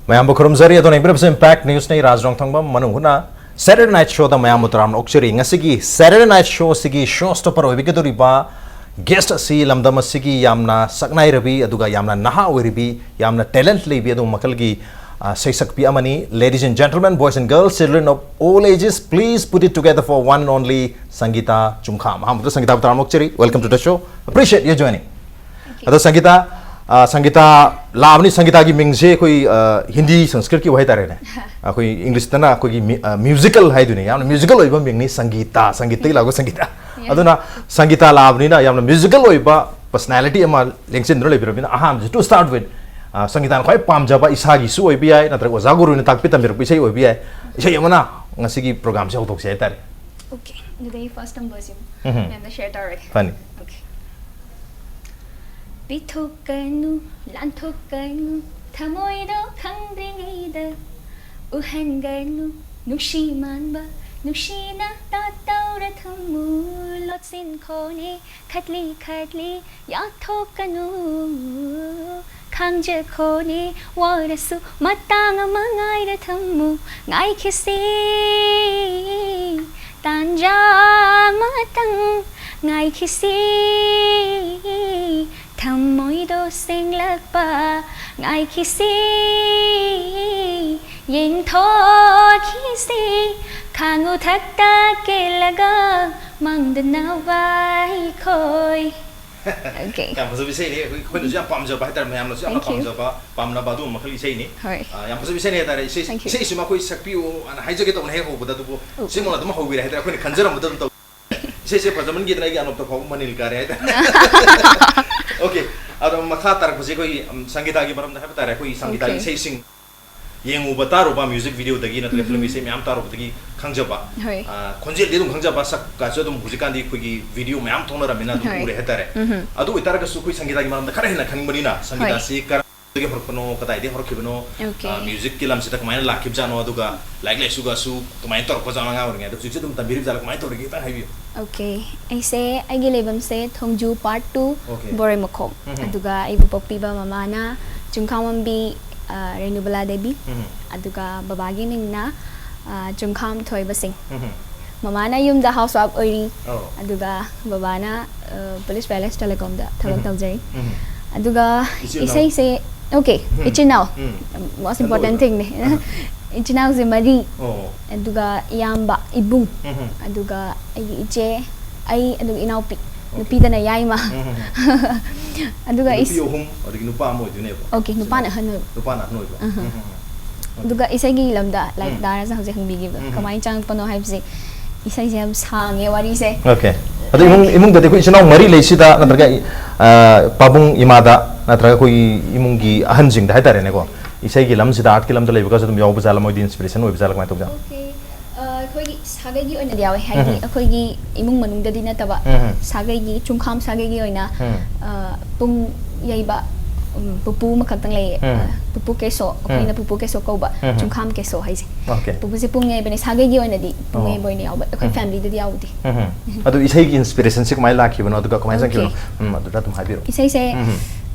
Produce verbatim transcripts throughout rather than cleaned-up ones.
ꯃꯌꯥꯝꯕꯨ ꯈꯨꯔꯨꯝꯖꯔꯤ꯫ ꯑꯗꯨꯅ ꯏꯝꯄ꯭ꯔꯤꯞꯁ ꯏꯝꯄꯦꯛ ꯅ꯭ꯌꯨꯁꯅ ꯑꯩ ꯔꯥꯖ ꯔꯣꯡꯊꯪꯕꯝ ꯃꯅꯨꯡ ꯍꯨꯠꯅ ꯁꯦꯇꯔꯗꯦ ꯅꯥꯏꯠ ꯁꯣꯗ ꯃꯌꯥꯝꯕꯨ ꯇꯔꯥꯝꯅ ꯑꯣꯛꯆꯔꯤ꯫ ꯉꯁꯤꯒꯤ ꯁꯦꯇꯔꯗꯦ ꯅꯥꯏꯠ ꯁꯣꯁꯤꯒꯤ ꯁꯣ ꯁ꯭ꯇꯣꯄꯔ ꯑꯣꯏꯕꯤꯒꯗꯧꯔꯤꯕ ꯒꯦꯁ ꯑꯁꯤ ꯂꯝꯗꯝ ꯑꯁꯤꯒꯤ ꯌꯥꯝꯅ ꯁꯛꯅꯥꯏꯔꯕꯤ, ꯑꯗꯨꯒ ꯌꯥꯝꯅ ꯅꯍꯥ ꯑꯣꯏꯔꯤꯕꯤ, ꯌꯥꯝꯅ ꯇꯦꯂꯦꯟꯠ ꯂꯩꯕꯤ ꯑꯗꯨꯒꯨꯝꯕ ꯃꯈꯜꯒꯤ, ꯑ, ꯁꯩꯁꯛꯄꯤ ꯑꯃꯅꯤ꯫ Ladies and gentlemen, boys and girls, children of all ages, please put it together for one and only ꯁꯪꯒꯤꯇꯥ ꯆꯨꯡꯈꯥꯝ꯫ ꯑꯍꯥꯟꯕꯗ ꯁꯪꯒꯤꯇꯥꯕꯨ ꯇꯔꯥꯝꯅ ꯑꯣꯛꯆꯔꯤ꯫ Welcome to the show. Appreciate your joining. ꯑꯗꯣ ꯁꯪꯒꯤꯇꯥ, ꯑ, ꯁꯪꯒꯤꯇꯥ ꯂꯥꯛꯑꯕꯅꯤ꯫ ꯁꯪꯒꯤꯇꯥꯒꯤ ꯃꯤꯡꯁꯦ ꯑꯩꯈꯣꯏ, ꯑ, ꯍꯤꯟꯗꯤ ꯁꯪꯁꯀ꯭ꯔꯤꯠꯀꯤ ꯋꯥꯍꯩ ꯇꯥꯔꯦꯅꯦ꯫ ꯑꯩꯈꯣꯏ ꯏꯪꯂꯤꯁꯇꯅ ꯑꯩꯈꯣꯏꯒꯤ ꯃꯤ-, ꯑ, ꯃ꯭ꯌꯨꯖꯤꯀꯦꯜ ꯍꯥꯏꯗꯨꯅꯤ꯫ ꯌꯥꯝꯅ ꯃ꯭ꯌꯨꯖꯤꯀꯦꯜ ꯑꯣꯏꯕ ꯃꯤꯡꯅꯤ ꯁꯪꯒꯤꯇꯥ, ꯁꯪꯒꯤꯠꯇꯒꯤ ꯂꯥꯛꯄ ꯁꯪꯒꯤꯇꯥ꯫ ꯑꯗꯨꯅ ꯁꯪꯒꯤꯇꯥ ꯂꯥꯛꯑꯕꯅꯤꯅ ꯌꯥꯝꯅ ꯃ꯭ꯌꯨꯖꯤꯀꯦꯜ ꯑꯣꯏꯕ ꯄꯔꯁꯅꯦꯂꯤꯇꯤ ꯑꯃ ꯂꯦꯡꯁꯤꯟꯗꯨꯅ ꯂꯩꯕꯤꯔꯕꯅꯤꯅ, ꯑꯍꯥꯟꯕꯁꯦ, to start with, ꯑ, ꯁꯪꯒꯤꯇꯥꯅ ꯈ꯭ꯋꯥꯏ ꯄꯥꯝꯖꯕ ꯏꯁꯥꯒꯤꯁꯨ ꯑꯣꯏꯕ ꯌꯥꯏ, ꯅꯠꯇ꯭ꯔꯒ ꯑꯣꯖꯥ ꯒꯨꯔꯨꯅ ꯇꯥꯛꯄꯤ ꯇꯝꯕꯤꯔꯛꯄ ꯏꯁꯩ ꯑꯣꯏꯕ ꯌꯥꯏ, ꯏꯁꯩ ꯑꯃꯅ ꯉꯁꯤꯒꯤ ꯄ꯭ꯔꯣꯒ꯭ꯔꯥꯝꯁꯦ ꯍꯧꯗꯣꯛꯁꯦ ꯍꯥꯏꯇꯥꯔꯦ꯫ Okay, ꯑꯗꯨꯗꯤ ꯑꯩ ꯐꯥꯔꯁ ꯅꯝꯕꯔꯁꯤꯃ ꯎꯝꯍꯨꯝ꯫ ꯃꯌꯥꯝꯗ ꯁꯦꯌꯔ ꯇꯧꯔꯒꯦ꯫ ꯐꯅꯤ꯫ Okay. ꯄꯤꯊꯣꯛꯀꯅꯨ, ꯂꯥꯟꯊꯣꯛꯀꯅꯨ, ꯊꯃꯣꯏꯗꯣ ꯈꯪꯗ꯭ꯔꯤꯉꯩꯗ꯫ ꯎꯍꯟꯒꯅꯨ, ꯅꯨꯡꯁꯤ ꯃꯥꯟꯕ, ꯅꯨꯡꯁꯤꯅ ꯇꯥꯠꯇꯧꯔ ꯊꯝꯃꯨ꯫ ꯂꯣꯠꯁꯤꯟꯈꯣꯅꯦ, ꯈꯠꯂꯤ ꯈꯠꯂꯤ, ꯌꯥꯊꯣꯛꯀꯅꯨ꯫ ꯈꯥꯡꯖꯈꯣꯅꯦ, ꯋꯥꯔꯁꯨ ꯃꯇꯥꯡ ꯑꯃ ꯉꯥꯏꯔ ꯊꯝꯃꯨ꯫ ꯉꯥꯏꯈꯤꯁꯤ, ꯇꯥꯟꯖꯥ ꯑꯃꯇꯪ ꯉꯥꯏꯈꯤꯁꯤ꯫ ꯊꯃꯣꯏꯗꯣ ꯁꯦꯡꯂꯛꯄ ꯉꯥꯏꯈꯤꯁꯤ꯫ ꯌꯦꯡꯊꯣꯛꯈꯤꯁꯤ, ꯈꯥꯡꯎ ꯊꯛꯇ ꯀꯦꯜꯂꯒ ꯃꯪꯗꯅꯕ ꯑꯩꯈꯣꯏ꯫ Okay. ꯌꯥꯝ ꯐꯖꯕ ꯏꯁꯩꯅꯤ꯫ ꯑꯩꯈꯣꯏ, ꯑꯩꯈꯣꯏꯅꯁꯨ ꯌꯥꯝ ꯄꯥꯝꯖꯕ ꯍꯥꯏꯇꯥꯔꯦ, ꯃꯌꯥꯝꯅꯁꯨ ꯌꯥꯝꯅ Thank you. ꯄꯥꯝꯖꯕ, ꯄꯥꯝꯅꯕ ꯑꯗꯨꯒꯨꯝꯕ ꯃꯈꯜꯒꯤ ꯏꯁꯩꯅꯤ꯫ ꯍꯣꯏ꯫ ꯑ, ꯌꯥꯝ ꯐꯖꯕ ꯏꯁꯩꯅꯤ ꯍꯥꯏꯇꯥꯔꯦ꯫ ꯏꯁꯩ, Thank you. ꯏꯁꯩꯁꯤꯃ ꯑꯩꯈꯣꯏ ꯁꯛꯄꯤꯌꯨ ꯑꯅ ꯍꯥꯏꯖꯒꯦ ꯇꯧꯕꯅ ꯍꯦꯛ ꯍꯧꯕꯗ, ꯑꯗꯨꯕꯨ ꯑꯣ, ꯁꯤꯃꯛꯅ ꯑꯣ꯫ ꯑꯗꯨꯝ ꯍꯧꯕꯤꯔꯦ ꯍꯥꯏꯇꯥꯔꯦ, ꯑꯩꯈꯣꯏꯅ ꯈꯟꯖꯔꯝꯕꯗ ꯑꯗꯨꯝ ꯇꯧ-, ꯏꯁꯩꯁꯦ ꯐꯖꯃꯟꯈꯤꯗꯅ ꯑꯩꯒꯤ ꯑꯅꯣꯞꯇ ꯐꯥꯎꯕ ꯃꯅꯤꯜ ꯀꯥꯔꯦ ꯍꯥꯏꯇꯥꯔꯦ꯫ Okay, ꯑꯗꯣ ꯃꯈꯥ ꯇꯥꯔꯛꯄꯁꯦ ꯑꯩꯈꯣꯏꯒꯤ, ꯎꯝ, ꯁꯪꯒꯤꯇꯥꯒꯤ ꯃꯔꯝꯗ ꯍꯥꯏꯕ ꯇꯥꯔꯦ꯫ ꯑꯩꯈꯣꯏꯒꯤ ꯁꯪꯒꯤꯇꯥꯒꯤ Okay. ꯏꯁꯩꯁꯤꯡ ꯌꯦꯡꯉꯨꯕ, ꯇꯥꯔꯨꯕ, ꯃ꯭ꯌꯨꯖꯤꯛ ꯚꯤꯗꯤꯑꯣꯗꯒꯤ ꯅꯠꯇ꯭ꯔꯒ ꯎꯝ꯫ ꯐꯤꯂꯝ ꯏꯁꯩ ꯃꯌꯥꯝ ꯇꯥꯔꯨꯕꯗꯒꯤ ꯈꯪꯖꯕ, ꯍꯣꯏ꯫ ꯑ, ꯈꯣꯟꯖꯦꯜꯗꯤ ꯑꯗꯨꯝ ꯈꯪꯖꯕ, ꯁꯛꯀꯥꯁꯨ ꯑꯗꯨꯝ ꯍꯧꯖꯤꯛꯀꯥꯟꯗꯤ ꯑꯩꯈꯣꯏꯒꯤ ꯚꯤꯗꯤꯑꯣ ꯃꯌꯥꯝ ꯊꯣꯛꯅꯔꯕꯅꯤꯅ ꯑꯗꯨꯝ ꯍꯣꯏ꯫ ꯎꯔꯦ ꯍꯥꯏꯇꯥꯔꯦ꯫ ꯎꯝ꯫ ꯑꯗꯨ ꯑꯣꯏꯇꯥꯔꯒꯁꯨ ꯑꯩꯈꯣꯏ ꯁꯪꯒꯤꯇꯥꯒꯤ ꯃꯔꯝꯗ ꯈꯔ ꯍꯦꯟꯅ ꯈꯪꯅꯤꯡꯕꯅꯤꯅ, ꯍꯣꯏ꯫ ꯁꯪꯒꯤꯇꯥꯁꯤ ꯀꯔꯝꯗꯒꯤ ꯍꯧꯔꯛꯄꯅꯣ, ꯀꯗꯥꯏꯗꯒꯤ ꯍꯧꯔꯛꯈꯤꯕꯅꯣ, Okay. ꯑ, ꯃ꯭ꯌꯨꯖꯤꯛꯀꯤ ꯂꯝꯁꯤꯗ ꯀꯃꯥꯏꯅ ꯂꯥꯛꯈꯤꯕꯖꯥꯠꯅꯣ, ꯑꯗꯨꯒ ꯂꯥꯏꯔꯤꯛ ꯂꯥꯏꯁꯨꯒꯁꯨ ꯀꯃꯥꯏꯅ ꯇꯧꯔꯛꯄꯖꯥꯠꯅꯣ ꯑꯉꯥꯡ ꯑꯣꯏꯔꯤꯉꯩꯗ, ꯍꯧꯖꯤꯛꯁꯨ ꯑꯗꯨꯝ ꯇꯝꯕꯤꯔꯤꯕ ꯖꯥꯠꯂ, ꯀꯃꯥꯏꯅ ꯇꯧꯔꯤꯒꯦ ꯈꯤꯇꯪ ꯍꯥꯏꯕꯤꯌꯨ꯫ Okay, ꯑꯩꯁꯦ, ꯑꯩꯒꯤ ꯂꯩꯐꯝꯁꯦ ꯊꯣꯡꯖꯨ ꯄꯥꯔꯠ ꯇꯨ, Okay. ꯕꯣꯔꯩꯃꯈꯣꯡ꯫ ꯎꯝ ꯍꯝ꯫ ꯑꯗꯨꯒ ꯑꯩꯕꯨ ꯄꯣꯛꯄꯤꯕ ꯃꯃꯥꯅ ꯆꯨꯡꯈꯥꯡꯕꯝꯕꯤ, ꯑ, ꯔꯦꯅꯨꯕꯂꯥ ꯗꯦꯕꯤ꯫ ꯎꯝ. ꯑꯗꯨꯒ ꯕꯕꯥꯒꯤ ꯃꯤꯡꯅ, ꯑ, ꯆꯨꯡꯈꯥꯝ ꯊꯣꯏꯕ ꯁꯤꯡ꯫ ꯎꯝ. ꯃꯃꯥꯅ ꯌꯨꯝꯗ ꯍꯥꯎꯁ ꯋꯥꯏꯐ ꯑꯣꯏꯔꯤ꯫ ꯑꯣ. ꯑꯗꯨꯒ ꯕꯕꯥꯅ, ꯑ, ꯄꯨꯂꯤꯁ ꯄꯦꯂꯦꯁ ꯇꯦꯂꯦꯀꯣꯝꯗ ꯊꯕꯛ ꯎꯝ. ꯇꯧꯖꯔꯤ꯫ ꯎꯝ. ꯑꯗꯨꯒ ꯏꯆꯤꯜ ꯏꯅꯥꯎ? ꯏꯁꯩꯁꯦ, ꯑꯣꯀꯦ, ꯎꯝ. ꯏꯆꯤꯟ ꯏꯅꯥꯎ꯫ ꯎꯝ. Most ꯑꯗꯨ important ꯑꯣꯏꯕ. thingꯅꯦ꯫ ꯑꯍ. ꯏꯆꯤꯟ ꯏꯅꯥꯎꯁꯦ ꯃꯔꯤ꯫ ꯑꯣ. ꯑꯗꯨꯒ ꯏꯌꯥꯝꯕ, ꯏꯕꯨꯡ, ꯎꯝ. ꯑꯗꯨꯒ ꯑꯩꯒꯤ ꯏꯆꯦ, ꯑꯩ, ꯑꯗꯨꯒ ꯏꯅꯥꯎꯄꯤ꯫ ꯑꯣꯀꯦ. ꯅꯨꯄꯤꯗꯅ ꯌꯥꯏꯃ꯫ ꯎꯝ. ꯑꯗꯨꯒ ꯅꯨꯄꯤ ꯏꯁ- ꯑꯍꯨꯝ, ꯑꯗꯒꯤ ꯅꯨꯄꯥ ꯑꯃ ꯑꯣꯏꯗꯣꯏꯅꯦꯕ? ꯑꯣꯀꯦ, ꯅꯨꯄꯥꯅ ꯁꯤꯅ ꯑꯍꯟ ꯑꯣꯏꯕ꯫ ꯅꯨꯄꯥꯅ ꯑꯍꯟ ꯑꯣꯏꯕ? ꯑꯍ꯫ ꯎꯝ. ꯑꯗꯨꯒ ꯏꯁꯩꯒꯤ ꯂꯝꯗ, ꯂꯥꯏꯛ, ꯎꯝ. ꯗꯥꯅꯁꯨ ꯍꯧꯖꯤꯛ ꯍꯪꯕꯤꯈꯤꯕꯗꯣ, ꯎꯝ. ꯀꯃꯥꯏꯅ ꯆꯪꯉꯛꯄꯅꯣ ꯍꯥꯏꯕꯁꯦ, ꯏꯁꯩꯁꯦ ꯌꯥꯝ ꯁꯥꯡꯉꯦ ꯋꯥꯔꯤꯁꯦ꯫ ꯑꯣꯀꯦ. ꯑꯗꯣ ꯏꯃꯨꯡ, ꯏꯃꯨꯡꯗꯗꯤ ꯑꯩꯈꯣꯏ ꯏꯆꯤꯟ ꯏꯅꯥꯎ ꯃꯔꯤ ꯂꯩꯁꯤꯗ, ꯅꯠꯇ꯭ꯔꯒ, ꯑ, ꯄꯥꯕꯨꯡ ꯏꯃꯥꯗ, ꯅꯠꯇ꯭ꯔꯒ ꯑꯩꯈꯣꯏꯒꯤ ꯏꯃꯨꯡꯒꯤ ꯑꯍꯟꯁꯤꯡꯗ ꯍꯥꯏꯇꯥꯔꯦꯅꯦꯀꯣ, ꯏꯁꯩꯒꯤ ꯂꯝꯁꯤꯗ, ꯑꯥꯔꯠꯀꯤ ꯂꯝꯗ ꯂꯩꯕꯒꯁꯨ ꯑꯗꯨꯝ ꯌꯥꯎꯕ ꯖꯥꯠꯂ, ꯃꯣꯏꯗꯤ ꯏꯟꯁꯄꯤꯔꯦꯁꯟ ꯑꯣꯏꯕ ꯖꯥꯠꯂ, ꯀꯃꯥꯏꯅ ꯇꯧꯖꯥꯠꯅꯣ? ꯑꯣꯀꯦ꯫ ꯑ, ꯑꯩꯈꯣꯏꯒꯤ ꯁꯥꯒꯩꯒꯤ ꯑꯣꯏꯅꯗꯤ ꯌꯥꯎꯋꯦ, ꯍꯥꯏꯗꯤ ꯎꯝ. ꯑꯩꯈꯣꯏꯒꯤ ꯏꯃꯨꯡ ꯃꯅꯨꯡꯗꯗꯤ ꯅꯠꯇꯕ, ꯎꯝ. ꯁꯥꯒꯩꯒꯤ, ꯆꯨꯡꯈꯥꯝ ꯁꯥꯒꯩꯒꯤ ꯑꯣꯏꯅ, ꯎꯝ. ꯑ, ꯄꯨꯡ ꯌꯩꯕ, ꯎꯝ, ꯄꯨꯄꯨ ꯑꯃꯈꯛꯇꯪ ꯂꯩꯌꯦ, ꯎꯝ. ꯑ, ꯄꯨꯄꯨ ꯀꯦꯁꯣ, ꯑꯩꯈꯣꯏꯅ ꯎꯝ. ꯄꯨꯄꯨ ꯀꯦꯁꯣ ꯀꯧꯕ, ꯎꯝ. ꯆꯨꯡꯈꯥꯝ ꯀꯦꯁꯣ ꯍꯥꯏꯁꯦ꯫ ꯑꯣꯀꯦ. ꯄꯨꯄꯨꯁꯦ ꯄꯨꯡ ꯌꯩꯕꯅꯦ, ꯁꯥꯒꯩꯒꯤ ꯑꯣꯏꯅꯗꯤ ꯄꯨꯡ ꯑꯣ. ꯌꯩꯕ ꯑꯣꯏꯅ ꯌꯥꯎꯕ, ꯑꯩꯈꯣꯏ ꯎꯝ. ꯐꯦꯃꯤꯂꯤꯗꯗꯤ ꯌꯥꯎꯗꯦ꯫ ꯎꯝ. ꯑꯗꯨ ꯏꯁꯩꯒꯤ ꯏꯟꯁꯄꯤꯔꯦꯁꯟꯁꯤ ꯀꯃꯥꯏꯅ ꯂꯥꯛꯈꯤꯕꯅꯣ, ꯑꯗꯨꯒ ꯀꯃꯥꯏꯅ ꯑꯣꯀꯦ. ꯆꯪꯈꯤꯕꯅꯣ? ꯎꯝ, ꯑꯗꯨꯗ ꯑꯗꯨꯝ ꯍꯥꯏꯕꯤꯔꯛꯑꯣ. ꯏꯁꯩꯁꯦ ꯎꯝ.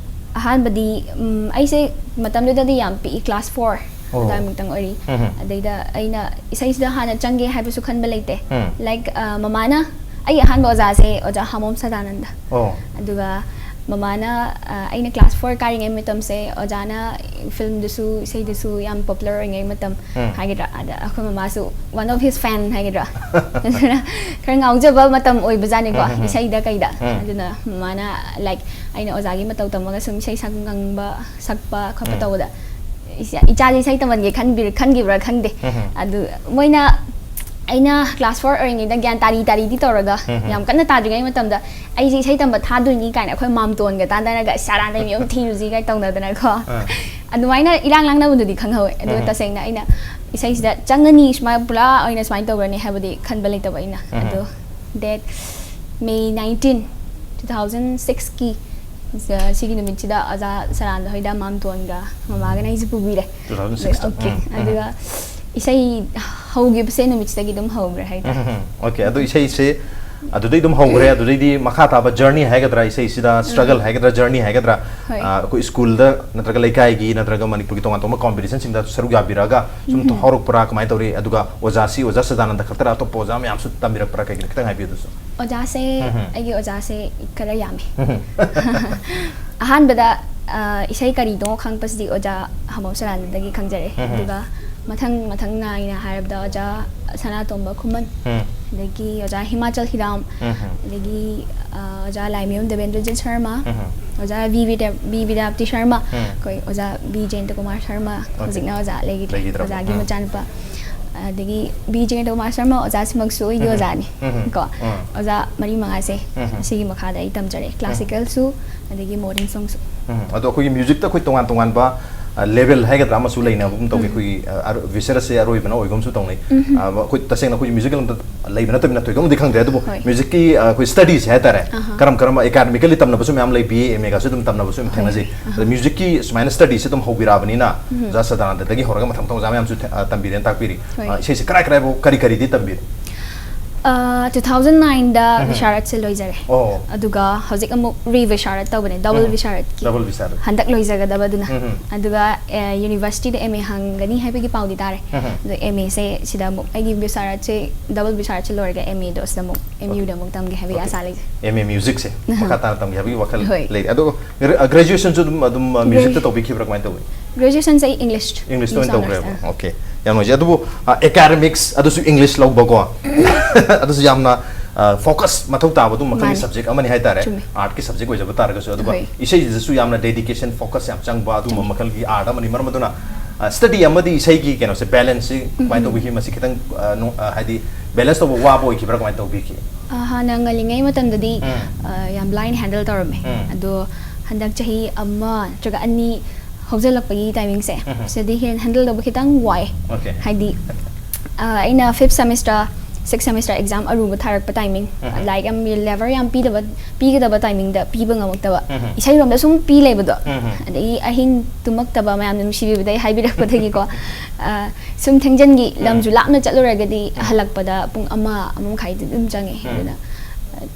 ꯑꯍꯥꯟꯕꯗꯤ, ꯎꯝ, ꯑꯩꯁꯦ ꯃꯇꯝꯗꯨꯗꯗꯤ ꯌꯥꯝ ꯄꯤꯛꯏ, ꯀ꯭ꯂꯥꯁ ꯐꯣꯔ ꯑꯣ. ꯑꯗꯨꯋꯥꯏꯃꯨꯛꯇꯪ ꯑꯣꯏꯔꯤ꯫ ꯎꯝ. ꯑꯗꯩꯗ ꯑꯩꯅ ꯏꯁꯩꯁꯤꯗ ꯍꯥꯟꯅ ꯆꯪꯒꯦ ꯍꯥꯏꯕꯁꯨ ꯈꯟꯕ ꯂꯩꯇꯦ꯫ ꯎꯝ. ꯂꯥꯏꯛ, ꯑ, ꯃꯃꯥꯅ, ꯑꯩꯒꯤ ꯑꯍꯥꯟꯕ ꯑꯣꯖꯥꯁꯦ ꯑꯣꯖꯥ ꯍꯥꯃꯣꯝ ꯁꯗꯥꯅꯟꯗ꯫ ꯑꯣ. ꯑꯗꯨꯒ ꯃꯃꯥꯅ, ꯑ, ꯑꯩꯅ ꯀ꯭ꯂꯥꯁ ꯐꯣꯔ ꯀꯥꯔꯤꯉꯩ ꯃꯇꯝꯁꯦ ꯑꯣꯖꯥꯅ ꯐꯤꯜꯝꯗꯁꯨ ꯏꯁꯩꯗꯁꯨ ꯌꯥꯝ ꯄꯣꯄꯨꯂꯔ ꯑꯣꯏꯔꯤꯉꯩ ꯃꯇꯝ ꯎꯝ. ꯍꯥꯏꯒꯗ꯭ꯔꯥ, ꯑꯗ ꯑꯩꯈꯣꯏ ꯃꯃꯥꯁꯨ one of his fan ꯍꯥꯏꯒꯗ꯭ꯔꯥ, ꯑꯗꯨꯅ ꯈꯔ ꯉꯥꯎꯖꯕ ꯃꯇꯝ ꯑꯣꯏꯕꯖꯥꯠꯅꯤꯀꯣ, ꯎꯝ, ꯎꯝ, ꯎꯝ. ꯏꯁꯩꯗ ꯀꯩꯗ꯫ ꯎꯝ. ꯑꯗꯨꯅ ꯃꯃꯥꯅ, ꯂꯥꯏꯛ, ꯑꯩꯅ ꯑꯣꯖꯥꯒꯤ ꯃꯇꯧ ꯇꯝꯃꯒ ꯁꯨꯝ ꯏꯁꯩ ꯁꯛ ꯉꯪꯕ, ꯁꯛꯄ ꯈꯣꯠꯄ ꯎꯝ. ꯇꯧꯕꯗ, ꯏꯆꯥ-, ꯏꯆꯥꯁꯦ ꯏꯁꯩ ꯇꯝꯍꯟꯒꯦ ꯈꯟꯕꯤꯔ-, ꯈꯟꯈꯤꯕ꯭ꯔꯥ ꯈꯪꯗꯦ꯫ ꯎꯝ, ꯎꯝ. ꯑꯗꯨ ꯃꯣꯏꯅ, ꯑꯩꯅ ꯀ꯭ꯂꯥꯁ ꯐꯣꯔ ꯑꯣꯏꯔꯤꯉꯩꯗ ꯒ꯭ꯌꯥꯟ ꯇꯥꯔꯤ ꯇꯥꯔꯤꯗꯤ ꯇꯧꯔꯒ, ꯎꯝ, ꯎꯝ. ꯌꯥꯝ ꯀꯟꯅ ꯇꯥꯗ꯭ꯔꯤꯉꯩ ꯃꯇꯝꯗ ꯑꯩꯁꯦ ꯏꯁꯩ ꯇꯝꯕ ꯊꯥꯗꯣꯏꯅꯤ ꯀꯥꯏꯅ ꯑꯩꯈꯣꯏ ꯃꯥꯝꯇꯣꯟꯒ ꯇꯥꯟꯅꯔꯒ, "ꯁꯥꯔꯥꯟꯗꯩ ꯃꯤ ꯑꯃ ꯊꯤꯔꯨꯁꯤ" ꯀꯥꯏ ꯇꯧꯅꯗꯅꯀꯣ꯫ ꯑꯥ. ꯑꯗꯨꯃꯥꯏꯅ ꯏꯔꯥꯡ ꯂꯥꯡꯅꯕꯗꯨꯗꯤ ꯈꯪꯍꯧꯋꯦ꯫ ꯑꯗꯨꯒ ꯎꯝ. ꯇꯁꯦꯡꯅ ꯑꯩꯅ ꯏꯁꯩꯁꯤꯗ ꯆꯪꯉꯅꯤ, ꯁꯨꯃꯥꯏꯅ ꯄꯨꯔꯥ ꯑꯣꯏꯅ ꯁꯨꯃꯥꯏꯅ ꯇꯧꯈ꯭ꯔꯅꯤ ꯍꯥꯏꯕꯗꯤ ꯈꯟꯕ ꯂꯩꯇꯕ ꯑꯩꯅ꯫ ꯎꯝ. ꯑꯗꯣ ꯗꯦꯠ ꯃꯦ ꯅꯥꯏꯟꯇꯤꯟ, ꯇꯨ ꯊꯥꯎꯖꯟ ꯁꯤꯛꯁꯀꯤ, ꯑ, ꯁꯤꯒꯤ ꯅꯨꯃꯤꯠꯁꯤꯗ ꯑꯣꯖꯥ ꯁꯔꯥꯟꯗ ꯍꯣꯏꯗ ꯃꯥꯝꯇꯣꯟꯒ ꯃꯃꯥꯒꯅ ꯑꯩꯁꯦ ꯄꯨꯕꯤꯔꯦ꯫ ꯇꯨ ꯊꯥꯎꯖꯟ ꯁꯤꯛꯁꯇ? ꯑꯣꯀꯦ꯫ ꯎꯝ, ꯎꯝ. ꯑꯗꯨꯒ ꯏꯁꯩ ꯍꯧꯈꯤꯕꯁꯦ ꯅꯨꯃꯤꯠꯁꯤꯗꯒꯤ ꯑꯗꯨꯝ ꯍꯧꯈ꯭ꯔꯦ ꯍꯥꯏꯇꯥꯔꯦ꯫ ꯎꯝ, ꯎꯝ, ꯎꯝ. ꯑꯣꯀꯦ, ꯑꯗꯨ ꯏꯁꯩꯁꯦ, ꯑꯗꯨꯗꯩ ꯑꯗꯨꯝ ꯍꯧꯈ꯭ꯔꯦ꯫ ꯑꯗꯨꯗꯩꯗꯤ ꯃꯈꯥ ꯇꯥꯕ ꯖꯔꯅꯤ ꯍꯥꯏꯒꯗ꯭ꯔꯥ, ꯏꯁꯩꯁꯤꯗ ꯁ꯭ꯇ꯭ꯔꯒꯜ ꯍꯥꯏꯒꯗ꯭ꯔꯥ, ꯖꯔꯅꯤ ꯍꯥꯏꯒꯗ꯭ꯔꯥ, ꯍꯣꯏ꯫ ꯑ, ꯑꯩꯈꯣꯏ ꯁ꯭ꯀꯨꯜꯗ ꯅꯠꯇ꯭ꯔꯒ ꯂꯩꯀꯥꯏꯒꯤ ꯅꯠꯇ꯭ꯔꯒ ꯃꯅꯤꯄꯨꯔꯒꯤ ꯇꯣꯉꯥꯟ ꯇꯣꯉꯥꯟꯕ ꯀꯣꯝꯄꯤꯇꯤꯁꯟꯁꯤꯡꯗ ꯁꯔꯨꯛ ꯌꯥꯕꯤꯔꯛꯑꯒ ꯁꯨꯝ ꯍꯧꯔꯛꯄ꯭ꯔꯥ, ꯀꯃꯥꯏꯅ ꯇꯧꯔꯤ? ꯑꯗꯨꯒ ꯑꯣꯖꯥꯁꯤ ꯑꯣꯖꯥ ꯁꯗꯥꯅꯟꯗ ꯈꯛꯇꯔꯥ, ꯑꯇꯣꯞꯄ ꯑꯣꯖꯥ ꯃꯌꯥꯝꯁꯨ ꯇꯝꯕꯤꯔꯛꯄ꯭ꯔꯥ? ꯀꯩꯒꯤꯅꯣ, ꯈꯤꯇꯪ ꯍꯥꯏꯕꯤꯌꯨ ꯑꯗꯨꯁꯨ꯫ ꯑꯣꯖꯥꯁꯦ ꯎꯝ꯫ ꯑꯩꯒꯤ ꯑꯣꯖꯥꯁꯦ ꯈꯔ ꯌꯥꯝꯃꯦ꯫ ꯑꯍꯥꯟꯕꯗ ꯑ, ꯏꯁꯩ ꯀꯔꯤꯅꯣ ꯈꯪꯉꯛꯄꯁꯤꯗꯤ ꯑꯣꯖꯥ ꯍꯃꯧ ꯁꯗꯥꯅꯟꯗꯒꯤ ꯈꯪꯖꯔꯦ꯫ ꯎꯝ꯫ ꯑꯗꯨꯒ ꯃꯊꯪ ꯃꯊꯪ ꯅꯥꯏꯅ ꯍꯥꯏꯔꯕꯗ ꯑꯣꯖꯥ ꯁꯅꯥꯇꯣꯝꯕ ꯈꯨꯃꯟ, ꯎꯝ꯫ ꯑꯗꯒꯤ ꯑꯣꯖꯥ ꯍꯤꯃꯥꯆꯜ ꯍꯤꯔꯥꯝ, ꯎꯝ꯫ ꯑꯗꯒꯤ ꯑ, ꯑꯣꯖꯥ ꯂꯥꯏꯃꯌꯨꯝ ꯗꯦꯕꯦꯟꯗ꯭ꯔꯖꯤꯠ ꯁꯔꯃ, ꯎꯝ꯫ ꯑꯣꯖꯥ ꯕꯤ ꯕꯤꯗ꯭ꯌꯥ-, ꯕꯤ ꯕꯤꯗ꯭ꯌꯥꯄꯇꯤ ꯁꯔꯃ, ꯎꯝ꯫ ꯑꯩꯈꯣꯏ ꯑꯣꯖꯥ ꯕꯤ ꯖꯌꯟꯇ ꯀꯨꯃꯥꯔ ꯁꯔꯃ, ꯑꯣꯀꯦ꯫ ꯍꯧꯖꯤꯛꯅ ꯑꯣꯖꯥ ꯂꯩꯈꯤꯗ꯭ꯔꯦ, ꯂꯩꯈꯤꯗ꯭ꯔꯕ꯫ ꯑꯣꯖꯥꯒꯤ ꯎꯝ꯫ ꯃꯆꯥꯅꯨꯄꯥ꯫ ꯑꯗꯒꯤ ꯕꯤ ꯖꯌꯟꯇ ꯀꯨꯃꯥꯔ ꯁꯔꯃ ꯑꯣꯖꯥꯁꯤꯃꯛꯁꯨ ꯑꯩꯒꯤ ꯎꯝ꯫ ꯑꯣꯖꯥꯅꯤ ꯎꯝ꯫ ꯀꯣ꯫ ꯎꯝ꯫ ꯑꯣꯖꯥ ꯃꯔꯤ ꯃꯉꯥꯁꯦ ꯎꯝ꯫ ꯁꯤꯒꯤ ꯃꯈꯥꯗ ꯑꯩ ꯇꯝꯖꯔꯦ, ꯀ꯭ꯂꯥꯁꯤꯀꯦꯜꯁꯨ ꯑꯗꯒꯤ ꯃꯣꯗꯔꯟ ꯁꯣꯡꯁꯨ꯫ ꯎꯝ꯫ ꯑꯗꯣ ꯑꯩꯈꯣꯏꯒꯤ ꯃ꯭ꯌꯨꯖꯤꯛꯇ ꯑꯩꯈꯣꯏ ꯇꯣꯉꯥꯟ ꯇꯣꯉꯥꯟꯕ, ꯑ, ꯂꯦꯚꯦꯜ ꯍꯥꯏꯒꯗ꯭ꯔꯥ ꯑꯃꯁꯨ ꯂꯩꯅꯕꯒꯨꯝ ꯇꯧꯋꯤ꯫ ꯎꯝ꯫ ꯎꯝ꯫ ꯑ, ꯑꯩꯈꯣꯏ ꯇꯁꯦꯡꯅ ꯑꯩꯈꯣꯏ ꯃ꯭ꯌꯨꯖꯤꯀꯦꯜ ꯑꯝꯇ ꯂꯩꯕ ꯅꯠꯇꯕꯅꯤꯅ ꯊꯣꯏꯗꯣꯛꯅꯗꯤ ꯈꯪꯗ꯭ꯔꯦ, ꯑꯗꯨꯕꯨ ꯍꯣꯏ꯫ ꯃ꯭ꯌꯨꯖꯤꯛꯀꯤ, ꯑ, ꯑꯩꯈꯣꯏ ꯁ꯭ꯇꯗꯤꯁꯦ ꯍꯥꯏꯇꯥꯔꯦ, ꯑꯍꯥ꯫ ꯀꯔꯝ ꯀꯔꯝꯕ ꯑꯦꯀꯥꯗꯃꯤꯀꯦꯜꯂꯤ ꯇꯝꯅꯕꯁꯨ ꯃꯌꯥꯝ ꯂꯩ, ꯕꯤ ꯑꯦ, ꯑꯦꯝ ꯑꯦꯒꯁꯨ ꯑꯗꯨꯝ ꯇꯝꯅꯕꯁꯨ ꯑꯗꯨꯝ ꯍꯣꯏ꯫ ꯊꯦꯡꯅꯖꯩ꯫ ꯑꯍꯥ꯫ ꯑꯗ ꯃ꯭ꯌꯨꯖꯤꯛꯀꯤ ꯁꯨꯃꯥꯏꯅ ꯁ꯭ꯇꯗꯤꯁꯦ ꯑꯗꯨꯝ ꯍꯧꯕꯤꯔꯛꯑꯕꯅꯤꯅ ꯎꯝ꯫ ꯑꯣꯖꯥ ꯁꯗꯥꯅꯟꯗꯗꯒꯤ ꯍꯧꯔꯒ ꯃꯊꯪ ꯃꯊꯪ ꯑꯣꯖꯥ ꯃꯌꯥꯝꯁꯨ ꯊꯦ-, ꯑ, ꯇꯝꯕꯤꯔꯦꯅ ꯇꯥꯛꯄꯤꯔꯤ꯫ ꯍꯣꯏ꯫ ꯑ, ꯏꯁꯩꯁꯦ ꯀꯔꯥꯏ ꯀꯔꯥꯏꯐꯥꯎ ꯀꯔꯤ ꯀꯔꯤꯗꯤ ꯇꯝꯕꯤꯔꯦ? ꯑ, two thousand nineꯗ ꯎꯝ꯫ ꯕꯤꯁꯥꯔꯠꯁꯦ ꯂꯣꯏꯖꯔꯦ꯫ ꯑꯣ꯫ ꯑꯗꯨꯒ ꯍꯧꯖꯤꯛ ꯑꯃꯨꯛ ꯔꯤ ꯕꯤꯁꯥꯔꯠ ꯇꯧꯕꯅꯦ, ꯗꯕꯜ ꯎꯝ꯫ ꯕꯤꯁꯥꯔꯠꯀꯤ꯫ ꯗꯕꯜ ꯕꯤꯁꯥꯔꯠ꯫ ꯍꯟꯗꯛ ꯂꯣꯏꯖꯒꯗꯕꯗꯨꯅ꯫ ꯎꯝ꯫ ꯑꯗꯨꯒ, ꯑ, ꯌꯨꯅꯤꯚꯔꯁꯤꯇꯤꯗ ꯑꯦꯝ ꯑꯦ ꯍꯪꯒꯅꯤ ꯍꯥꯏꯕꯒꯤ ꯄꯥꯎꯗꯤ ꯇꯥꯔꯦ꯫ ꯎꯝ꯫ ꯑꯗꯣ ꯑꯦꯝ ꯑꯦꯁꯦ ꯁꯤꯗ ꯑꯃꯨꯛ ꯑꯩꯒꯤ ꯕꯤꯁꯥꯔꯠꯁꯦ, ꯗꯕꯜ ꯕꯤꯁꯥꯔꯠꯁꯦ ꯂꯣꯏꯔꯒ ꯑꯦꯝ ꯑꯦꯗꯣ ꯁꯤꯗ ꯑꯃꯨꯛ ꯑꯦꯝ ꯌꯨꯗ ꯑꯃꯨꯛ ꯇꯝꯒꯦ ꯍꯥꯏꯕꯒꯤ ꯑꯣꯀꯦ꯫ ꯑꯥꯁꯥ ꯂꯩꯖꯩ꯫ ꯑꯦꯝ ꯑꯦ ꯃ꯭ꯌꯨꯖꯤꯛꯁꯦ ꯑꯍꯥ꯫ ꯃꯈꯥ ꯇꯥꯅ ꯇꯝꯒꯦ ꯍꯥꯏꯕꯒꯤ ꯋꯥꯈꯜ ꯍꯣꯏ꯫ ꯂꯩꯔꯦ꯫ ꯑꯗꯣ ꯒ꯭ꯔꯦ-, ꯑ, ꯒ꯭ꯔꯦꯖꯨꯑꯦꯁꯟꯁꯨ ꯑꯗꯨꯝ, ꯑꯗꯨꯝ, ꯑ, ꯃ꯭ꯌꯨꯖꯤꯛꯇ ꯒ꯭ꯔꯦꯖꯨ-, ꯇꯧꯕꯤꯈꯤꯕ꯭ꯔꯥ, ꯀꯃꯥꯏꯅ ꯇꯧꯋꯤ? ꯒ꯭ꯔꯦꯖꯨꯑꯦꯁꯟꯁꯦ ꯑꯩ ꯏꯪꯂꯤꯁ ꯏꯪꯂꯤꯁꯇ ꯑꯣꯏꯅ ꯏꯪꯂꯤꯁ ꯇꯧꯈ꯭ꯔꯦꯕ? ꯑꯣꯅꯔꯁꯇ꯫ ꯑꯣꯀꯦ, ꯌꯥꯝ ꯅꯨꯡꯉꯥꯏꯖꯩ꯫ ꯑꯗꯨꯕꯨ, ꯑ, ꯑꯦꯀꯥꯗꯃꯤꯛꯁ ꯑꯗꯨꯁꯨ ꯏꯪꯂꯤꯁ ꯂꯧꯕꯀꯣ, ꯑꯗꯨꯁꯨ ꯌꯥꯝꯅ, ꯑ, ꯐꯣꯀꯁ ꯃꯊꯧ ꯇꯥꯕ ꯑꯗꯨꯝ ꯃꯈꯜꯒꯤ ꯃꯥꯅꯦ꯫ ꯁꯕꯖꯦꯛ ꯑꯃꯅꯤ ꯍꯥꯏꯇꯥꯔꯦ, ꯆꯨꯝꯃꯦ꯫ ꯑꯥꯔꯠꯀꯤ ꯁꯕꯖꯦꯛ ꯑꯣꯏꯖꯕ ꯇꯥꯔꯒꯁꯨ꯫ ꯑꯗꯨꯒ ꯍꯣꯏ꯫ ꯏꯁꯩꯁꯤꯗꯁꯨ ꯌꯥꯝꯅ ꯗꯦꯗꯤꯀꯦꯁꯟ, ꯐꯣꯀꯁ ꯌꯥꯝ ꯆꯪꯕ ꯑꯗꯨꯒꯨꯝꯕ ꯆꯨꯝꯃꯦ꯫ ꯃꯈꯜꯒꯤ ꯑꯥꯔꯠ ꯑꯃꯅꯤ꯫ ꯃꯔꯝ ꯑꯗꯨꯅ, ꯑ, ꯁ꯭ꯇꯗꯤ ꯑꯃꯗꯤ ꯏꯁꯩꯒꯤ ꯀꯩꯅꯣꯁꯦ, ꯕꯦꯂꯦꯟꯁꯁꯤ ꯀꯃꯥꯏꯅ ꯎꯝ꯫ ꯇꯧꯕꯤꯈꯤ? ꯃꯁꯤ ꯈꯤꯇꯪ, ꯑ, ꯅꯨꯡ-, ꯑ, ꯍꯥꯏꯗꯤ ꯕꯦꯂꯦꯟꯁ ꯇꯧꯕ ꯋꯥꯕ ꯑꯣꯏꯈꯤꯕ꯭ꯔꯥ, ꯀꯃꯥꯏꯅ ꯇꯧꯕꯤꯈꯤ? ꯑ, ꯍꯥꯟꯅ ꯉꯜꯂꯤꯉꯩ ꯃꯇꯝꯗꯗꯤ, ꯎꯝ꯫ ꯑ, ꯌꯥꯝ ꯕ꯭ꯂꯥꯏꯟ ꯍꯦꯟꯗꯜ ꯇꯧꯔꯝꯃꯦ꯫ ꯎꯝ꯫ ꯑꯗꯣ ꯍꯟꯗꯛ ꯆꯍꯤ ꯑꯃ ꯅꯠꯇ꯭ꯔꯒ ꯑꯅꯤ ꯍꯧꯖꯤꯜꯂꯛꯄꯒꯤ ꯇꯥꯏꯃꯤꯡꯁꯦ, ꯎꯝ꯫ ꯁꯤꯗꯗꯤ ꯍꯦꯟ-, ꯍꯦꯟꯗꯜ ꯇꯧꯕ ꯈꯤꯇꯪ ꯋꯥꯏ꯫ ꯑꯣꯀꯦ꯫ ꯍꯥꯏꯗꯤ, ꯑ, ꯑꯩꯅ fifth semester, six semester exam ꯑꯔꯨꯕ ꯊꯥꯔꯛꯄ ꯇꯥꯏꯃꯤꯡ, ꯎꯝ꯫ ꯂꯥꯏꯔꯤꯛ ꯌꯥꯝ, ꯂꯦꯕꯔ ꯌꯥꯝ ꯄꯤꯗꯕ, ꯄꯤꯒꯗꯕ ꯇꯥꯏꯃꯤꯡꯗ ꯄꯤꯕ ꯉꯝꯃꯛꯇꯕ, ꯎꯝ꯫ ꯏꯁꯩꯔꯣꯝꯗ ꯁꯨꯝ ꯄꯤ ꯂꯩꯕꯗꯣ, ꯎꯝ꯫ ꯑꯗꯒꯤ ꯑꯍꯤꯡ ꯇꯨꯝꯃꯛꯇꯕ, ꯃꯌꯥꯝꯅ ꯅꯨꯡꯁꯤꯕꯤꯕꯗꯒꯤ ꯍꯥꯏꯕꯤꯔꯛꯄꯗꯒꯤꯀꯣ, ꯑ, ꯁꯨꯝ ꯊꯦꯡꯖꯟꯈꯤ, ꯎꯝ꯫ ꯂꯝꯁꯨ ꯂꯥꯞꯅ ꯆꯠꯂꯨꯔꯒꯗꯤ ꯎꯝ꯫ ꯍꯜꯂꯛꯄꯗ ꯄꯨꯡ ꯑꯃ, ꯑꯃ ꯃꯈꯥꯏꯗꯤ ꯑꯗꯨꯝ ꯆꯪꯉꯦ꯫ ꯎꯝ꯫ ꯑꯗꯨꯅ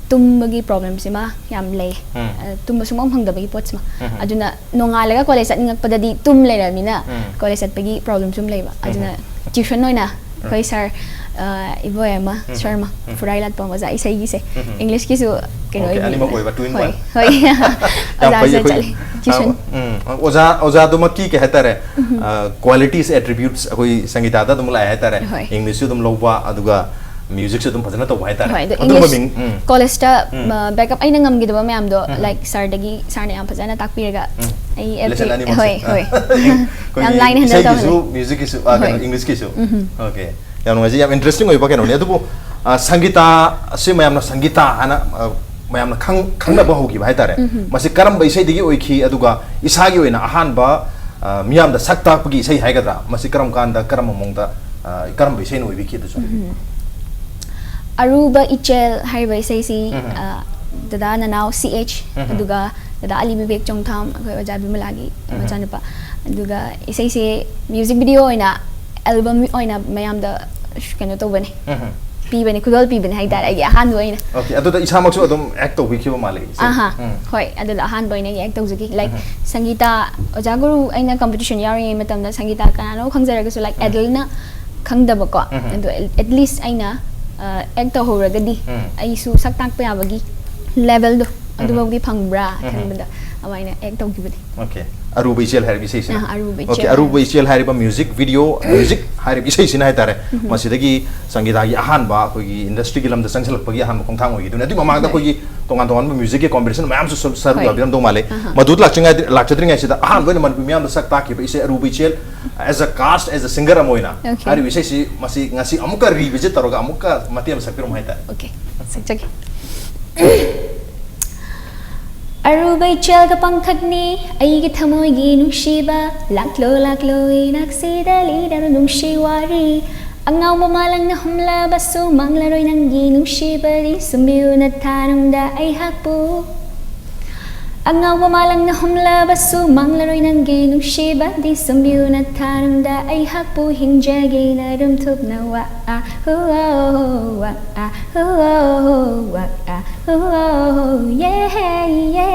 ꯇꯨꯝꯕꯒꯤ ꯄ꯭ꯔꯣꯕ꯭ꯂꯦꯝꯁꯤꯃ ꯌꯥꯝ ꯂꯩ꯫ ꯎꯝ꯫ ꯑ, ꯇꯨꯝꯕ ꯁꯨꯡꯐꯪ ꯐꯪꯗꯕꯒꯤ ꯄꯣꯠꯁꯤꯃ꯫ ꯎꯝ꯫ ꯑꯗꯨꯅ ꯅꯣꯡꯉꯥꯜꯂꯒ ꯀꯣꯂꯦꯖ ꯆꯠꯅꯤꯡꯉꯛꯄꯗꯗꯤ ꯇꯨꯝ ꯂꯩꯔꯕꯅꯤꯅ ꯎꯝ꯫ ꯀꯣꯂꯦꯖ ꯆꯠꯄꯒꯤ ꯄ꯭ꯔꯣꯕ꯭ꯂꯦꯝꯁꯨ ꯑꯗꯨꯝ ꯂꯩꯕ꯫ ꯑꯗꯨꯅ ꯎꯝ꯫ ꯇ꯭ꯌꯨꯁꯟ ꯑꯣꯏꯅ ꯑꯩꯈꯣꯏ ꯎꯝ꯫ ꯁꯥꯔ, ꯑ, ꯏꯕꯣꯏ ꯑꯃ, ꯎꯝ꯫ ꯁꯥꯔ ꯑꯃ, ꯎꯝ꯫ ꯐꯨꯔꯥꯏ ꯂꯥꯠꯄꯝ ꯑꯣꯖꯥ ꯏꯁꯩꯒꯤꯁꯦ꯫ ꯎꯝ꯫ ꯏꯪꯂꯤꯁꯀꯤꯁꯨ ꯀꯩꯅꯣ ꯑꯣꯀꯦ, ꯑꯣꯏꯕꯤꯕ꯫ ꯑꯅꯤꯃꯛ ꯑꯣꯏꯕ, ꯇꯨ ꯏꯟ ꯍꯣꯏ, ꯋꯥꯟ꯫ ꯍꯣꯏ꯫ ꯌꯥꯝ ꯐꯩ, ꯑꯣꯖꯥꯁꯤꯅ ꯑꯩꯈꯣꯏ ꯆꯠꯂꯤ꯫ ꯇ꯭ꯌꯨꯁꯟ꯫ ꯎꯝ, ꯑꯣꯖꯥ, ꯑꯣꯖꯥꯗꯨꯃꯛꯀꯤ ꯀꯩ ꯍꯥꯏꯇꯥꯔꯦ, ꯎꯝ꯫ ꯑ, qualities, attributes ꯑꯩꯈꯣꯏ ꯁꯪꯒꯤꯇꯥꯗ ꯑꯗꯨꯝ ꯂꯥꯛꯑꯦ ꯍꯥꯏꯇꯥꯔꯦ꯫ ꯍꯣꯏ꯫ ꯏꯪꯂꯤꯁꯁꯨ ꯑꯗꯨꯝ ꯂꯧꯕ, ꯑꯗꯨꯒ ꯃ꯭ꯌꯨꯖꯤꯛꯁꯨ ꯑꯗꯨꯝ ꯐꯖꯅ ꯇꯧꯕ ꯍꯥꯏꯇꯥꯔꯦ꯫ ꯍꯣꯏ, ꯑꯗꯣ ꯑꯗꯨꯝꯕ ꯏꯪꯂꯤꯁ ꯃꯤꯡ, ꯎꯝ꯫ ꯀꯣꯂꯦꯖꯇ, ꯎꯝ꯫ ꯑ, backup ꯑꯩꯅ ꯉꯝꯈꯤꯗꯕ ꯃꯌꯥꯝꯗꯣ, ꯎꯝ꯫ Like, ꯁꯥꯔꯗꯒꯤ, ꯁꯥꯔꯅ ꯌꯥꯝ ꯐꯖꯅ ꯇꯥꯛꯄꯤꯔꯒ ꯎꯝ꯫ ꯑꯩ ꯑꯦꯄ꯭ꯔꯤ-, ꯂꯦꯁꯟ ꯑꯅꯤꯃꯛꯁꯦ꯫ ꯍꯣꯏ, ꯍꯣꯏ꯫ ꯑꯩꯈꯣꯏꯒꯤ ꯌꯥꯝ ꯂꯥꯏꯅ handle ꯏꯁꯩꯒꯤꯁꯨ, ꯇꯧꯍꯜꯂꯦ꯫ ꯃ꯭ꯌꯨꯖꯤꯛꯀꯤꯁꯨ, ꯑ, ꯀꯩꯅꯣ, ꯍꯣꯏ꯫ ꯏꯪꯂꯤꯁꯀꯤꯁꯨ꯫ ꯎꯝ꯫ ꯑꯣꯀꯦ꯫ ꯌꯥꯝ ꯅꯨꯡꯉꯥꯏꯖꯩ, ꯌꯥꯝ interesting ꯑꯣꯏꯕ ꯀꯩꯅꯣꯅꯦ꯫ ꯑꯗꯨꯕꯨ, ꯑ, ꯁꯪꯒꯤꯇꯥ ꯑꯁꯤ ꯃꯌꯥꯝꯅ ꯁꯪꯒꯤꯇꯥ ꯍꯥꯏꯅ, ꯑ, ꯃꯌꯥꯝꯅ ꯈꯪ-, ꯈꯪꯅꯕ ꯍꯧꯈꯤꯕ ꯍꯥꯏꯇꯥꯔꯦ꯫ ꯎꯝ꯫ ꯃꯁꯤ ꯀꯔꯝꯕ ꯏꯁꯩꯗꯒꯤ ꯑꯣꯏꯈꯤ, ꯑꯗꯨꯒ ꯏꯁꯥꯒꯤ ꯑꯣꯏꯅ ꯑꯍꯥꯟꯕ, ꯑ, ꯃꯤꯌꯥꯝꯗ ꯁꯛ ꯇꯥꯛꯄꯒꯤ ꯏꯁꯩ ꯍꯥꯏꯒꯗ꯭ꯔꯥ, ꯃꯁꯤ ꯀꯔꯝ ꯀꯥꯟꯗ, ꯀꯔꯝꯕ ꯃꯑꯣꯡꯗ, ꯑ, ꯀꯔꯝꯕ ꯏꯁꯩꯅ ꯑꯣꯏꯕꯤꯈꯤ, ꯑꯗꯨꯁꯨ? ꯎꯝ꯫ ꯑꯔꯨꯕ ꯏꯆꯦꯜ ꯍꯥꯏꯔꯤꯕ ꯏꯁꯩꯁꯤ, ꯎꯝ꯫ ꯑ, ꯗꯗꯥ ꯅꯅꯥꯎ ꯁꯤ ꯑꯩꯆ, ꯎꯝ꯫ ꯑꯗꯨꯒ ꯗꯗꯥ ꯑꯂꯤ ꯕꯤꯕꯦꯛ ꯆꯣꯡꯊꯥꯝ, ꯑꯩꯈꯣꯏ ꯑꯣꯖꯥ ꯕꯤꯃꯂꯥꯒꯤ ꯎꯝ꯫ ꯃꯆꯥꯅꯨꯄꯥ꯫ ꯑꯗꯨꯒ ꯏꯁꯩꯁꯦ ꯃ꯭ꯌꯨꯖꯤꯛ ꯚꯤꯗꯤꯑꯣ ꯑꯣꯏꯅ, ꯑꯦꯜꯕꯝ ꯑꯣꯏꯅ ꯃꯌꯥꯝꯗ ꯀꯩꯅꯣ ꯇꯧꯕꯅꯦ, ꯎꯝ꯫ ꯄꯤꯕꯅꯦ, ꯈꯨꯗꯣꯜ ꯄꯤꯕꯅꯦ ꯍꯥꯏꯇꯥꯔꯦ, ꯑꯩꯒꯤ ꯑꯍꯥꯟꯕ ꯑꯣꯏꯅ꯫ ꯑꯣꯀꯦ, ꯑꯗꯨꯗ ꯏꯁꯥꯃꯛꯁꯨ ꯑꯗꯨꯝ act ꯇꯧꯕꯤꯈꯤꯕ ꯃꯥꯜꯂꯦ ꯏꯁꯩ꯫ ꯑꯍꯥ, ꯎꯝ꯫ ꯍꯣꯏ, ꯑꯗꯨꯗ ꯑꯍꯥꯟꯕ ꯑꯣꯏꯅ ꯑꯩ act ꯇꯧꯖꯈꯤ꯫ Like, ꯎꯝ꯫ ꯁꯪꯒꯤꯇꯥ, ꯑꯣꯖꯥ ꯒꯨꯔꯨ, ꯑꯩꯅ competition ꯌꯥꯎꯔꯤꯉꯩ ꯃꯇꯝꯗ ꯁꯪꯒꯤꯇꯥ ꯀꯅꯥꯅꯣ ꯈꯪꯖꯔꯒꯁꯨ, like, ꯎꯝ꯫ ꯑꯦꯗꯜꯅ ꯈꯪꯗꯕꯀꯣ꯫ ꯎꯝ꯫ ꯑꯗꯣ at, at least ꯑꯩꯅ, ꯑ, act ꯇꯧꯍꯧꯔꯒꯗꯤ ꯎꯝ꯫ ꯑꯩꯁꯨ ꯁꯛ ꯇꯥꯛꯄ ꯌꯥꯕꯒꯤ levelꯗꯣ ꯎꯝ꯫ ꯑꯗꯨꯐꯥꯎꯗꯤ ꯐꯪꯕ꯭ꯔꯥ ꯎꯝ꯫ ꯈꯟꯕꯗ ꯑꯗꯨꯃꯥꯏꯅ act ꯇꯧꯈꯤꯕꯅꯦ꯫ ꯑꯣꯀꯦ꯫ ꯑꯔꯨꯕ ꯏꯆꯦꯜ ꯍꯥꯏꯔꯤꯕ ꯏꯁꯩꯁꯤꯅ? ꯑꯥ, ꯑꯔꯨꯕ ꯑꯣꯀꯦ, ꯏꯆꯦꯜ꯫ ꯑꯔꯨꯕ ꯏꯆꯦꯜ ꯍꯥꯏꯔꯤꯕ ꯃ꯭ꯌꯨꯖꯤꯛ ꯚꯤꯗꯤꯑꯣ, ꯃ꯭ꯌꯨꯖꯤꯛ ꯍꯥꯏꯔꯤꯕ ꯏꯁꯩꯁꯤꯅ ꯍꯥꯏꯇꯥꯔꯦ, ꯎꯝ꯫ ꯃꯁꯤꯗꯒꯤ ꯁꯪꯒꯤꯇꯥꯒꯤ ꯑꯍꯥꯟꯕ ꯑꯩꯈꯣꯏꯒꯤ industryꯒꯤ ꯂꯝꯗ ꯆꯪꯁꯤꯜꯂꯛꯄꯒꯤ ꯑꯍꯥꯟꯕ ꯈꯣꯡꯊꯥꯡ ꯑꯣꯏꯈꯤꯗꯣꯏꯅꯦ꯫ ꯑꯗꯨꯒꯤ ꯃꯃꯥꯡꯗ ꯍꯣꯏ꯫ ꯑꯩꯈꯣꯏꯒꯤ ꯇꯣꯉꯥꯟ ꯇꯣꯉꯥꯟꯕ musicꯀꯤ competition ꯃꯌꯥꯝꯁꯨ ꯁꯔꯨ-, ꯁꯔꯨꯛ ꯍꯣꯏ꯫ ꯌꯥꯕꯤꯔꯝꯗꯧ ꯃꯥꯜꯂꯦ꯫ ꯑꯍꯥ꯫ ꯃꯗꯨ ꯂꯥꯛꯆꯉꯥꯏ-, ꯂꯥꯛꯆꯗ꯭ꯔꯤꯉꯩꯁꯤꯗ ꯑꯍꯥꯟꯕ ꯑꯣꯏꯅ ꯃꯅꯤꯄꯨꯔ ꯃꯤꯌꯥꯝꯗ ꯁꯛ ꯇꯥꯛꯈꯤꯕ ꯏꯁꯩ ꯑꯔꯨꯕ ꯏꯆꯦꯜ, as a cast, as a singer ꯑꯃ ꯑꯣꯏꯅ ꯑꯣꯀꯦ꯫ ꯍꯥꯏꯔꯤꯕ ꯏꯁꯩꯁꯤ ꯃꯁꯤ ꯉꯁꯤ ꯑꯃꯨꯛꯀ revisit ꯇꯧꯔꯒ ꯑꯃꯨꯛꯀ ꯃꯇꯦꯛ ꯑꯃ ꯁꯛꯄꯤꯔꯝꯃꯨ ꯍꯥꯏꯇꯥꯔꯦ꯫ ꯑꯣꯀꯦ, ꯁꯛꯆꯒꯦ꯫ ꯑꯔꯨꯕ ꯏꯆꯦꯜꯒ ꯄꯪꯈꯛꯅꯤ ꯑꯩꯒꯤ ꯊꯃꯣꯏꯒꯤ ꯅꯨꯡꯁꯤꯕ, ꯂꯥꯛꯂꯣ, ꯂꯥꯛꯂꯣ, ꯏꯅꯥꯛꯁꯤꯗ ꯂꯤꯔꯅꯨ ꯅꯨꯡꯁꯤ ꯋꯥꯔꯤ꯫ ꯑꯉꯥꯎꯕ ꯃꯥꯂꯪꯅ ꯍꯨꯝꯂꯕꯁꯨ ꯃꯥꯡꯂꯔꯣꯏ ꯅꯪꯒꯤ ꯅꯨꯡꯁꯤꯕꯗꯤ, ꯁꯨꯝꯕꯤꯌꯨ ꯅꯊꯥꯅꯨꯡꯗ ꯑꯩꯍꯥꯛꯄꯨ꯫ ꯑꯉꯥꯎꯕ ꯃꯥꯂꯪꯅ ꯍꯨꯝꯂꯕꯁꯨ ꯃꯥꯡꯂꯔꯣꯏ ꯅꯪꯒꯤ ꯅꯨꯡꯁꯤꯕꯗꯤ ꯁꯨꯝꯕꯤꯌꯨꯅ ꯊꯥꯔꯝꯗ ꯑꯩꯍꯥꯛꯄꯨ ꯍꯤꯡꯖꯒꯦꯅ ꯔꯨꯝꯊꯨꯞꯅ ꯋꯥ ꯑꯥ ꯍꯨ ꯑꯣ ꯋꯥ ꯑꯥ ꯍꯨ ꯑꯣ ꯋꯥ ꯑꯥ ꯍꯨ ꯑꯣ ꯌꯦ ꯌꯦ꯫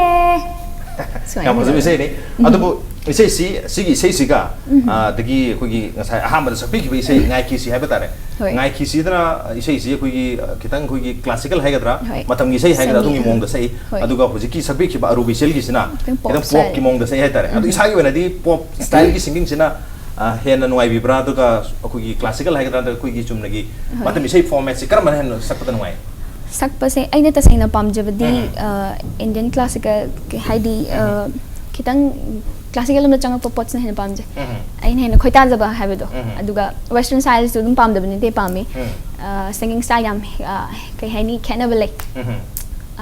ꯁꯨꯃꯥꯏꯅ ꯌꯥꯝ ꯐꯖꯕ ꯇꯧꯋꯦ꯫ ꯏꯁꯩꯅꯤ꯫ ꯑꯗꯨꯕꯨ ꯏꯁꯩꯁꯤ, ꯁꯤꯒꯤ ꯏꯁꯩꯁꯤꯒ, ꯑ, ꯑꯗꯒꯤ ꯑꯩꯈꯣꯏꯒꯤ ꯉꯁꯥꯏ ꯑꯍꯥꯟꯕꯗ ꯁꯛꯄꯤꯈꯤꯕ ꯏꯁꯩ ꯉꯥꯏꯈꯤꯁꯤ ꯍꯥꯏꯕ ꯇꯥꯔꯦ꯫ ꯍꯣꯏ꯫ ꯉꯥꯏꯈꯤꯁꯤꯗꯅ ꯏꯁꯩꯁꯤ ꯑꯩꯈꯣꯏꯒꯤ, ꯑ, ꯈꯤꯇꯪ ꯑꯩꯈꯣꯏꯒꯤ classical ꯍꯥꯏꯒꯗ꯭ꯔꯥ, ꯍꯣꯏ꯫ ꯃꯇꯝꯒꯤ ꯏꯁꯩ ꯍꯥꯏꯒꯗ꯭ꯔꯥ, ꯑꯗꯨꯒꯤ ꯁꯃꯤ-, ꯃꯑꯣꯡꯗ ꯁꯛꯏ꯫ ꯍꯣꯏ꯫ ꯑꯗꯨꯒ ꯍꯧꯖꯤꯛꯀꯤ ꯁꯛꯄꯤꯈꯤꯕ ꯑꯔꯨꯕ ꯏꯆꯦꯜꯒꯤꯁꯤꯅ ꯈꯤꯇꯪ pop ꯈꯤꯇꯪ style꯫ Popꯀꯤ ꯃꯑꯣꯡꯗ ꯁꯛꯏ ꯍꯥꯏꯇꯥꯔꯦ꯫ ꯑꯗꯨ ꯏꯁꯥꯒꯤ ꯑꯣꯏꯅꯗꯤ pop styleꯒꯤ singingꯁꯤꯅ, ꯑ, ꯍꯦꯟꯅ ꯅꯨꯡꯉꯥꯏꯕꯤꯕ꯭ꯔꯥ? ꯑꯗꯨꯒ ꯑꯩꯈꯣꯏꯒꯤ classical ꯍꯥꯏꯒꯗ꯭ꯔꯥ, ꯅꯠꯇ꯭ꯔꯒ ꯑꯩꯈꯣꯏꯒꯤ ꯆꯨꯝꯅꯒꯤ ꯍꯣꯏ꯫ ꯃꯇꯝ ꯏꯁꯩ formatꯁꯤ ꯀꯔꯝꯕꯅ ꯍꯦꯟꯅ ꯁꯛꯄꯗ ꯅꯨꯡꯉꯥꯏ? ꯁꯛꯄꯁꯦ ꯑꯩꯅ ꯇꯁꯦꯡꯅ ꯄꯥꯝꯖꯕꯗꯤ, ꯎꯝ꯫ ꯑ, Indian classical, ꯀꯩ-, ꯍꯥꯏꯗꯤ, ꯑ, ꯎꯝ꯫ ꯈꯤꯇꯪ classical ꯂꯣꯝꯗ ꯆꯪꯉꯛꯄ ꯄꯣꯠꯁꯤꯅ ꯍꯦꯟꯅ ꯄꯥꯝꯖꯩ꯫ ꯎꯝ꯫ ꯑꯩꯅ ꯍꯦꯟꯅ ꯈꯣꯏꯗꯥꯖꯕ ꯍꯥꯏꯕꯗꯣ꯫ ꯎꯝ꯫ ꯑꯗꯨꯒ western styleꯁꯨ ꯑꯗꯨꯝ ꯄꯥꯝꯗꯕ ꯅꯠꯇꯦ, ꯄꯥꯝꯃꯤ꯫ ꯎꯝ꯫ ꯑ, singing style ꯌꯥꯝ, ꯑ, ꯀꯩ ꯍꯥꯏꯅꯤ, ꯈꯦꯠꯅꯕ ꯂꯩ꯫ ꯎꯝ꯫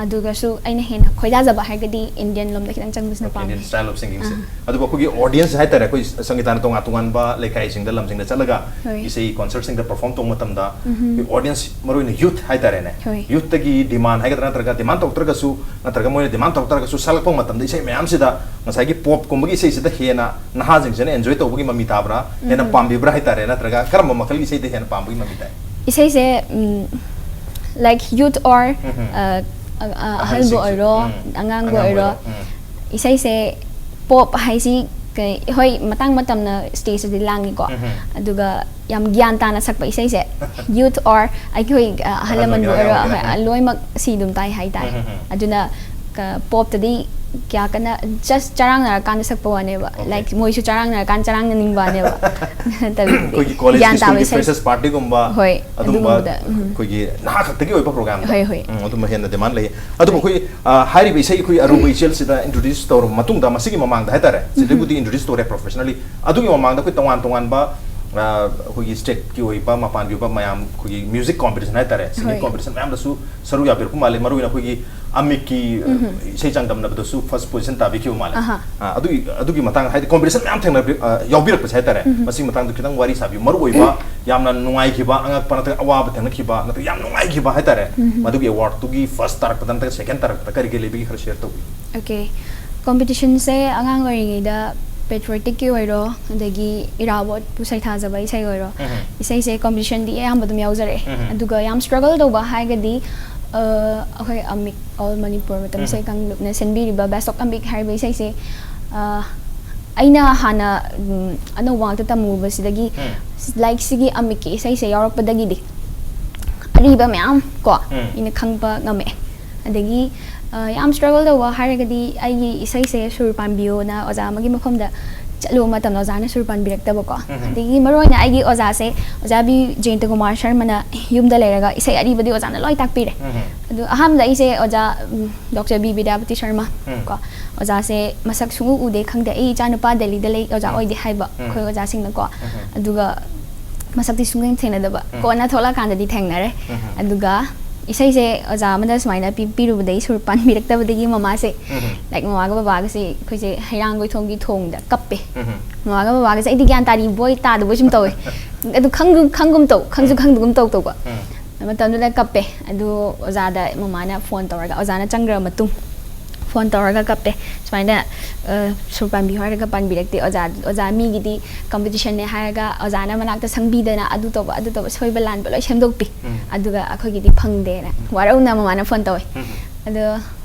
ꯑꯗꯨꯒꯁꯨ ꯑꯩꯅ ꯍꯦꯟꯅ ꯈꯣꯏꯗꯥꯖꯕ ꯍꯥꯏꯔꯒꯗꯤ Indian ꯂꯣꯝꯗ ꯈꯤꯇꯪ ꯆꯪꯕꯁꯤꯅ Okay, Indian ꯄꯥꯝꯃꯤ꯫ style of singingꯁꯦ꯫ ꯑꯥ꯫ ꯑꯗꯨꯕꯨ ꯑꯩꯈꯣꯏꯒꯤ audience ꯍꯥꯏꯇꯥꯔꯦ, ꯑꯩꯈꯣꯏ ꯁꯪꯒꯤꯇꯥꯅ ꯇꯣꯉꯥꯟ ꯇꯣꯉꯥꯟꯕ ꯂꯩꯀꯥꯏꯁꯤꯡꯗ, ꯂꯝꯁꯤꯡꯗ ꯆꯠꯂꯒ ꯍꯣꯏ꯫ ꯏꯁꯩ concertꯁꯤꯡꯗ perform ꯇꯧꯕ ꯃꯇꯝꯗ, ꯎꯝꯍꯨꯝ꯫ ꯑꯩꯈꯣꯏ audience, ꯃꯔꯨ ꯑꯣꯏꯅ youth ꯍꯥꯏꯇꯥꯔꯦꯅꯦ, ꯍꯣꯏ꯫ youthꯇꯒꯤ demand ꯍꯥꯏꯒꯗ꯭ꯔꯥ, ꯅꯠꯇ꯭ꯔꯒ demand ꯇꯧꯔꯛꯇ꯭ꯔꯒꯁꯨ, ꯅꯠꯇ꯭ꯔꯒ ꯃꯣꯏꯅ demand ꯇꯧꯔꯛꯇ꯭ꯔꯒꯁꯨ, ꯁꯛꯂꯛꯄ ꯃꯇꯝꯗ ꯏꯁꯩ ꯃꯌꯥꯝꯁꯤꯗ ꯉꯁꯥꯏꯒꯤ popꯀꯨꯝꯕꯒꯤ ꯏꯁꯩꯁꯤꯗ ꯍꯦꯟꯅ ꯅꯍꯥꯁꯤꯡꯁꯤꯅ enjoy ꯇꯧꯕꯒꯤ ꯃꯃꯤ ꯇꯥꯕ꯭ꯔꯥ, ꯍꯦꯟꯅ ꯎꯝ꯫ ꯄꯥꯝꯕꯤꯕ꯭ꯔꯥ ꯍꯥꯏꯇꯥꯔꯦ, ꯅꯠꯇ꯭ꯔꯒ ꯀꯔꯝꯕ ꯃꯈꯜꯒꯤ ꯏꯁꯩꯗ ꯍꯦꯟꯅ ꯄꯥꯝꯕꯒꯤ ꯃꯃꯤ ꯇꯥꯏ? ꯏꯁꯩꯁꯦ, ꯎꯝ, like youth or, ꯎꯝꯍꯨꯝ꯫ ꯑ, ꯑ, ꯑ, ꯑꯍꯜꯕꯨ ꯑꯍꯜꯁꯤꯡꯁꯨ, ꯑꯣꯏꯔꯣ, ꯎꯝ, ꯑꯉꯥꯡꯕꯨ ꯑꯉꯥꯡꯕꯨ ꯑꯣꯏꯔꯣ, ꯑꯣꯏꯔꯣ, ꯎꯝ꯫ ꯏꯁꯩꯁꯦ pop ꯍꯥꯏꯁꯤ ꯀꯩ-, ꯍꯣꯏ, ꯃꯇꯥꯡ ꯃꯇꯝꯅ stageꯇꯗꯤ ꯂꯥꯡꯉꯤꯀꯣ, ꯎꯝꯍꯨꯝ꯫ ꯑꯗꯨꯒ ꯌꯥꯝ ꯒ꯭ꯌꯥꯟ ꯇꯥꯅ ꯁꯛꯄ ꯏꯁꯩꯁꯦ, youth or ꯑꯩꯈꯣꯏ, ꯑ, ꯑꯍꯜ ꯑꯍꯜ ꯂꯃꯟꯕꯨ ꯑꯣꯏꯒꯦꯔꯥ, ꯑꯣꯏꯔꯣ, ꯑꯉꯥꯡ ꯍꯣꯏ, ꯑꯣꯏꯒꯦꯔꯥ, ꯑ, ꯎꯝ꯫ ꯂꯣꯏꯅꯃꯛ ꯁꯤ ꯑꯗꯨꯝ ꯇꯥꯏ ꯍꯥꯏꯇꯥꯔꯦ꯫ ꯎꯝꯍꯨꯝ꯫ ꯑꯗꯨꯅ ꯀ-, popꯇꯗꯤ ꯀꯌꯥ ꯀꯟꯅ just ꯆꯔꯥꯡꯅꯔꯀꯥꯟꯗ ꯁꯛꯄ ꯋꯥꯅꯦꯕ, Okay. like ꯃꯣꯏꯁꯨ ꯆꯔꯥꯡꯅꯔꯀꯥꯟꯗ ꯆꯔꯥꯡꯅꯅꯤꯡꯕ ꯋꯥꯅꯦꯕ꯫ ꯅꯠꯇꯕꯤꯗꯗꯤ ꯑꯩꯈꯣꯏꯒꯤ collegeꯀꯤ, ꯒ꯭ꯌꯥꯟ ꯇꯥꯕ schoolꯒꯤ ꯏꯁꯩ꯫ freshers partyꯒꯨꯝꯕ, ꯍꯣꯏ, ꯑꯗꯨꯝꯕ ꯑꯗꯨꯒꯨꯝꯕꯗ, ꯎꯝ꯫ ꯑꯩꯈꯣꯏꯒꯤ ꯅꯍꯥ ꯈꯛꯇꯒꯤ ꯑꯣꯏꯕ programꯗ꯫ ꯍꯣꯏ, ꯍꯣꯏ꯫ ꯎꯝ, ꯑꯗꯨꯝꯕ ꯍꯦꯟꯅ demand ꯂꯩꯌꯦ꯫ ꯑꯗꯨꯕꯨ ꯑꯩꯈꯣꯏ, ꯑ, ꯍꯥꯏꯔꯤꯕ ꯏꯁꯩ ꯑꯩꯈꯣꯏ ꯑꯔꯨꯕ ꯏꯆꯦꯜꯁꯤꯗ introduce ꯇꯧꯔꯕ ꯃꯇꯨꯡꯗ, ꯃꯁꯤꯒꯤ ꯃꯃꯥꯡꯗ ꯍꯥꯏꯇꯥꯔꯦ, ꯁꯤꯗꯩꯕꯨꯗꯤ introduce ꯇꯧꯔꯦ professionally꯫ ꯑꯗꯨꯒꯤ ꯃꯃꯥꯡꯗ ꯑꯩꯈꯣꯏ ꯇꯣꯉꯥꯟ ꯇꯣꯉꯥꯟꯕ, ꯑ, ꯑꯩꯈꯣꯏꯒꯤ stateꯀꯤ ꯑꯣꯏꯕ, ꯃꯄꯥꯟꯒꯤ ꯑꯣꯏꯕ ꯃꯌꯥꯝ, ꯑꯩꯈꯣꯏꯒꯤ music competition ꯍꯥꯏꯇꯥꯔꯦ, singing ꯍꯣꯏ꯫ competition ꯃꯌꯥꯝꯗꯁꯨ ꯁꯔꯨꯛ ꯌꯥꯕꯤꯔꯛꯄ ꯃꯥꯜꯂꯦ꯫ ꯃꯔꯨ ꯑꯣꯏꯅ ꯑꯩꯈꯣꯏꯒꯤ ꯑꯃꯤꯛꯀꯤ, ꯑ, ꯏꯁꯩ ꯆꯥꯡꯗꯝꯅꯕꯗꯁꯨ first position ꯇꯥꯕꯤꯈꯤꯕ ꯃꯥꯜꯂꯦ꯫ ꯑꯍꯥ꯫ ꯑ, ꯑꯗꯨꯒꯤ, ꯑꯗꯨꯒꯤ ꯃꯇꯥꯡ, ꯍꯥꯏꯗꯤ competition ꯃꯌꯥꯝ ꯊꯦꯡꯅꯕꯤ-, ꯑ, ꯌꯥꯎꯕꯤꯔꯛꯄꯁꯦ ꯍꯥꯏꯇꯥꯔꯦ, ꯃꯁꯤꯒꯤ ꯃꯇꯥꯡꯗ ꯈꯤꯇꯪ ꯋꯥꯔꯤ ꯁꯥꯕꯤꯌꯨ꯫ ꯃꯔꯨ ꯑꯣꯏꯕ, ꯌꯥꯝꯅ ꯅꯨꯡꯉꯥꯏꯈꯤꯕ, ꯑꯉꯛꯄ ꯅꯠꯇ꯭ꯔꯒ ꯑꯋꯥꯕ ꯊꯦꯡꯅꯈꯤꯕ, ꯅꯠꯇ꯭ꯔꯒ ꯌꯥꯝ ꯅꯨꯡꯉꯥꯏꯈꯤꯕ ꯍꯥꯏꯇꯥꯔꯦ, ꯃꯗꯨꯒꯤ awardꯇꯨꯒꯤ first ꯇꯥꯔꯛꯄꯗ ꯅꯠꯇ꯭ꯔꯒ second ꯇꯥꯔꯛꯄꯗ ꯀꯔꯤ ꯀꯔꯤ ꯂꯩꯕꯤꯒꯦ, ꯈꯔ share ꯇꯧꯕꯤꯌꯨ꯫ Okay. ꯀꯣꯝꯄꯤꯇꯤꯁꯟꯁꯦ ꯑꯉꯥꯡ ꯑꯣꯏꯔꯤꯉꯩꯗ ꯄꯦꯇ꯭ꯔꯣꯏꯇꯤꯛꯀꯤ ꯑꯣꯏꯔꯣ, ꯑꯗꯒꯤ ꯏꯔꯥꯕꯣꯠꯄꯨ ꯁꯩꯊꯥꯖꯕ ꯏꯁꯩ ꯑꯣꯏꯔꯣ, ꯎꯝ. ꯏꯁꯩꯁꯦ ꯀꯣꯝꯄꯤꯇꯤꯁꯟꯗꯤ ꯑꯌꯥꯝꯕ ꯑꯗꯨꯝ ꯌꯥꯎꯖꯔꯛꯑꯦ꯫ ꯎꯝ. ꯑꯗꯨꯒ ꯌꯥꯝ ꯁ꯭ꯇ꯭ꯔꯒꯜ ꯇꯧꯕ ꯍꯥꯏꯔꯒꯗꯤ ꯑ, ꯑꯩꯈꯣꯏ ꯑꯃꯤꯛ ꯑꯣꯜ ꯃꯅꯤꯄꯨꯔ ꯃꯇꯝ ꯎꯝ. ꯏꯁꯩ ꯀꯥꯡꯂꯨꯞꯅ ꯁꯤꯟꯕꯤꯔꯤꯕ ꯕꯦꯁ ꯑꯣꯐ ꯑꯃꯤꯛ ꯍꯥꯏꯔꯤꯕ ꯏꯁꯩꯁꯦ, ꯑ, ꯑꯩꯅ ꯍꯥꯟꯅ ꯎꯝ, ꯑꯅꯧꯕ ꯉꯥꯛꯇ ꯇꯝꯃꯨꯕꯁꯤꯗꯒꯤ ꯎꯝ. ꯂꯥꯏꯛꯁꯤꯒꯤ ꯑꯃꯤꯛꯀꯤ ꯏꯁꯩꯁꯦ ꯌꯥꯎꯔꯛꯄꯗꯒꯤꯗꯤ ꯑꯔꯤꯕ ꯃꯌꯥꯝ ꯀꯣ ꯎꯝ. ꯑꯩꯅ ꯈꯪꯕ ꯉꯝꯃꯛꯑꯦ꯫ ꯑꯗꯒꯤ ꯑ, ꯌꯥꯝ ꯁ꯭ꯇ꯭ꯔꯒꯜ ꯇꯧꯕ ꯍꯥꯏꯔꯒꯗꯤ ꯑꯩꯒꯤ ꯏꯁꯩꯁꯦ ꯁꯨꯔ ꯄꯥꯟꯕꯤꯌꯣꯅ ꯑꯣꯖꯥ ꯑꯃꯒꯤ ꯃꯐꯝꯗ ꯆꯠꯂꯨꯕ ꯃꯇꯝꯗ ꯑꯣꯖꯥꯅ ꯁꯨꯔ ꯄꯥꯟꯕꯤꯔꯛꯇꯕꯀꯣ꯫ ꯎꯝ. ꯑꯗꯒꯤ ꯃꯔꯨꯑꯣꯏꯅ ꯑꯩꯒꯤ ꯑꯣꯖꯥꯁꯦ ꯑꯣꯖꯥ ꯕꯤ ꯖꯌꯟꯇ ꯀꯨꯃꯥꯔ ꯁꯔꯃꯅ ꯌꯨꯝꯗ ꯂꯩꯔꯒ ꯏꯁꯩ ꯑꯔꯤꯕꯗꯤ ꯑꯣꯖꯥꯅ ꯂꯣꯏ ꯇꯥꯛꯄꯤꯔꯦ꯫ ꯎꯝ. ꯑꯗꯣ ꯑꯍꯥꯟꯕꯗ ꯑꯩꯁꯦ ꯑꯣꯖꯥ ꯎꯝ, ꯗꯣꯛꯇꯔ ꯕꯤ ꯕꯤꯗ꯭ꯌꯥꯄꯇꯤ ꯁꯔꯃ ꯎꯝ. ꯀꯣ ꯑꯣꯖꯥꯁꯦ ꯃꯁꯛ ꯁꯨꯡꯎ ꯎꯗꯦ, ꯈꯪꯗꯦ, ꯑꯩ ꯏꯆꯥ ꯅꯨꯄꯥ ꯗꯦꯜꯂꯤꯗ ꯂꯩ, ꯑꯣꯖꯥ ꯎꯝ. ꯑꯣꯏꯗꯦ ꯍꯥꯏꯕ ꯎꯝ. ꯑꯩꯈꯣꯏ ꯑꯣꯖꯥꯁꯤꯡꯅꯀꯣ꯫ ꯎꯝ. ꯑꯗꯨꯒ ꯃꯁꯛꯇꯤ ꯁꯨꯡꯊꯦꯡ ꯊꯦꯡꯅꯗꯕ꯫ ꯎꯝ. ꯀꯣꯟꯅ ꯊꯣꯛꯂꯛꯑꯀꯥꯟꯗꯗꯤ ꯊꯦꯡꯅꯔꯦ꯫ ꯎꯝ. ꯑꯗꯨꯒ ꯏꯁꯩꯁꯦ ꯑꯣꯖꯥ ꯑꯃꯅ ꯁꯨꯃꯥꯏꯅ ꯄꯤ-, ꯄꯤꯔꯨꯕꯗꯒꯤ ꯁꯨꯔ ꯄꯥꯟꯕꯤꯔꯛꯇꯕꯗꯒꯤ ꯃꯃꯥꯁꯦ ꯎꯝ. ꯂꯥꯏꯛ ꯃꯃꯥꯒ ꯕꯕꯥꯒꯁꯦ ꯑꯩꯈꯣꯏꯁꯦ ꯍꯩꯔꯥꯡꯒꯣꯏꯊꯣꯡꯒꯤ ꯊꯣꯡꯗ ꯀꯞꯄꯦ꯫ ꯎꯝ. ꯃꯃꯥꯒ ꯕꯕꯥꯒꯁꯦ ꯑꯩꯗꯤ ꯒ꯭ꯌꯥꯟ ꯇꯥꯔꯤꯕꯣꯏ ꯇꯥꯗꯕꯣꯏ ꯁꯨꯝ ꯇꯧꯋꯦ꯫ ꯑꯗꯨ ꯈꯪꯒꯨꯝ ꯈꯪꯒꯨꯝ ꯇꯧ, ꯈꯪꯁꯨ ꯎꯝ. ꯈꯪꯗꯒꯨꯝ ꯇꯧ ꯇꯧꯕ꯫ ꯎꯝ. ꯃꯇꯝꯗꯨꯗ ꯀꯞꯄꯦ꯫ ꯑꯗꯨ ꯑꯣꯖꯥꯗ ꯃꯃꯥꯅ ꯐꯣꯟ ꯇꯧꯔꯒ, ꯑꯣꯖꯥꯅ ꯆꯪꯈ꯭ꯔ ꯃꯇꯨꯡ ꯐꯣꯟ ꯇꯧꯔꯒ ꯀꯞꯄꯦ꯫ ꯁꯨꯃꯥꯏꯅ ꯑ, ꯁꯨꯔ ꯄꯥꯟꯕꯤꯌꯨ ꯍꯥꯏꯔꯒ ꯄꯥꯟꯕꯤꯔꯛꯇꯦ ꯑꯣꯖꯥ, ꯑꯣꯖꯥ ꯃꯤꯒꯤꯗꯤ ꯀꯝꯄꯤꯇꯤꯁꯟꯅꯦ ꯍꯥꯏꯔꯒ ꯑꯣꯖꯥꯅ ꯃꯅꯥꯛꯇ ꯁꯪꯕꯤꯗꯅ ꯑꯗꯨ ꯇꯧꯕ ꯑꯗꯨ ꯇꯧꯕ ꯁꯣꯏꯕ ꯂꯥꯟꯕ ꯂꯣꯏ ꯁꯦꯝꯗꯣꯛꯄꯤ꯫ ꯎꯝ. ꯑꯗꯨꯒ ꯑꯩꯈꯣꯏꯒꯤꯗꯤ ꯐꯪꯗꯦꯅ ꯋꯥꯔꯧꯅ ꯃꯃꯥꯅ ꯐꯣꯟ ꯇꯧꯋꯦ꯫ ꯎꯝ. ꯑꯗꯣ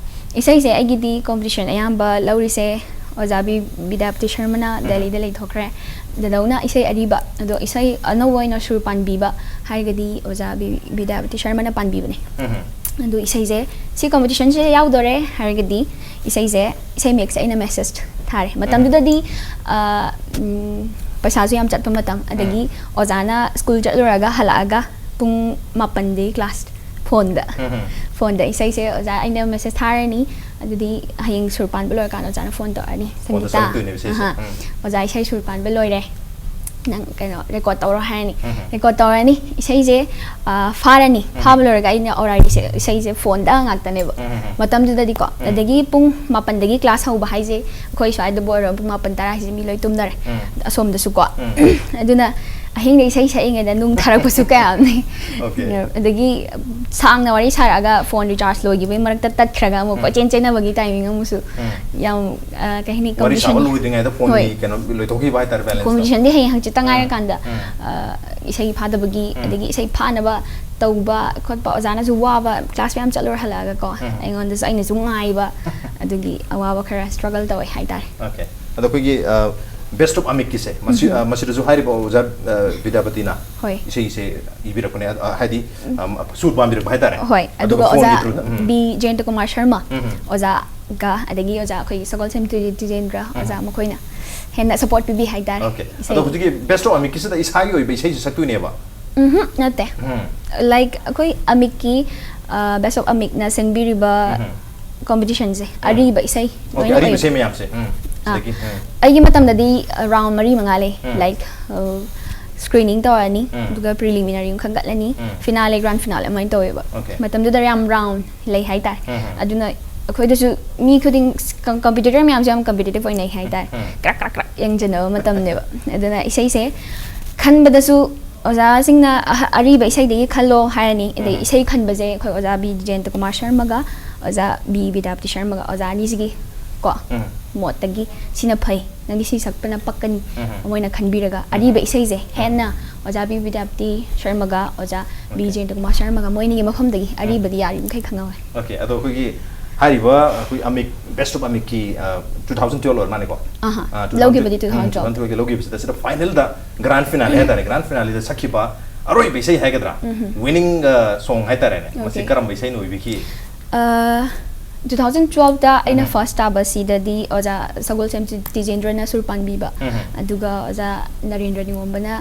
ꯏꯁꯩꯁꯦ ꯑꯩꯒꯤꯗꯤ ꯀꯣꯝꯄꯤꯇꯤꯁꯟ ꯑꯌꯥꯝꯕ ꯂꯧꯔꯤꯁꯦ ꯑꯣꯖꯥ ꯕꯤ ꯕꯤꯗ꯭ꯌꯥꯄꯇꯤ ꯁꯔꯃꯅ ꯎꯝ. ꯗꯦꯜꯂꯤꯗ ꯂꯩꯊꯣꯛꯈ꯭ꯔꯦ꯫ ꯗꯗꯧꯅ ꯏꯁꯩ ꯑꯔꯤꯕ, ꯑꯗꯣ ꯏꯁꯩ ꯑꯅꯧꯕ ꯑꯣꯏꯅ ꯁꯨꯔ ꯄꯥꯟꯕꯤꯕ ꯍꯥꯏꯔꯒꯗꯤ ꯑꯣꯖꯥ ꯕꯤ ꯕꯤꯗ꯭ꯌꯥꯄꯇꯤ ꯁꯔꯃꯅ ꯄꯥꯟꯕꯤꯕꯅꯦ꯫ ꯎꯝ. ꯑꯗꯨ ꯏꯁꯩꯁꯦ ꯁꯤ ꯀꯣꯝꯄꯤꯇꯤꯁꯟꯁꯤꯗ ꯌꯥꯎꯗꯣꯔꯦ ꯍꯥꯏꯔꯒꯗꯤ ꯏꯁꯩꯁꯦ, ꯏꯁꯩ ꯃꯌꯦꯛꯁꯦ ꯑꯩꯅ ꯃꯦꯁꯦꯖ ꯊꯥꯔꯦ꯫ ꯃꯇꯝꯗꯨꯗꯗꯤ ꯑ, ꯎꯝ, ꯄꯩꯁꯥꯁꯨ ꯌꯥꯝ ꯆꯠꯄ ꯃꯇꯝ, ꯑꯗꯒꯤ ꯑꯣꯖꯥꯅ ꯁ꯭ꯀꯨꯜ ꯆꯠꯂꯨꯔꯒ ꯍꯜꯂꯛꯑꯒ ꯄꯨꯡ ꯃꯥꯄꯟꯗꯒꯤ ꯀ꯭ꯂꯥꯁ ꯐꯣꯟꯗ ꯎꯝ. ꯐꯣꯟꯗ ꯏꯁꯩꯁꯦ ꯑꯣꯖꯥ ꯑꯩꯅ ꯃꯦꯁꯦꯖ ꯊꯥꯔꯅꯤ, ꯑꯗꯨꯗꯤ ꯍꯌꯦꯡ ꯁꯨꯔ ꯄꯥꯟꯕ ꯂꯣꯏꯔꯀꯥꯟꯗ ꯑꯣꯖꯥꯅ ꯐꯣꯟ ꯇꯧꯔꯛꯑꯅꯤ꯫ ꯐꯣꯟꯗ "ꯁꯪꯒꯤꯇꯥ, ꯁꯛꯇꯣꯏꯅꯦꯕ ꯏꯁꯩꯁꯦ꯫ ꯑꯍꯥ, ꯎꯝ. ꯑꯣꯖꯥ ꯏꯁꯩ ꯁꯨꯔ ꯄꯥꯟꯕ ꯂꯣꯏꯔꯦ, ꯅꯪ ꯀꯩꯅꯣ ꯔꯦꯀꯣꯔꯠ ꯇꯧꯔꯣ" ꯍꯥꯏꯔꯅꯤ꯫ ꯎꯝ. ꯔꯦꯀꯣꯔꯠ ꯇꯧꯔꯅꯤ, ꯏꯁꯩꯁꯦ ꯑ, ꯐꯥꯔꯅꯤ꯫ ꯎꯝ. ꯐꯥꯕ ꯂꯣꯏꯔꯒ ꯑꯩꯅ ꯑꯣꯔꯥꯏꯁꯦ, ꯏꯁꯩꯁꯦ ꯐꯣꯟꯗ ꯉꯥꯛꯇꯅꯦꯕ ꯎꯝ. ꯃꯇꯝꯗꯨꯗꯗꯤꯀꯣ꯫ ꯎꯝ. ꯑꯗꯒꯤ ꯄꯨꯡ ꯃꯥꯄꯟꯗꯒꯤ ꯀ꯭ꯂꯥꯁ ꯍꯧꯕ ꯍꯥꯏꯁꯦ ꯑꯩꯈꯣꯏ ꯁ꯭ꯋꯥꯏꯗꯕꯨ ꯑꯣꯏꯔꯣ ꯄꯨꯡ ꯃꯥꯄꯟ ꯇꯔꯥ ꯍꯥꯏꯁꯦ ꯃꯤ ꯂꯣꯏ ꯇꯨꯝꯅꯔꯦ꯫ ꯎꯝ. ꯑꯁꯣꯝꯗꯁꯨꯀꯣ꯫ ꯎꯝ. ꯑꯗꯨꯅ ꯑꯍꯤꯡꯗ ꯏꯁꯩ ꯁꯛꯏꯉꯩꯗ ꯅꯨꯡ ꯊꯥꯔꯛꯄꯁꯨ ꯀꯌꯥꯝꯅꯤ꯫ Okay. ꯑꯗꯒꯤ ꯁꯥꯡꯅ ꯋꯥꯔꯤ ꯁꯥꯔꯛꯑꯒ ꯐꯣꯟ ꯔꯤꯆꯥꯔꯖ ꯂꯣꯏꯈꯤꯕꯩ ꯃꯔꯛꯇ ꯇꯠꯈ꯭ꯔꯒ ꯑꯃꯨꯛ ꯎꯝ. ꯀꯣꯏꯆꯦꯟ ꯆꯦꯟꯅꯕꯒꯤ ꯇꯥꯏꯃꯤꯡ ꯑꯃꯁꯨ ꯎꯝ. ꯌꯥꯝ ꯑ, ꯀꯩ ꯍꯥꯏꯅꯤ, ꯋꯥꯔꯤ ꯁꯥꯕ condition. ꯂꯣꯏꯗ꯭ꯔꯤꯉꯩꯗ ꯐꯣꯟꯒꯤ ꯍꯣꯏ. ꯀꯩꯅꯣ ꯂꯣꯏꯊꯣꯛꯈꯤꯕ ꯍꯥꯏꯇꯥꯔꯦ, balance ꯇꯣ. Condition ꯗꯤ ꯍꯌꯦꯡ ꯍꯪꯆꯤꯠꯇ ꯎꯝ. ꯉꯥꯏꯔꯀꯥꯟꯗ ꯎꯝ. ꯑ, ꯏꯁꯩ ꯐꯥꯗꯕꯒꯤ, ꯎꯝ. ꯑꯗꯒꯤ ꯏꯁꯩ ꯐꯥꯅꯕ ꯇꯧꯕ ꯈꯣꯠꯄ, ꯑꯣꯖꯥꯅꯁꯨ ꯋꯥꯕ, ꯀ꯭ꯂꯥꯁ ꯃꯌꯥꯝ ꯆꯠꯂꯨꯔ ꯍꯜꯂꯛꯑꯒꯀꯣ, ꯎꯝ. ꯑꯩꯉꯣꯟꯗꯁꯨ, ꯑꯩꯅꯁꯨ ꯉꯥꯏꯕ, ꯑꯗꯨꯒꯤ ꯑꯋꯥꯕ ꯈꯔ struggle ꯇꯧꯋꯦ ꯍꯥꯏꯇꯥꯔꯦ꯫ Okay. ꯑꯗꯣ ꯑꯩꯈꯣꯏꯒꯤ, ꯑ, Best of Amit ꯀꯤꯁꯦ, ꯃꯁꯤ, ꯎꯝ. ꯑ, ꯃꯁꯤꯗꯁꯨ ꯍꯥꯏꯔꯤꯕ ꯑꯣꯖꯥ, ꯑ, ꯕꯤꯗ꯭ꯌꯥꯄꯇꯤꯅ ꯍꯣꯏ. ꯏꯁꯩꯁꯦ ꯏꯕꯤꯔꯛꯄꯅꯦ, ꯑ, ꯍꯥꯏꯗꯤ, ꯑꯝ, ꯁꯨꯔ ꯄꯥꯟꯕꯤꯔꯛꯄ ꯍꯥꯏꯇꯥꯔꯦ꯫ ꯍꯣꯏ, ꯑꯗꯨꯒ ꯐꯣꯟꯒꯤ ꯑꯣꯖꯥ through ꯗ, ꯎꯝ. ꯕꯤ ꯖꯌꯟꯇ ꯀꯨꯃꯥꯔ ꯁꯔꯃ ꯎꯝ. ꯑꯣꯖꯥꯒ, ꯑꯗꯒꯤ ꯑꯣꯖꯥ ꯑꯩꯈꯣꯏꯒꯤ ꯁꯒꯣꯜꯁꯦꯝ ꯇꯤ-, ꯇꯤꯖꯦꯟꯗ꯭ꯔ ꯎꯝ. ꯑꯣꯖꯥ ꯃꯈꯣꯏꯅ ꯍꯦꯟꯅ support ꯄꯤꯕꯤ ꯍꯥꯏꯇꯥꯔꯦ꯫ Okay. ꯏꯁꯩ- ꯑꯗꯣ ꯍꯧꯖꯤꯛꯀꯤ Best of Amit ꯀꯤꯁꯤꯗ ꯏꯁꯥꯒꯤ ꯑꯣꯏꯕ ꯏꯁꯩꯁꯦ ꯁꯛꯇꯣꯏꯅꯦꯕ? ꯎꯝꯍꯨꯝ, ꯅꯠꯇꯦ꯫ ꯎꯝ. Like, ꯑꯩꯈꯣꯏ ꯑꯃꯤꯛꯀꯤ, ꯑ, Best of Amit ꯅ ꯁꯤꯟꯕꯤꯔꯤꯕ ꯎꯝ. competition ꯁꯦ, ꯎꯝ. ꯑꯔꯤꯕ ꯏꯁꯩ Okay, ꯂꯣꯏꯅ ꯑꯔꯤꯕ ꯑꯣꯏꯕ꯫ ꯏꯁꯩ ꯃꯌꯥꯝꯁꯦ꯫ ꯎꯝ. ꯑꯥ. ꯁꯤꯗꯒꯤ, ꯎꯝ. ꯑꯩꯒꯤ ꯃꯇꯝꯗꯗꯤ, ꯑ, round ꯃꯔꯤ ꯃꯉꯥ ꯂꯩ꯫ ꯎꯝ. Like, ꯑ, screening ꯇꯧꯔꯅꯤ, ꯎꯝ. ꯑꯗꯨꯒ preliminary ꯑꯃ ꯈꯟꯒꯠꯂꯅꯤ, ꯎꯝ. Finale, Grand Finale ꯑꯗꯨꯃꯥꯏꯅ ꯇꯧꯋꯦꯕ꯫ Okay. ꯃꯇꯝꯗꯨꯗ ꯌꯥꯝ round ꯂꯩ ꯍꯥꯏꯇꯥꯔꯦ꯫ ꯎꯝ, ꯎꯝ. ꯑꯗꯨꯅ ꯑꯩꯈꯣꯏꯗꯁꯨ ꯃꯤ ꯈꯨꯗꯤꯡ, com-, competitor ꯃꯌꯥꯝꯁꯨ ꯌꯥꯝ competitive ꯑꯣꯏꯅꯩ ꯍꯥꯏꯇꯥꯔꯦ꯫ ꯎꯝ. ꯀ꯭ꯔꯛ ꯀ꯭ꯔꯛ ꯀ꯭ꯔꯛ ꯌꯦꯡꯁꯤꯟꯅꯕ ꯃꯇꯝꯅꯦꯕ꯫ ꯑꯗꯨꯅ ꯏꯁꯩꯁꯦ ꯈꯟꯕꯗꯁꯨ ꯑꯣꯖꯥꯁꯤꯡꯅ ꯑꯍ-, ꯑꯔꯤꯕ ꯏꯁꯩꯗꯒꯤ ꯈꯜꯂꯣ ꯍꯥꯏꯔꯅꯤ꯫ ꯑꯗꯩ ꯎꯝ. ꯏꯁꯩ ꯈꯟꯕꯁꯦ ꯑꯩꯈꯣꯏ ꯑꯣꯖꯥ ꯕꯤ ꯖꯌꯟꯇ ꯀꯨꯃꯥꯔ ꯁꯔꯃꯒ ꯑꯣꯖꯥ ꯕꯤ ꯕꯤꯗ꯭ꯌꯥꯄꯇꯤ ꯁꯔꯃꯒ, ꯑꯣꯖꯥ ꯑꯅꯤꯁꯤꯒꯤ ꯀꯣ ꯎꯝ. ꯃꯣꯠꯇꯒꯤ ꯁꯤꯅ ꯐꯩ, ꯅꯪꯗꯤ ꯁꯤ ꯁꯛꯄꯅ ꯄꯛꯀꯅꯤ, ꯎꯝ. ꯃꯣꯏꯅ ꯈꯟꯕꯤꯔꯒ ꯑꯔꯤꯕ ꯏꯁꯩꯁꯦ ꯍꯦꯟꯅ ꯑꯣꯖꯥ ꯕꯤ ꯕꯤꯗ꯭ꯌꯥꯄꯇꯤ ꯁꯔꯃꯒ ꯑꯣꯖꯥ ꯕꯤ Okay. ꯖꯌꯟꯇ ꯀꯨꯃꯥꯔ ꯁꯔꯃꯒ, ꯃꯣꯏ ꯑꯅꯤꯒꯤ ꯃꯐꯝꯗꯒꯤ ꯑꯔꯤꯕꯗꯤ ꯌꯥꯔꯤꯃꯈꯩ ꯈꯪꯍꯧꯋꯦ꯫ Okay, ꯑꯗꯣ ꯑꯩꯈꯣꯏꯒꯤ ꯍꯥꯏꯔꯤꯕ ꯑꯩꯈꯣꯏ ꯑꯃꯤꯛ, Best of Amit ꯀꯤ, ꯑ, two thousand twelve ꯑꯣꯏꯔ ꯃꯥꯜꯂꯦꯀꯣ? ꯑꯍꯥ, ꯑ, two thousand ꯂꯧꯈꯤꯕꯗꯤ ꯎꯝ, two thousand twelve. two thousand twelve ꯀꯤ ꯂꯧꯈꯤꯕꯁꯤꯗ, ꯁꯤꯗ final ꯗ Grand Finale ꯍꯥꯏꯇꯥꯔꯦ, Grand Finale ꯗ ꯁꯛꯈꯤꯕ ꯑꯔꯣꯏꯕ ꯏꯁꯩ ꯍꯥꯏꯒꯗ꯭ꯔꯥ? ꯎꯝ. Winning, ꯑ, song ꯍꯥꯏꯇꯥꯔꯦꯅꯦ꯫ ꯃꯁꯤ Okay. ꯀꯔꯝꯕ ꯏꯁꯩꯅ ꯑꯣꯏꯕꯤꯈꯤ? ꯑ, two thousand twelve ꯇ ꯑꯩꯅ ꯎꯝ. first ꯇꯥꯕꯁꯤꯗꯗꯤ ꯑꯣꯖꯥ ꯁꯒꯣꯜꯁꯦꯝ ꯇꯤ-, ꯇꯤꯖꯦꯟꯗ꯭ꯔꯅ ꯁꯨꯔ ꯄꯥꯟꯕꯤꯕ, ꯎꯝ. ꯑꯗꯨꯒ ꯑꯣꯖꯥ ꯅꯔꯦꯟꯗ꯭ꯔ ꯅꯤꯉꯣꯝꯕꯅ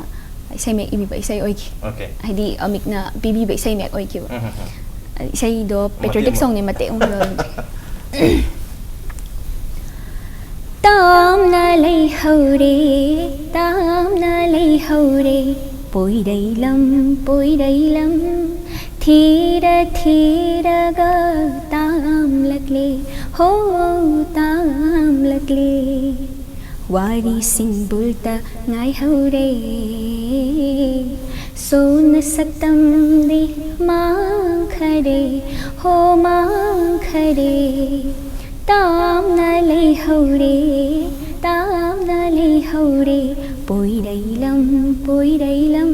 ꯏꯁꯩ ꯃꯌꯦꯛ ꯏꯕꯤꯕ ꯏꯁꯩ ꯑꯣꯏꯈꯤ꯫ Okay. ꯍꯥꯏꯗꯤ ꯑꯃꯤꯛꯅ ꯄꯤꯕꯤꯕ ꯏꯁꯩ ꯃꯌꯦꯛ ꯑꯣꯏꯈꯤꯕ꯫ ꯎꯝ, ꯎꯝ, ꯎꯝ. ꯏꯁꯩꯗꯣ ꯃꯇꯦꯛ patriotic ꯑꯃ꯫ song ꯅꯦ, ꯃꯇꯦꯛ ꯑꯃ ꯂꯧꯔꯝꯒꯦ꯫ ꯇꯥꯝꯅ ꯂꯩꯍꯧꯔꯦ, ꯇꯥꯝꯅ ꯂꯩꯍꯧꯔꯦ, ꯄꯣꯏꯔꯩꯂꯝ, ꯄꯣꯏꯔꯩꯂꯝ, ꯊꯤꯔ ꯊꯤꯔꯒ ꯇꯥꯝꯂꯛꯂꯦ, ꯍꯣ, ꯇꯥꯝꯂꯛꯂꯦ꯫ ꯋꯥꯔꯤ ꯁꯤꯡꯕꯨꯜꯇ ꯉꯥꯏꯍꯧꯔꯦ꯫ ꯁꯣꯟꯅ ꯁꯛꯇꯝꯗꯤ ꯃꯥꯡꯈꯔꯦ, ꯍꯣ ꯃꯥꯡꯈꯔꯦ꯫ ꯇꯥꯝꯅ ꯂꯩꯍꯧꯔꯦ, ꯇꯥꯝꯅ ꯂꯩꯍꯧꯔꯦ꯫ ꯄꯣꯏꯔꯩꯂꯝ, ꯄꯣꯏꯔꯩꯂꯝ,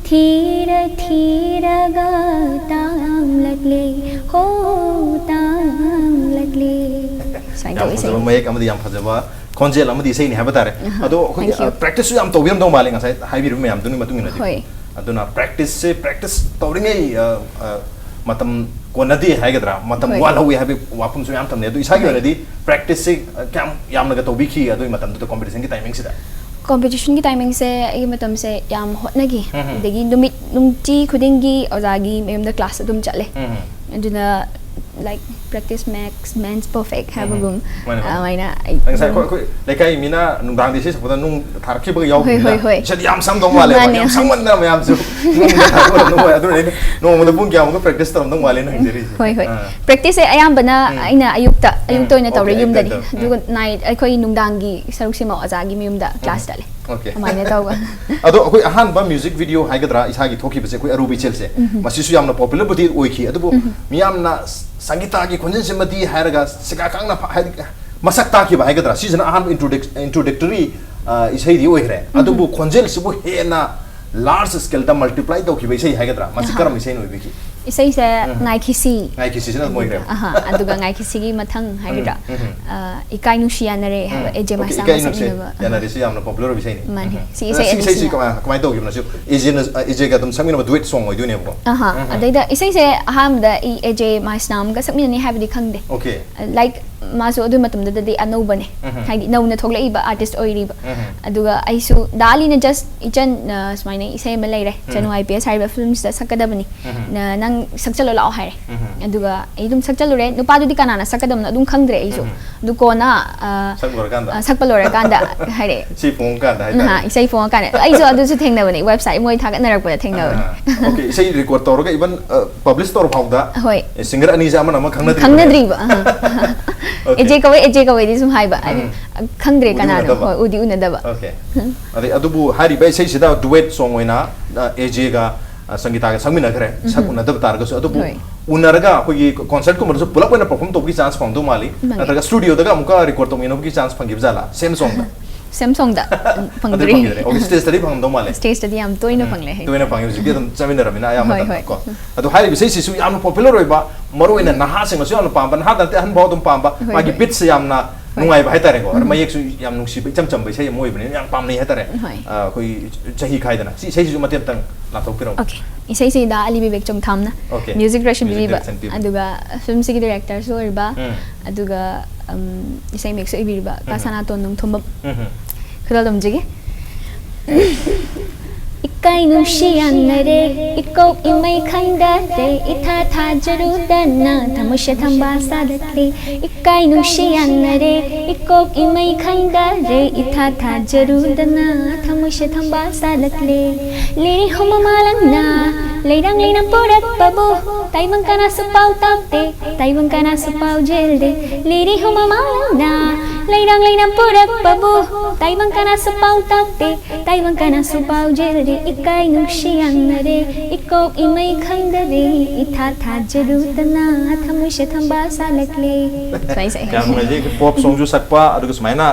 ꯊꯤꯔ ꯊꯤꯔꯒ ꯇꯥꯝꯂꯛꯂꯦ, ꯍꯣ ꯇꯥꯝꯂꯛꯂꯦ꯫ ꯁꯨꯃꯥꯏꯅ ꯌꯥꯝ ꯇꯧꯋꯤ ꯐꯖꯕ ꯏꯁꯩ꯫ ꯃꯌꯦꯛ ꯑꯃꯗꯤ ꯌꯥꯝ ꯐꯖꯕ ꯈꯣꯟꯖꯦꯜ ꯑꯃꯗꯤ ꯏꯁꯩꯅꯤ ꯍꯥꯏꯕ ꯇꯥꯔꯦ꯫ ꯑꯍꯥ, ꯑꯗꯣ ꯑꯩꯈꯣꯏꯒꯤ, thank you꯫ ꯑ, practice-ꯁꯨ ꯌꯥꯝ ꯇꯧꯕꯤꯔꯝꯗꯧ ꯃꯥꯜꯂꯦ, ꯉꯁꯥꯏ ꯍꯥꯏꯕꯤꯔꯤꯕ ꯃꯌꯥꯝꯗꯨꯒꯤ ꯃꯇꯨꯡ ꯏꯟꯅꯗꯤ꯫ ꯍꯣꯏ꯫ ꯑꯗꯨꯅ practice-ꯁꯦ, practice ꯇꯧꯔꯤꯉꯩ, ꯑ, ꯑ, ꯃꯇꯝ ꯀꯣꯟꯅꯗꯦ ꯍꯥꯏꯒꯗ꯭ꯔꯥ, ꯃꯇꯝ ꯍꯣꯏ꯫ ꯋꯥꯠꯍꯧꯋꯤ ꯍꯥꯏꯕꯒꯤ ꯋꯥꯐꯝꯁꯨ ꯌꯥꯝ ꯊꯝꯅꯩ꯫ ꯑꯗꯣ ꯏꯁꯥꯒꯤ ꯍꯣꯏ꯫ ꯑꯣꯏꯅꯗꯤ practice-ꯁꯦ, ꯑ, ꯀꯌꯥꯝ ꯌꯥꯝꯅꯒ ꯇꯧꯕꯤꯈꯤ ꯑꯗꯨꯒꯤ ꯃꯇꯝꯗꯨꯗ, competition-ꯒꯤ timing-ꯁꯤꯗ? Competition-ꯒꯤ timing-ꯁꯦ ꯑꯩꯒꯤ ꯃꯇꯝꯁꯦ ꯌꯥꯝ ꯍꯣꯠꯅꯈꯤ꯫ ꯎꯝ, ꯎꯝ꯫ ꯑꯗꯒꯤ ꯅꯨꯃꯤꯠ ꯅꯨꯡꯇꯤ ꯈꯨꯗꯤꯡꯒꯤ ꯑꯣꯖꯥꯒꯤ ꯃꯌꯨꯝꯗ class ꯑꯗꯨꯝ ꯆꯠꯂꯦ꯫ ꯎꯝ, ꯎꯝ꯫ ꯑꯗꯨꯅ, like, practice makes man's perfect ꯎꯝ, ꯎꯝ꯫ ꯍꯥꯏꯕꯒꯨꯝ, ꯃꯥꯅꯦ, ꯃꯥꯅꯦ꯫ ꯑꯗꯨꯃꯥꯏꯅ ꯑꯩ ꯉꯁꯥꯏ ꯑꯗꯨꯝ ꯑꯩꯈꯣꯏ, ꯑꯩꯈꯣꯏ ꯂꯩꯀꯥꯏ ꯃꯤꯅ ꯅꯨꯡꯗꯥꯡꯗ ꯏꯁꯩ ꯁꯛꯄꯗ ꯅꯨꯡ ꯊꯥꯔꯛꯈꯤꯕꯒ ꯍꯣꯏ, ꯌꯥꯎꯈꯤꯕꯅꯤꯅ ꯍꯣꯏ, ꯍꯣꯏ꯫ ꯏꯁꯩꯗꯤ ꯌꯥꯝ ꯁꯛꯑꯝꯗꯧ ꯃꯥꯜꯂꯦꯕ꯫ ꯃꯥꯅꯦ꯫ ꯌꯥꯝ ꯁꯛꯃꯟꯗꯅ ꯃꯌꯥꯝꯁꯨ ꯅꯨꯡꯒ ꯊꯥꯔꯛꯄꯗ ꯅꯨꯡꯉꯥꯏ꯫ ꯑꯗꯨꯅ ꯑꯩꯅ ꯅꯣꯡꯃꯗ ꯄꯨꯡ ꯀꯌꯥꯃꯨꯛꯀ practice ꯇꯧꯔꯝꯗꯧ ꯃꯥꯜꯂꯦꯅ ꯍꯪꯖꯔꯤꯁꯦ꯫ ꯍꯣꯏ, ꯍꯣꯏ꯫ ꯑꯥ꯫ Practice-ꯁꯦ ꯑꯌꯥꯝꯕꯅ ꯎꯝ꯫ ꯑꯩꯅ ꯑꯌꯨꯛꯇ, ꯎꯝ꯫ ꯑꯌꯨꯛꯇ ꯑꯣꯏꯅ ꯇꯧꯔꯦ Okay, ꯑꯌꯨꯛꯇ ꯌꯨꯝꯗꯗꯤ꯫ ꯑꯗꯨꯝ꯫ ꯎꯝ꯫ ꯑꯗꯨꯒ night ꯑꯩꯈꯣꯏ ꯅꯨꯡꯗꯥꯡꯒꯤ ꯁꯔꯨꯛꯁꯤꯃ ꯑꯣꯖꯥꯒꯤ ꯃꯌꯨꯝꯗ ꯎꯝ꯫ Class ꯆꯠꯂꯦ꯫ Okay꯫ ꯑꯗꯨꯃꯥꯏꯅ ꯇꯧꯕ꯫ ꯑꯗꯣ ꯑꯩꯈꯣꯏ ꯑꯍꯥꯟꯕ music video ꯍꯥꯏꯒꯗ꯭ꯔꯥ ꯏꯁꯥꯒꯤ ꯊꯣꯛꯈꯤꯕꯁꯦ, ꯑꯩꯈꯣꯏ ꯑꯔꯨꯕ ꯏꯆꯦꯜꯁꯦ, ꯎꯝ꯫ ꯃꯁꯤꯁꯨ ꯌꯥꯝꯅ popular-ꯕꯨꯗꯤ ꯑꯣꯏꯈꯤ, ꯑꯗꯨꯕꯨ ꯎꯝ꯫ ꯃꯤꯌꯥꯝꯅ ꯁ-, ꯁꯪꯒꯤꯇꯥꯒꯤ ꯈꯣꯟꯖꯦꯜꯁꯤꯃꯗꯤ ꯍꯥꯏꯔꯒ ꯁꯤꯀꯥ ꯀꯥꯡꯅ ꯐ-, ꯍꯥꯏꯗꯤ ꯃꯁꯛ ꯇꯥꯛꯈꯤꯕ ꯍꯥꯏꯒꯗ꯭ꯔꯥ, ꯁꯤꯁꯤꯅ ꯑꯍꯥꯟꯕ introduc-, introductory, ꯑ, ꯏꯁꯩꯗꯤ ꯑꯣꯏꯈ꯭ꯔꯦ꯫ ꯎꯝ꯫ ꯑꯗꯨꯕꯨ ꯈꯣꯟꯖꯦꯜꯁꯤꯕꯨ ꯍꯦꯟꯅ large scale-ꯗ multiply ꯇꯧꯈꯤꯕ ꯏꯁꯩ ꯍꯥꯏꯒꯗ꯭ꯔꯥ, ꯃꯁꯤ ꯑꯍꯥ꯫ ꯀꯔꯝꯕ ꯏꯁꯩꯅ ꯑꯣꯏꯕꯤꯒꯦ? ꯏꯁꯩꯁꯦ ꯎꯝ꯫ ꯉꯥꯏꯈꯤꯁꯤ꯫ ꯉꯥꯏꯈꯤꯁꯤꯁꯤꯅ ꯑꯗꯨꯝ ꯑꯣꯏꯈ꯭ꯔꯦꯕ꯫ ꯑꯍꯥ, ꯑꯗꯨꯒ ꯉꯥꯏꯈꯤꯁꯤꯒꯤ ꯃꯊꯪ ꯍꯥꯏꯒꯗ꯭ꯔꯥ, ꯎꯝ, ꯎꯝ꯫ ꯑ, ꯏꯀꯥꯏ ꯅꯨꯡꯁꯤ ꯌꯥꯅꯔꯦ ꯍꯥꯏꯕ, ꯎꯝ꯫ ꯑꯦ ꯖꯦ Okay, ꯃꯥꯏꯁꯅꯥꯝ ꯏꯀꯥꯏ ꯅꯨꯡꯁꯤ ꯁꯛꯃꯤꯟꯅꯕ꯫ ꯑꯍꯥ꯫ ꯌꯥꯅꯔꯦꯁꯤ ꯌꯥꯝꯅ popular ꯑꯣꯏꯕ ꯏꯁꯩꯅꯤ꯫ ꯃꯥꯅꯤ꯫ ꯎꯝ꯫ ꯁꯤ ꯑꯗꯣ ꯏꯁꯩ ꯁꯤ ꯏꯁꯩꯁꯤ ꯑꯅꯤꯁꯤꯅ ꯀꯃꯥꯏ, ꯀꯃꯥꯏꯅ ꯇꯧꯈꯤꯕꯅꯣ? ꯁꯤ ꯏꯆꯦꯅ, ꯑ, ꯏꯆꯦꯒ ꯑꯗꯨꯝ ꯁꯛꯃꯤꯟꯅꯕ duet song ꯑꯣꯏꯗꯣꯏꯅꯦꯕꯀꯣ? ꯑꯍꯥ꯫ ꯎꯝ, ꯎꯝ꯫ ꯑꯗꯩꯗ ꯏꯁꯩꯁꯦ ꯑꯍꯥꯟꯕꯗ ꯑꯩ ꯑꯦ ꯖꯦ ꯃꯥꯏꯁꯅꯥꯝꯒ ꯁꯛꯃꯤꯟꯅꯅꯤ ꯍꯥꯏꯕꯗꯤ ꯈꯪꯗꯦ꯫ Okay꯫ Like, ꯃꯥꯁꯨ ꯑꯗꯨ ꯃꯇꯝꯗꯨꯗꯗꯤ ꯑꯅꯧꯕꯅꯦ꯫ ꯎꯝ, ꯎꯝ꯫ ꯍꯥꯏꯗꯤ ꯅꯧꯅ ꯊꯣꯛꯂꯛꯏꯕ artist ꯑꯣꯏꯔꯤꯕ꯫ ꯎꯝ, ꯎꯝ꯫ ꯑꯗꯨꯒ ꯑꯩꯁꯨ ꯗꯥ ꯑꯂꯤꯅ just, "ꯏꯆꯟ, ꯑ, ꯁꯨꯃꯥꯏꯅ ꯏꯁꯩ ꯑꯃ ꯂꯩꯔꯦ, ꯎꯝ꯫ ꯆꯅꯨ ꯑꯥꯏ ꯄꯤ ꯑꯦꯁ ꯍꯥꯏꯔꯤꯕ film-ꯁꯤꯗ ꯁꯛꯀꯗꯕꯅꯤ꯫ ꯎꯝ, ꯎꯝ꯫ ꯅ-, ꯅꯪ ꯁꯛꯆꯜꯂꯣ ꯂꯥꯛꯑꯣ," ꯍꯥꯏꯔꯦ꯫ ꯎꯝ, ꯎꯝ꯫ ꯑꯗꯨꯒ ꯑꯩ ꯑꯗꯨꯝ ꯁꯛꯆꯜꯂꯨꯔꯦ꯫ ꯅꯨꯄꯥꯗꯨꯗꯤ ꯀꯅꯥꯅ ꯁꯛꯀꯗꯕꯅꯣ ꯑꯗꯨꯝ ꯈꯪꯗ꯭ꯔꯦ ꯑꯩꯁꯨ꯫ ꯎꯝ, ꯎꯝ꯫ ꯑꯗꯨ ꯀꯣꯟꯅ ꯑ, ꯁꯛ ꯂꯣꯏꯔꯀꯥꯟꯗ ꯑ, ꯁꯛꯄ ꯂꯣꯏꯔꯀꯥꯟꯗ ꯍꯥꯏꯔꯛꯑꯦ꯫ ꯏꯁꯩ ꯐꯣꯡꯉꯀꯥꯟꯗ ꯑꯍ, ꯍꯥꯏꯇꯥꯔꯦ꯫ ꯏꯁꯩ ꯐꯣꯡꯉꯀꯥꯟꯗ ꯑꯩꯁꯨ ꯑꯗꯨꯁꯨ ꯊꯦꯡꯅꯕꯅꯦ, ꯋꯦꯕꯁꯥꯏꯠ ꯃꯣꯏ ꯊꯥꯒꯠꯅꯔꯛꯄꯗ ꯊꯦꯡꯅꯕꯅꯦ꯫ ꯑꯣꯀꯦ, ꯏꯁꯩ ꯔꯦꯀꯣꯔꯗ ꯇꯧꯔꯒ ꯏꯚꯟ ꯄꯕ꯭ꯂꯤꯁ ꯇꯧꯔ ꯐꯥꯎꯗ ꯍꯣꯏ꯫ ꯁꯤꯡꯒꯔ ꯑꯅꯤꯁꯦ ꯑꯃꯅ ꯑꯃ ꯈꯪꯅꯗ꯭ꯔꯤꯕꯅꯦ꯫ ꯈꯪꯅꯗ꯭ꯔꯤꯕ ꯑꯍ꯫ Okay. ꯑꯦꯖꯦ ꯀꯧꯋꯦ, ꯑꯦꯖꯦ ꯀꯧꯋꯦꯗꯤ ꯁꯨꯝ ꯍꯥꯏꯕ ꯍꯥꯏꯗꯤ, ꯎꯝ꯫ ꯈꯪꯗ꯭ꯔꯦ ꯎꯗꯤ ꯀꯅꯥꯅꯣ꯫ ꯎꯅꯗꯕ꯫ ꯍꯣꯏ, ꯎꯗꯤ ꯎꯅꯗꯕ꯫ ꯑꯣꯀꯦ꯫ ꯑꯗꯩ ꯑꯗꯨꯕꯨ ꯍꯥꯏꯔꯤꯕ ꯏꯁꯩꯁꯤꯗ ꯗꯨꯋꯦꯠ ꯁꯣꯡ ꯑꯣꯏꯅ ꯑꯦꯖꯦꯒ ꯁꯪꯒꯤꯇꯥꯒ ꯁꯛꯃꯤꯟꯅꯈ꯭ꯔꯦ꯫ ꯁꯛ ꯎꯅꯗꯕ ꯇꯥꯔꯒꯁꯨ ꯑꯗꯨꯕꯨ ꯍꯣꯏ꯫ ꯎꯅꯔꯒ ꯑꯩꯈꯣꯏꯒꯤ ꯀꯣꯟꯁꯔꯠꯀꯨꯝꯕꯗꯁꯨ ꯄꯨꯂꯞ ꯑꯣꯏꯅ ꯄꯔꯐꯣꯔꯝ ꯇꯧꯕꯒꯤ ꯆꯥꯟꯁ ꯐꯪꯗꯧ ꯃꯥꯜꯂꯤ꯫ ꯃꯥꯜꯂꯤ꯫ ꯅꯠꯇ꯭ꯔꯒ ꯁ꯭ꯇꯨꯗꯤꯑꯣꯗꯒ ꯑꯃꯨꯛꯀ ꯔꯦꯀꯣꯔꯗ ꯇꯧꯃꯤꯟꯅꯕꯒꯤ ꯆꯥꯟꯁ ꯐꯪꯈꯤꯕ ꯖꯥꯠꯂꯥ? ꯁꯦꯝ ꯁꯣꯡꯗ? ꯁꯦꯝ ꯁꯣꯡꯗ ꯑꯗꯨꯗꯤ ꯐꯪꯗ꯭ꯔꯤ꯫ ꯐꯪꯈꯤꯗ꯭ꯔꯦ꯫ ꯑꯣꯀꯦ, ꯁ꯭ꯇꯦꯖꯇꯗꯤ ꯐꯪꯉꯝꯗꯧ ꯃꯥꯜꯂꯦ꯫ ꯁ꯭ꯇꯦꯖꯇꯗꯤ ꯌꯥꯝ ꯇꯣꯏꯅ ꯐꯪꯂꯦ ꯍꯥꯏ꯫ ꯇꯣꯏꯅ ꯐꯪꯉꯦ ꯍꯧꯖꯤꯛꯇꯤ ꯑꯗꯨꯝ ꯆꯠꯃꯤꯟꯅꯔꯕꯅꯤꯅ ꯑꯌꯥꯝꯕ ꯍꯣꯏ, ꯃꯇꯝꯗ ꯍꯣꯏ꯫ ꯀꯣ꯫ ꯑꯗꯣ ꯍꯥꯏꯔꯤꯕ ꯏꯁꯩꯁꯤꯁꯨ ꯌꯥꯝꯅ ꯄꯣꯄꯨꯂꯔ ꯑꯣꯏꯕ, ꯃꯔꯨ ꯑꯣꯏꯅ ꯅꯍꯥꯁꯤꯡꯅꯁꯨ ꯌꯥꯝꯅ ꯄꯥꯝꯕ, ꯅꯍꯥ ꯅꯠꯇꯦ ꯑꯍꯟ ꯐꯥꯎ ꯑꯗꯨꯝ ꯄꯥꯝꯕ, ꯍꯣꯏ, ꯃꯥꯒꯤ ꯍꯣꯏ꯫ ꯕꯤꯠꯁꯦ ꯌꯥꯝꯅ ꯍꯣꯏ꯫ ꯅꯨꯡꯉꯥꯏꯕ ꯍꯥꯏꯇꯥꯔꯦꯀꯣ꯫ ꯑꯗ ꯃꯌꯦꯛꯁꯨ ꯌꯥꯝ ꯅꯨꯡꯁꯤꯕ, ꯏꯆꯝ ꯆꯝꯕ ꯏꯁꯩ ꯑꯃ ꯑꯣꯏꯕꯅꯤꯅ ꯌꯥꯝ ꯄꯥꯝꯅꯩ ꯍꯥꯏꯇꯥꯔꯦ꯫ ꯍꯣꯏ꯫ ꯑ, ꯑꯩꯈꯣꯏ ꯆꯍꯤ ꯈꯥꯏꯗꯅ꯫ ꯁꯤ ꯏꯁꯩꯁꯤꯁꯨ ꯃꯇꯦꯛ ꯑꯃꯇꯪ ꯂꯥꯊꯣꯛꯄꯤꯔꯝꯃꯨ꯫ ꯑꯣꯀꯦ꯫ ꯏꯁꯩꯁꯤꯗ ꯑꯂꯤ ꯕꯤꯕꯦꯛ ꯆꯣꯡꯊꯥꯝꯅ ꯑꯣꯀꯦ꯫ ꯃ꯭ꯌꯨꯖꯤꯛ ꯗꯥꯏꯔꯦꯛꯁꯟ ꯃ꯭ꯌꯨꯖꯤꯛ ꯄꯤꯕꯤꯕ, ꯗꯥꯏꯔꯦꯛꯁꯟ ꯄꯤꯕ꯫ ꯑꯗꯨꯒ ꯐꯤꯂꯝꯁꯤꯒꯤ ꯗꯥꯏꯔꯦꯛꯇꯔꯁꯨ ꯑꯣꯏꯔꯤꯕ, ꯎꯝ꯫ ꯑꯗꯨꯒ ꯎꯝ, ꯏꯁꯩ ꯃꯌꯦꯛꯁꯨ ꯏꯕꯤꯔꯤꯕ ꯀꯥ ꯁꯅꯥꯇꯣꯟ ꯅꯣꯡꯊꯣꯝꯕꯝ꯫ ꯎꯝ꯫ ꯈꯨꯗꯣꯜ ꯇꯝꯖꯒꯦ꯫ ꯏꯀꯥꯏ ꯅꯨꯡꯁꯤ ꯌꯥꯅꯔꯦ, ꯏꯀꯣꯛ ꯏꯃꯩ ꯈꯪꯗꯔꯦ, ꯏꯊꯥ ꯊꯥꯖꯔꯨꯗꯅ ꯊꯃꯣꯏꯁꯦ ꯊꯝꯕꯥꯜ ꯁꯥꯠꯂꯛꯂꯦ꯫ ꯏꯀꯥꯏ ꯅꯨꯡꯁꯤ ꯌꯥꯅꯔꯦ, ꯏꯀꯣꯛ ꯏꯃꯩ ꯈꯪꯗꯔꯦ, ꯏꯊꯥ ꯊꯥꯖꯔꯨꯗꯅ ꯊꯃꯣꯏꯁꯦ ꯊꯝꯕꯥꯜ ꯁꯥꯠꯂꯛꯂꯦ꯫ ꯂꯤꯔꯤ ꯍꯨꯝ ꯃꯃꯥꯂꯪꯅ ꯂꯩꯔꯥꯡ ꯂꯩꯅ ꯄꯨꯔꯛꯄꯕꯨ ꯇꯥꯏꯕꯪ ꯀꯅꯥꯁꯨ ꯄꯥꯎ ꯇꯥꯛꯇꯦ, ꯇꯥꯏꯕꯪ ꯀꯅꯥꯁꯨ ꯄꯥꯎ ꯖꯦꯜꯗꯦ꯫ ꯂꯤꯔꯤ ꯍꯨꯝ ꯃꯃꯥꯂꯪꯅ ꯂꯩꯔꯥꯡ ꯂꯩꯅ ꯄꯨꯔꯛꯄꯕꯨ ꯇꯥꯏꯕꯪ ꯀꯅꯥꯁꯨ ꯄꯥꯎ ꯇꯥꯛꯇꯦ, ꯇꯥꯏꯕꯪ ꯀꯅꯥꯁꯨ ꯄꯥꯎ ꯖꯦꯜꯗꯦ꯫ ꯏꯀꯥꯏ ꯅꯨꯡꯁꯤ ꯌꯥꯅꯔꯦ, ꯏꯀꯣꯛ ꯏꯃꯩ ꯈꯪꯗꯔꯦ, ꯏꯊꯥ ꯊꯥꯖꯔꯨꯗꯅ ꯊꯃꯣꯏꯁꯦ ꯊꯝꯕꯥꯜ ꯁꯥꯠꯂꯛꯂꯦ꯫ ꯁꯨꯃꯥꯏꯅ ꯁꯛꯑꯦ꯫ ꯌꯥꯝ ꯅꯨꯡꯉꯥꯏꯖꯩ꯫ ꯄꯣꯞ ꯁꯣꯡꯁꯨ ꯁꯛꯄ, ꯑꯗꯨꯒ ꯁꯨꯃꯥꯏꯅ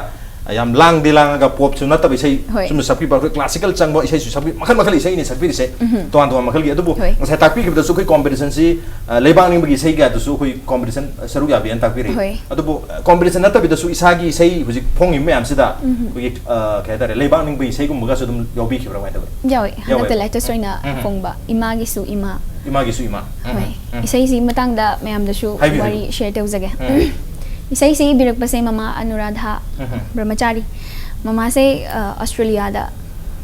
ꯌꯥꯝ ꯂꯥꯡꯗꯤ ꯂꯥꯡꯉꯒ ꯄꯣꯞꯁꯨ ꯅꯠꯇꯕ ꯏꯁꯩ ꯍꯣꯏ꯫ ꯁꯨꯝꯕ ꯁꯛꯄꯤꯕ, ꯑꯩꯈꯣꯏ ꯀ꯭ꯂꯥꯁꯤꯀꯦꯜ ꯆꯪꯕ ꯏꯁꯩꯁꯨ ꯁꯛꯄꯤ, ꯃꯈꯜ ꯃꯈꯜ ꯏꯁꯩꯅꯤ ꯁꯛꯄꯤꯔꯤꯁꯦ꯫ ꯇꯣꯉꯥꯟ ꯇꯣꯉꯥꯟ ꯃꯈꯜꯒꯤ꯫ ꯑꯗꯨꯕꯨ ꯍꯣꯏ꯫ ꯉꯁꯥꯏ ꯇꯥꯛꯄꯤꯈꯤꯕꯗꯁꯨ ꯑꯩꯈꯣꯏ ꯀꯣꯝꯄꯤꯇꯤꯁꯟꯁꯤ, ꯑ, ꯂꯩꯕꯥꯛ ꯅꯤꯡꯕꯒꯤ ꯏꯁꯩ ꯀꯌꯥꯗꯨꯁꯨ ꯑꯩꯈꯣꯏ ꯀꯣꯝꯄꯤꯇꯤꯁꯟ ꯁꯔꯨꯛ ꯌꯥꯕꯤꯅ ꯇꯥꯛꯄꯤꯔꯤ꯫ ꯍꯣꯏ꯫ ꯑꯗꯨꯕꯨ, ꯑ, ꯀꯣꯝꯄꯤꯇꯤꯁꯟ ꯅꯠꯇꯕꯤꯗꯁꯨ ꯏꯁꯥꯒꯤ ꯏꯁꯩ ꯍꯧꯖꯤꯛ ꯐꯣꯡꯉꯤꯕ ꯃꯌꯥꯝꯁꯤꯗ ꯑꯩꯈꯣꯏꯒꯤ, ꯑ, ꯀꯩ ꯍꯥꯏꯇꯥꯔꯦ, ꯂꯩꯕꯥꯛ ꯅꯤꯡꯕꯒꯤ ꯏꯁꯩꯒꯨꯝꯕꯒꯁꯨ ꯑꯗꯨꯝ ꯌꯥꯎꯕꯤꯈꯤꯕ꯭ꯔꯥ, ꯀꯃꯥꯏꯅ ꯇꯧꯋꯤ? ꯌꯥꯎꯋꯦ꯫ ꯍꯟꯗꯛꯇ ꯌꯥꯎꯋꯦ꯫ ꯂꯦꯇꯦꯁ ꯑꯣꯏꯅ ꯎꯝ꯫ ꯐꯣꯡꯕ ꯏꯃꯥꯒꯤꯁꯨ ꯏꯃꯥ꯫ ꯏꯃꯥꯒꯤꯁꯨ ꯏꯃꯥ꯫ ꯎꯝ, ꯍꯣꯏ꯫ ꯎꯝ꯫ ꯏꯁꯩꯁꯤ ꯃꯇꯥꯡꯗ ꯃꯌꯥꯝꯗꯁꯨ ꯍꯥꯏꯕꯤꯌꯨ, ꯋꯥꯔꯤ ꯍꯥꯏꯕꯤꯌꯨ꯫ ꯁꯦꯌꯔ ꯇꯧꯖꯒꯦ꯫ ꯎꯝ꯫ ꯏꯁꯩꯁꯤ ꯏꯕꯤꯔꯛꯄꯁꯦ ꯃꯃꯥ ꯑꯅꯨꯔꯥꯙꯥ ꯎꯝ꯫ ꯕ꯭ꯔꯍꯃꯆꯥꯔꯤ꯫ ꯃꯃꯥꯁꯦ, ꯑ, ꯑꯁꯇ꯭ꯔꯦꯂꯤꯌꯥꯗ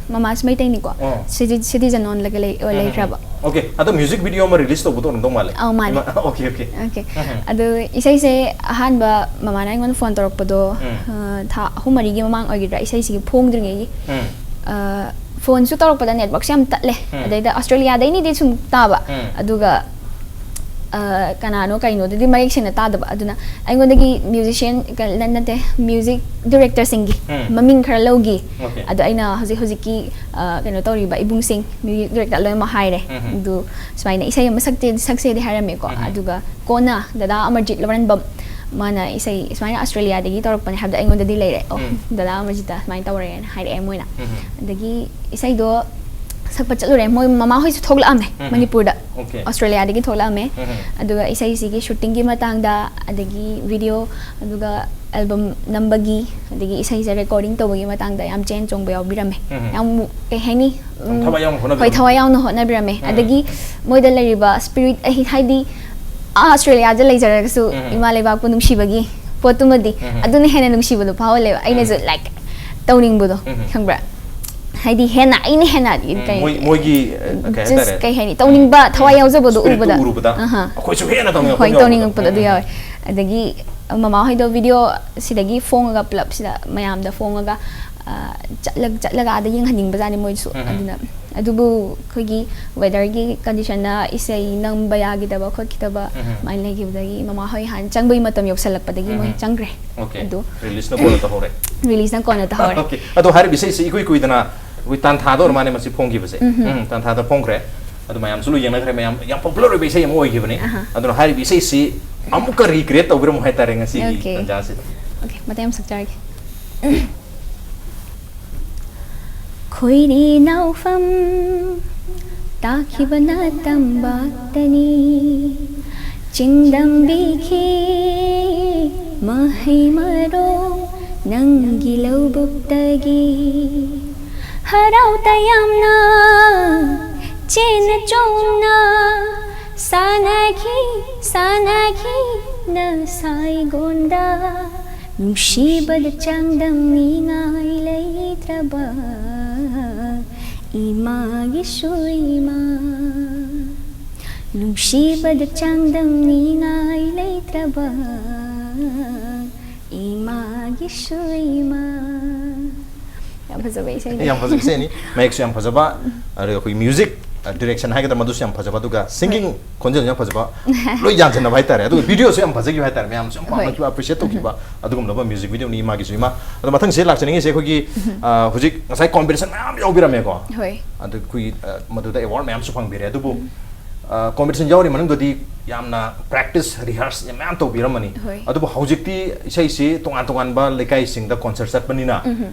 ꯃꯃꯥꯁꯤ ꯃꯩꯇꯩꯅꯤꯀꯣ꯫ ꯑꯣ꯫ ꯁꯤꯇꯤ-, ꯁꯤꯇꯤꯖꯟ ꯑꯣꯜꯂꯒ ꯂꯩ-, ꯑꯣ, ꯎꯝ, ꯎꯝ, ꯂꯩꯈ꯭ꯔꯕ꯫ ꯑꯣꯀꯦ, ꯑꯗꯣ ꯃ꯭ꯌꯨꯖꯤꯛ ꯚꯤꯗꯤꯑꯣ ꯑꯃ ꯔꯤꯂꯤꯁ ꯇꯧꯕꯗꯣ ꯑꯣꯏꯔꯝꯗꯧ ꯃꯥꯜꯂꯦ꯫ ꯑꯧ, ꯃꯥꯅꯦ꯫ ꯏꯃꯥ-, ꯑꯣꯀꯦ, ꯑꯣꯀꯦ꯫ ꯑꯣꯀꯦ꯫ ꯑꯗꯣ ꯏꯁꯩꯁꯦ ꯑꯍꯥꯟꯕ ꯃꯃꯥꯅ ꯑꯩꯉꯣꯟꯗ ꯐꯣꯟ ꯇꯧꯔꯛꯄꯗꯣ, ꯎꯝ꯫ ꯑ, ꯊꯥ ꯑꯍꯨꯝ ꯃꯔꯤꯒꯤ ꯃꯃꯥꯡ ꯑꯣꯏꯒꯗ꯭ꯔꯥ, ꯏꯁꯩꯁꯤꯒꯤ ꯐꯣꯡꯗ꯭ꯔꯤꯉꯩꯒꯤ꯫ ꯎꯝ꯫ ꯑ, ꯐꯣꯟꯁꯨ ꯇꯧꯔꯛꯄꯗ ꯅꯦꯠꯋꯥꯛꯁꯦ ꯌꯥꯝ ꯇꯠꯂꯦ꯫ ꯎꯝ꯫ ꯑꯗꯩꯗ ꯑꯣꯁꯇ꯭ꯔꯦꯂꯤꯌꯥꯗꯩꯅꯤꯗꯤ ꯁꯨꯝ ꯇꯥꯕ꯫ ꯎꯝ꯫ ꯑꯗꯨꯒ, ꯑ, ꯀꯅꯥꯅꯣ ꯀꯩꯅꯣꯗꯨꯗꯤ ꯃꯌꯦꯛ ꯁꯦꯡꯅ ꯇꯥꯗꯕ꯫ ꯑꯗꯨꯅ ꯑꯩꯉꯣꯟꯗꯒꯤ ꯃ꯭ꯌꯨꯖꯤꯁꯤꯌꯥꯟ, ꯀ-, ꯅ-, ꯅꯠꯇꯦ, ꯃ꯭ꯌꯨꯖꯤꯛ ꯗꯤꯔꯦꯛꯇꯔꯁꯤꯡꯒꯤ ꯎꯝ꯫ ꯃꯃꯤꯡ ꯈꯔ ꯂꯧꯈꯤ꯫ ꯑꯣꯀꯦ꯫ ꯑꯗꯣ ꯑꯩꯅ ꯍꯧꯖꯤꯛ ꯍꯧꯖꯤꯛꯀꯤ, ꯑ, ꯀꯩꯅꯣ ꯇꯧꯔꯤꯕ ꯏꯕꯨꯡꯁꯤꯡ, ꯃ꯭ꯌꯨꯖꯤꯛ ꯗꯤꯔꯦꯛꯇꯔ ꯂꯣꯏꯅꯃꯛ ꯍꯥꯏꯔꯦ꯫ ꯎꯝ꯫ ꯑꯗꯨ ꯁꯨꯃꯥꯏꯅ ꯏꯁꯩ ꯑꯃ ꯁꯛꯇꯦ-, ꯁꯛꯁꯦꯗꯤ ꯍꯥꯏꯔꯝꯃꯦꯀꯣ꯫ ꯎꯝ꯫ ꯑꯗꯨꯒ ꯀꯣꯟꯅ ꯗꯗꯥ ꯑꯃꯔꯖꯤꯠ ꯂꯧꯔꯦꯟꯕꯝ, ꯃꯥꯅ ꯏꯁꯩ ꯁꯨꯃꯥꯏꯅ ꯑꯣꯁꯇ꯭ꯔꯦꯂꯤꯌꯥꯗꯒꯤ ꯇꯧꯔꯛꯄꯅꯦ ꯍꯥꯏꯕꯗꯣ ꯑꯩꯉꯣꯟꯗꯗꯤ ꯂꯩꯔꯦ꯫ ꯑꯣ, ꯎꯝ꯫ ꯗꯗꯥ ꯑꯃꯔꯖꯤꯠꯇ ꯁꯨꯃꯥꯏꯅ ꯇꯧꯔꯦꯅ ꯍꯥꯏꯔꯛꯑꯦ ꯃꯣꯏꯅ꯫ ꯎꯝ꯫ ꯑꯗꯒꯤ ꯏꯁꯩꯗꯣ ꯁꯛꯄ ꯆꯠꯂꯨꯔꯦ꯫ ꯃꯣꯏ ꯃꯃꯥꯍꯣꯏꯁꯨ ꯊꯣꯛꯂꯛꯑꯝꯃꯦ ꯎꯝ꯫ ꯃꯅꯤꯄꯨꯔꯗ꯫ ꯑꯣꯀꯦ꯫ ꯑꯣꯁꯇ꯭ꯔꯦꯂꯤꯌꯥꯗꯒꯤ ꯊꯣꯛꯂꯛꯑꯝꯃꯦ꯫ ꯎꯝ꯫ ꯑꯗꯨꯒ ꯏꯁꯩꯁꯤꯒꯤ ꯁꯨꯇꯤꯡꯒꯤ ꯃꯇꯥꯡꯗ, ꯑꯗꯒꯤ ꯚꯤꯗꯤꯑꯣ, ꯑꯗꯨꯒ ꯑꯦꯜꯕꯝ ꯅꯝꯕꯒꯤ, ꯑꯗꯒꯤ ꯏꯁꯩꯁꯦ ꯔꯦꯀꯣꯔꯗꯤꯡ ꯇꯧꯕꯒꯤ ꯃꯇꯥꯡꯗ ꯌꯥꯝ ꯆꯦꯟ ꯆꯣꯡꯕ ꯌꯥꯎꯕꯤꯔꯝꯃꯦ꯫ ꯎꯝ꯫ ꯌꯥꯝ, ꯀꯩ ꯍꯥꯏꯅꯤ? ꯌꯥꯝ ꯊꯋꯥꯏ ꯌꯥꯎꯅ ꯍꯣꯏ, ꯍꯣꯠꯅꯕꯤꯔꯝꯃꯦ꯫ ꯊꯋꯥꯏ ꯌꯥꯎꯅ ꯍꯣꯠꯅꯕꯤꯔꯝꯃꯦ꯫ ꯎꯝ꯫ ꯑꯗꯒꯤ ꯃꯣꯏꯗ ꯂꯩꯔꯤꯕ ꯁ꯭ꯄꯤꯔꯤꯠ ꯑꯍꯤ-, ꯍꯥꯏꯗꯤ, ꯑꯥ, ꯑꯣꯁꯇ꯭ꯔꯦꯂꯤꯌꯥꯗ ꯂꯩꯖꯔꯒꯁꯨ ꯎꯝ꯫ ꯏꯃꯥ ꯂꯩꯕꯥꯛꯄꯨ ꯅꯨꯡꯁꯤꯕꯒꯤ ꯄꯣꯠꯇꯨꯃꯗꯤ, ꯎꯝ꯫ ꯑꯗꯨꯅ ꯍꯦꯟꯅ ꯅꯨꯡꯁꯤꯕꯗꯣ ꯐꯥꯎꯍꯜꯂꯦꯕ꯫ ꯑꯩꯅꯁꯨ, ꯎꯝ꯫ ꯂꯥꯏꯛ, ꯇꯧꯅꯤꯡꯕꯗꯣ, ꯎꯝ꯫ ꯈꯪꯕ꯭ꯔꯥ? ꯍꯥꯏꯗꯤ, ꯍꯦꯟꯅ, ꯑꯩꯅ ꯍꯦꯟꯅ, ꯎꯝ, ꯀꯩ, ꯃꯣꯏ-, ꯃꯣꯏꯒꯤ, ꯑ, ꯀꯩ just ꯍꯥꯏꯇꯥꯔꯦ? ꯀꯩ ꯍꯥꯏꯅꯤ, ꯇꯧꯅꯤꯡꯕ, ꯊꯋꯥꯏ ꯌꯥꯎꯖꯕꯗꯣ ꯁ꯭ꯄꯤꯔꯤꯠꯇꯨ ꯎꯕꯗ꯫ ꯎꯔꯨꯕꯗ ꯑꯍ꯫ ꯑꯩꯈꯣꯏꯁꯨ ꯍꯦꯟꯅ ꯇꯧꯅꯤꯡꯉꯛꯄ ꯍꯣꯏ, ꯌꯥꯎꯕꯗꯣ꯫ ꯇꯧꯅꯤꯡꯉꯛꯄꯗꯣ ꯑꯗꯨ ꯎꯝ꯫ ꯌꯥꯎꯋꯦ꯫ ꯑꯗꯒꯤ ꯃꯃꯥ ꯍꯣꯏꯗꯣ ꯚꯤꯗꯤꯑꯣ ꯁꯤꯗꯒꯤ ꯐꯣꯡꯉꯒ, ꯄꯨꯂꯞ ꯁꯤꯗ ꯃꯌꯥꯝꯗ ꯐꯣꯡꯉꯒ, ꯑ, ꯆꯠꯂ-, ꯆꯠꯂꯒ ꯑꯥꯗ ꯌꯦꯡꯍꯟꯅꯤꯡꯕꯖꯥꯠꯅꯤ ꯃꯣꯏꯁꯨ꯫ ꯎꯝ꯫ ꯑꯗꯨꯅ, ꯑꯗꯨꯕꯨ ꯑꯩꯈꯣꯏꯒꯤ ꯋꯦꯗꯔꯒꯤ ꯀꯟꯗꯤꯁꯟꯅ ꯏꯁꯩ ꯅꯝꯕ ꯌꯥꯈꯤꯗꯕ ꯈꯣꯠꯈꯤꯗꯕ ꯎꯝ꯫ ꯑꯗꯨꯃꯥꯏꯅ ꯂꯩꯈꯤꯕꯗꯒꯤ, ꯃꯃꯥ ꯍꯣꯏ ꯍꯥꯟꯅ ꯆꯪꯕꯒꯤ ꯃꯇꯝ ꯌꯧꯁꯜꯂꯛꯄꯗꯒꯤ ꯃꯣꯏ ꯎꯝ꯫ ꯆꯪꯈ꯭ꯔꯦ꯫ ꯑꯣꯀꯦ꯫ ꯑꯗꯨ ꯔꯤꯂꯤꯁꯅ ꯀꯣꯟꯅ ꯇꯧꯍꯧꯔꯦ꯫ ꯔꯤꯂꯤꯁꯅ ꯀꯣꯟꯅ ꯇꯧꯍꯧꯔꯦ꯫ ꯑꯣꯀꯦ꯫ ꯑꯗꯣ ꯍꯥꯏꯔꯤꯕ ꯏꯁꯩꯁꯤ ꯏꯀꯨꯏ ꯀꯨꯏꯗꯅ ꯑꯩꯈꯣꯏ ꯇꯥꯟꯊꯥꯗ ꯑꯣꯏꯔ ꯃꯥꯜꯂꯦ ꯃꯁꯤ ꯐꯣꯡꯈꯤꯕꯁꯦ꯫ ꯎꯝ꯫ ꯎꯝ, ꯇꯥꯟꯊꯥꯗ ꯐꯣꯡꯈ꯭ꯔꯦ꯫ ꯑꯗꯨ ꯃꯌꯥꯝꯁꯨ ꯂꯣꯏ ꯌꯦꯡꯅꯈ꯭ꯔꯦ, ꯃꯌꯥꯝ ꯌꯥꯝ ꯄꯣꯄꯨꯂꯔ ꯑꯣꯏꯕ ꯏꯁꯩ ꯑꯃ ꯑꯣꯏꯈꯤꯕꯅꯤ꯫ ꯑꯍ꯫ ꯑꯗꯨꯅ ꯍꯥꯏꯔꯤꯕ ꯏꯁꯩꯁꯤ ꯑꯃꯨꯛꯀ ꯔꯤꯀ꯭ꯔꯤꯌꯦꯠ ꯇꯧꯕꯤꯔꯝꯃꯣ ꯍꯥꯏꯇꯥꯔꯦ ꯉꯁꯤꯒꯤ ꯑꯣꯀꯦ꯫ ꯇꯥꯟꯖꯥꯁꯤꯗ꯫ ꯑꯣꯀꯦ, ꯃꯇꯦꯛ ꯑꯃ ꯁꯛꯆꯔꯒꯦ꯫ ꯈꯣꯏꯔꯤ ꯅꯥꯎꯐꯝ ꯇꯥꯈꯤꯕꯅ ꯇꯝꯕꯥꯛꯇꯅꯤ, ꯆꯤꯡꯗꯝꯕꯤꯈꯤ ꯃꯍꯩ ꯃꯔꯣꯡ ꯅꯪꯒꯤ ꯂꯧꯕꯨꯛꯇꯒꯤ꯫ ꯍꯔꯥꯎ ꯇꯌꯥꯝꯅ ꯆꯦꯟꯅ ꯆꯣꯡꯅ ꯁꯥꯟꯅꯈꯤ, ꯁꯥꯟꯅꯈꯤ ꯅꯁꯥꯏꯒꯣꯟꯗ꯫ ꯅꯨꯡꯁꯤꯕꯗ ꯆꯥꯡꯗꯝꯅꯤꯉꯥꯏ ꯂꯩꯇ꯭ꯔꯕ ꯏꯃꯥꯒꯤꯁꯨ ꯏꯃꯥ, ꯅꯨꯡꯁꯤꯕꯗ ꯆꯥꯡꯗꯝꯅꯤꯉꯥꯏ ꯂꯩꯇ꯭ꯔꯕ ꯏꯃꯥꯒꯤꯁꯨ ꯏꯃꯥ꯫ ꯌꯥꯝ ꯐꯖꯕ ꯏꯁꯩꯅꯤ꯫ ꯌꯥꯝ ꯐꯖꯕ ꯏꯁꯩꯅꯤ, ꯃꯌꯦꯛꯁꯨ ꯌꯥꯝ ꯐꯖꯕ, ꯑꯗꯨꯒ ꯑꯩꯈꯣꯏꯒꯤ ꯃ꯭ꯌꯨꯖꯤꯛ ꯗꯤꯔꯦꯛꯁꯟ ꯍꯥꯏꯒꯗ꯭ꯔꯥ, ꯃꯗꯨꯁꯨ ꯌꯥꯝ ꯐꯖꯕ, ꯑꯗꯨꯒ ꯁꯤꯡꯒꯤꯡ ꯈꯣꯟꯖꯦꯜꯁꯨ ꯌꯥꯝ ꯐꯖꯕ, ꯂꯣꯏ ꯌꯥꯟꯁꯤꯟꯅꯕ ꯍꯥꯏꯇꯥꯔꯦ꯫ ꯑꯗꯨꯒ ꯚꯤꯗꯤꯑꯣꯁꯨ ꯌꯥꯝ ꯐꯖꯈꯤꯕ ꯍꯥꯏꯇꯥꯔꯦ, ꯃꯌꯥꯝꯁꯨ ꯌꯥꯝ ꯍꯣꯏ꯫ ꯄꯥꯝꯅꯈꯤꯕ, ꯑꯦꯄ꯭ꯔꯤꯁꯤꯌꯦꯠ ꯇꯧꯈꯤꯕ ꯑꯗꯨꯒꯨꯝꯂꯕ ꯃ꯭ꯌꯨꯖꯤꯛ ꯚꯤꯗꯤꯑꯣꯅꯤ ꯏꯃꯥꯒꯤꯁꯨ ꯏꯃꯥ꯫ ꯑꯗꯣ ꯃꯊꯪꯁꯤꯗ ꯂꯥꯛꯆꯅꯤꯡꯉꯤꯁꯦ ꯑꯩꯈꯣꯏꯒꯤ, ꯑ, ꯍꯧꯖꯤꯛ ꯉꯁꯥꯏ ꯀꯣꯝꯄꯤꯇꯤꯁꯟ ꯃꯌꯥꯝ ꯌꯥꯎꯕꯤꯔꯝꯃꯦꯀꯣ꯫ ꯍꯣꯏ꯫ ꯑꯗꯨ ꯑꯩꯈꯣꯏꯒꯤ, ꯑ, ꯃꯗꯨꯗ ꯑꯦꯋꯥꯔꯗ ꯃꯌꯥꯝꯁꯨ ꯐꯪꯕꯤꯔꯦ꯫ ꯑꯗꯨꯕꯨ, ꯑ, ꯀꯣꯝꯄꯤꯇꯤꯁꯟ ꯌꯥꯎꯔꯤ ꯃꯅꯨꯡꯗꯗꯤ ꯌꯥꯝꯅ ꯄ꯭ꯔꯦꯛꯇꯤꯁ, ꯔꯤꯍꯔꯁ ꯃꯌꯥꯝ ꯇꯧꯕꯤꯔꯝꯃꯅꯤ꯫ ꯍꯣꯏ꯫ ꯑꯗꯨꯕꯨ ꯍꯧꯖꯤꯛꯇꯤ ꯏꯁꯩꯁꯤ ꯇꯣꯉꯥꯟ ꯇꯣꯉꯥꯟꯕ ꯂꯩꯀꯥꯏꯁꯤꯡꯗ ꯀꯣꯟꯁꯔꯠ ꯆꯠꯄꯅꯤꯅ,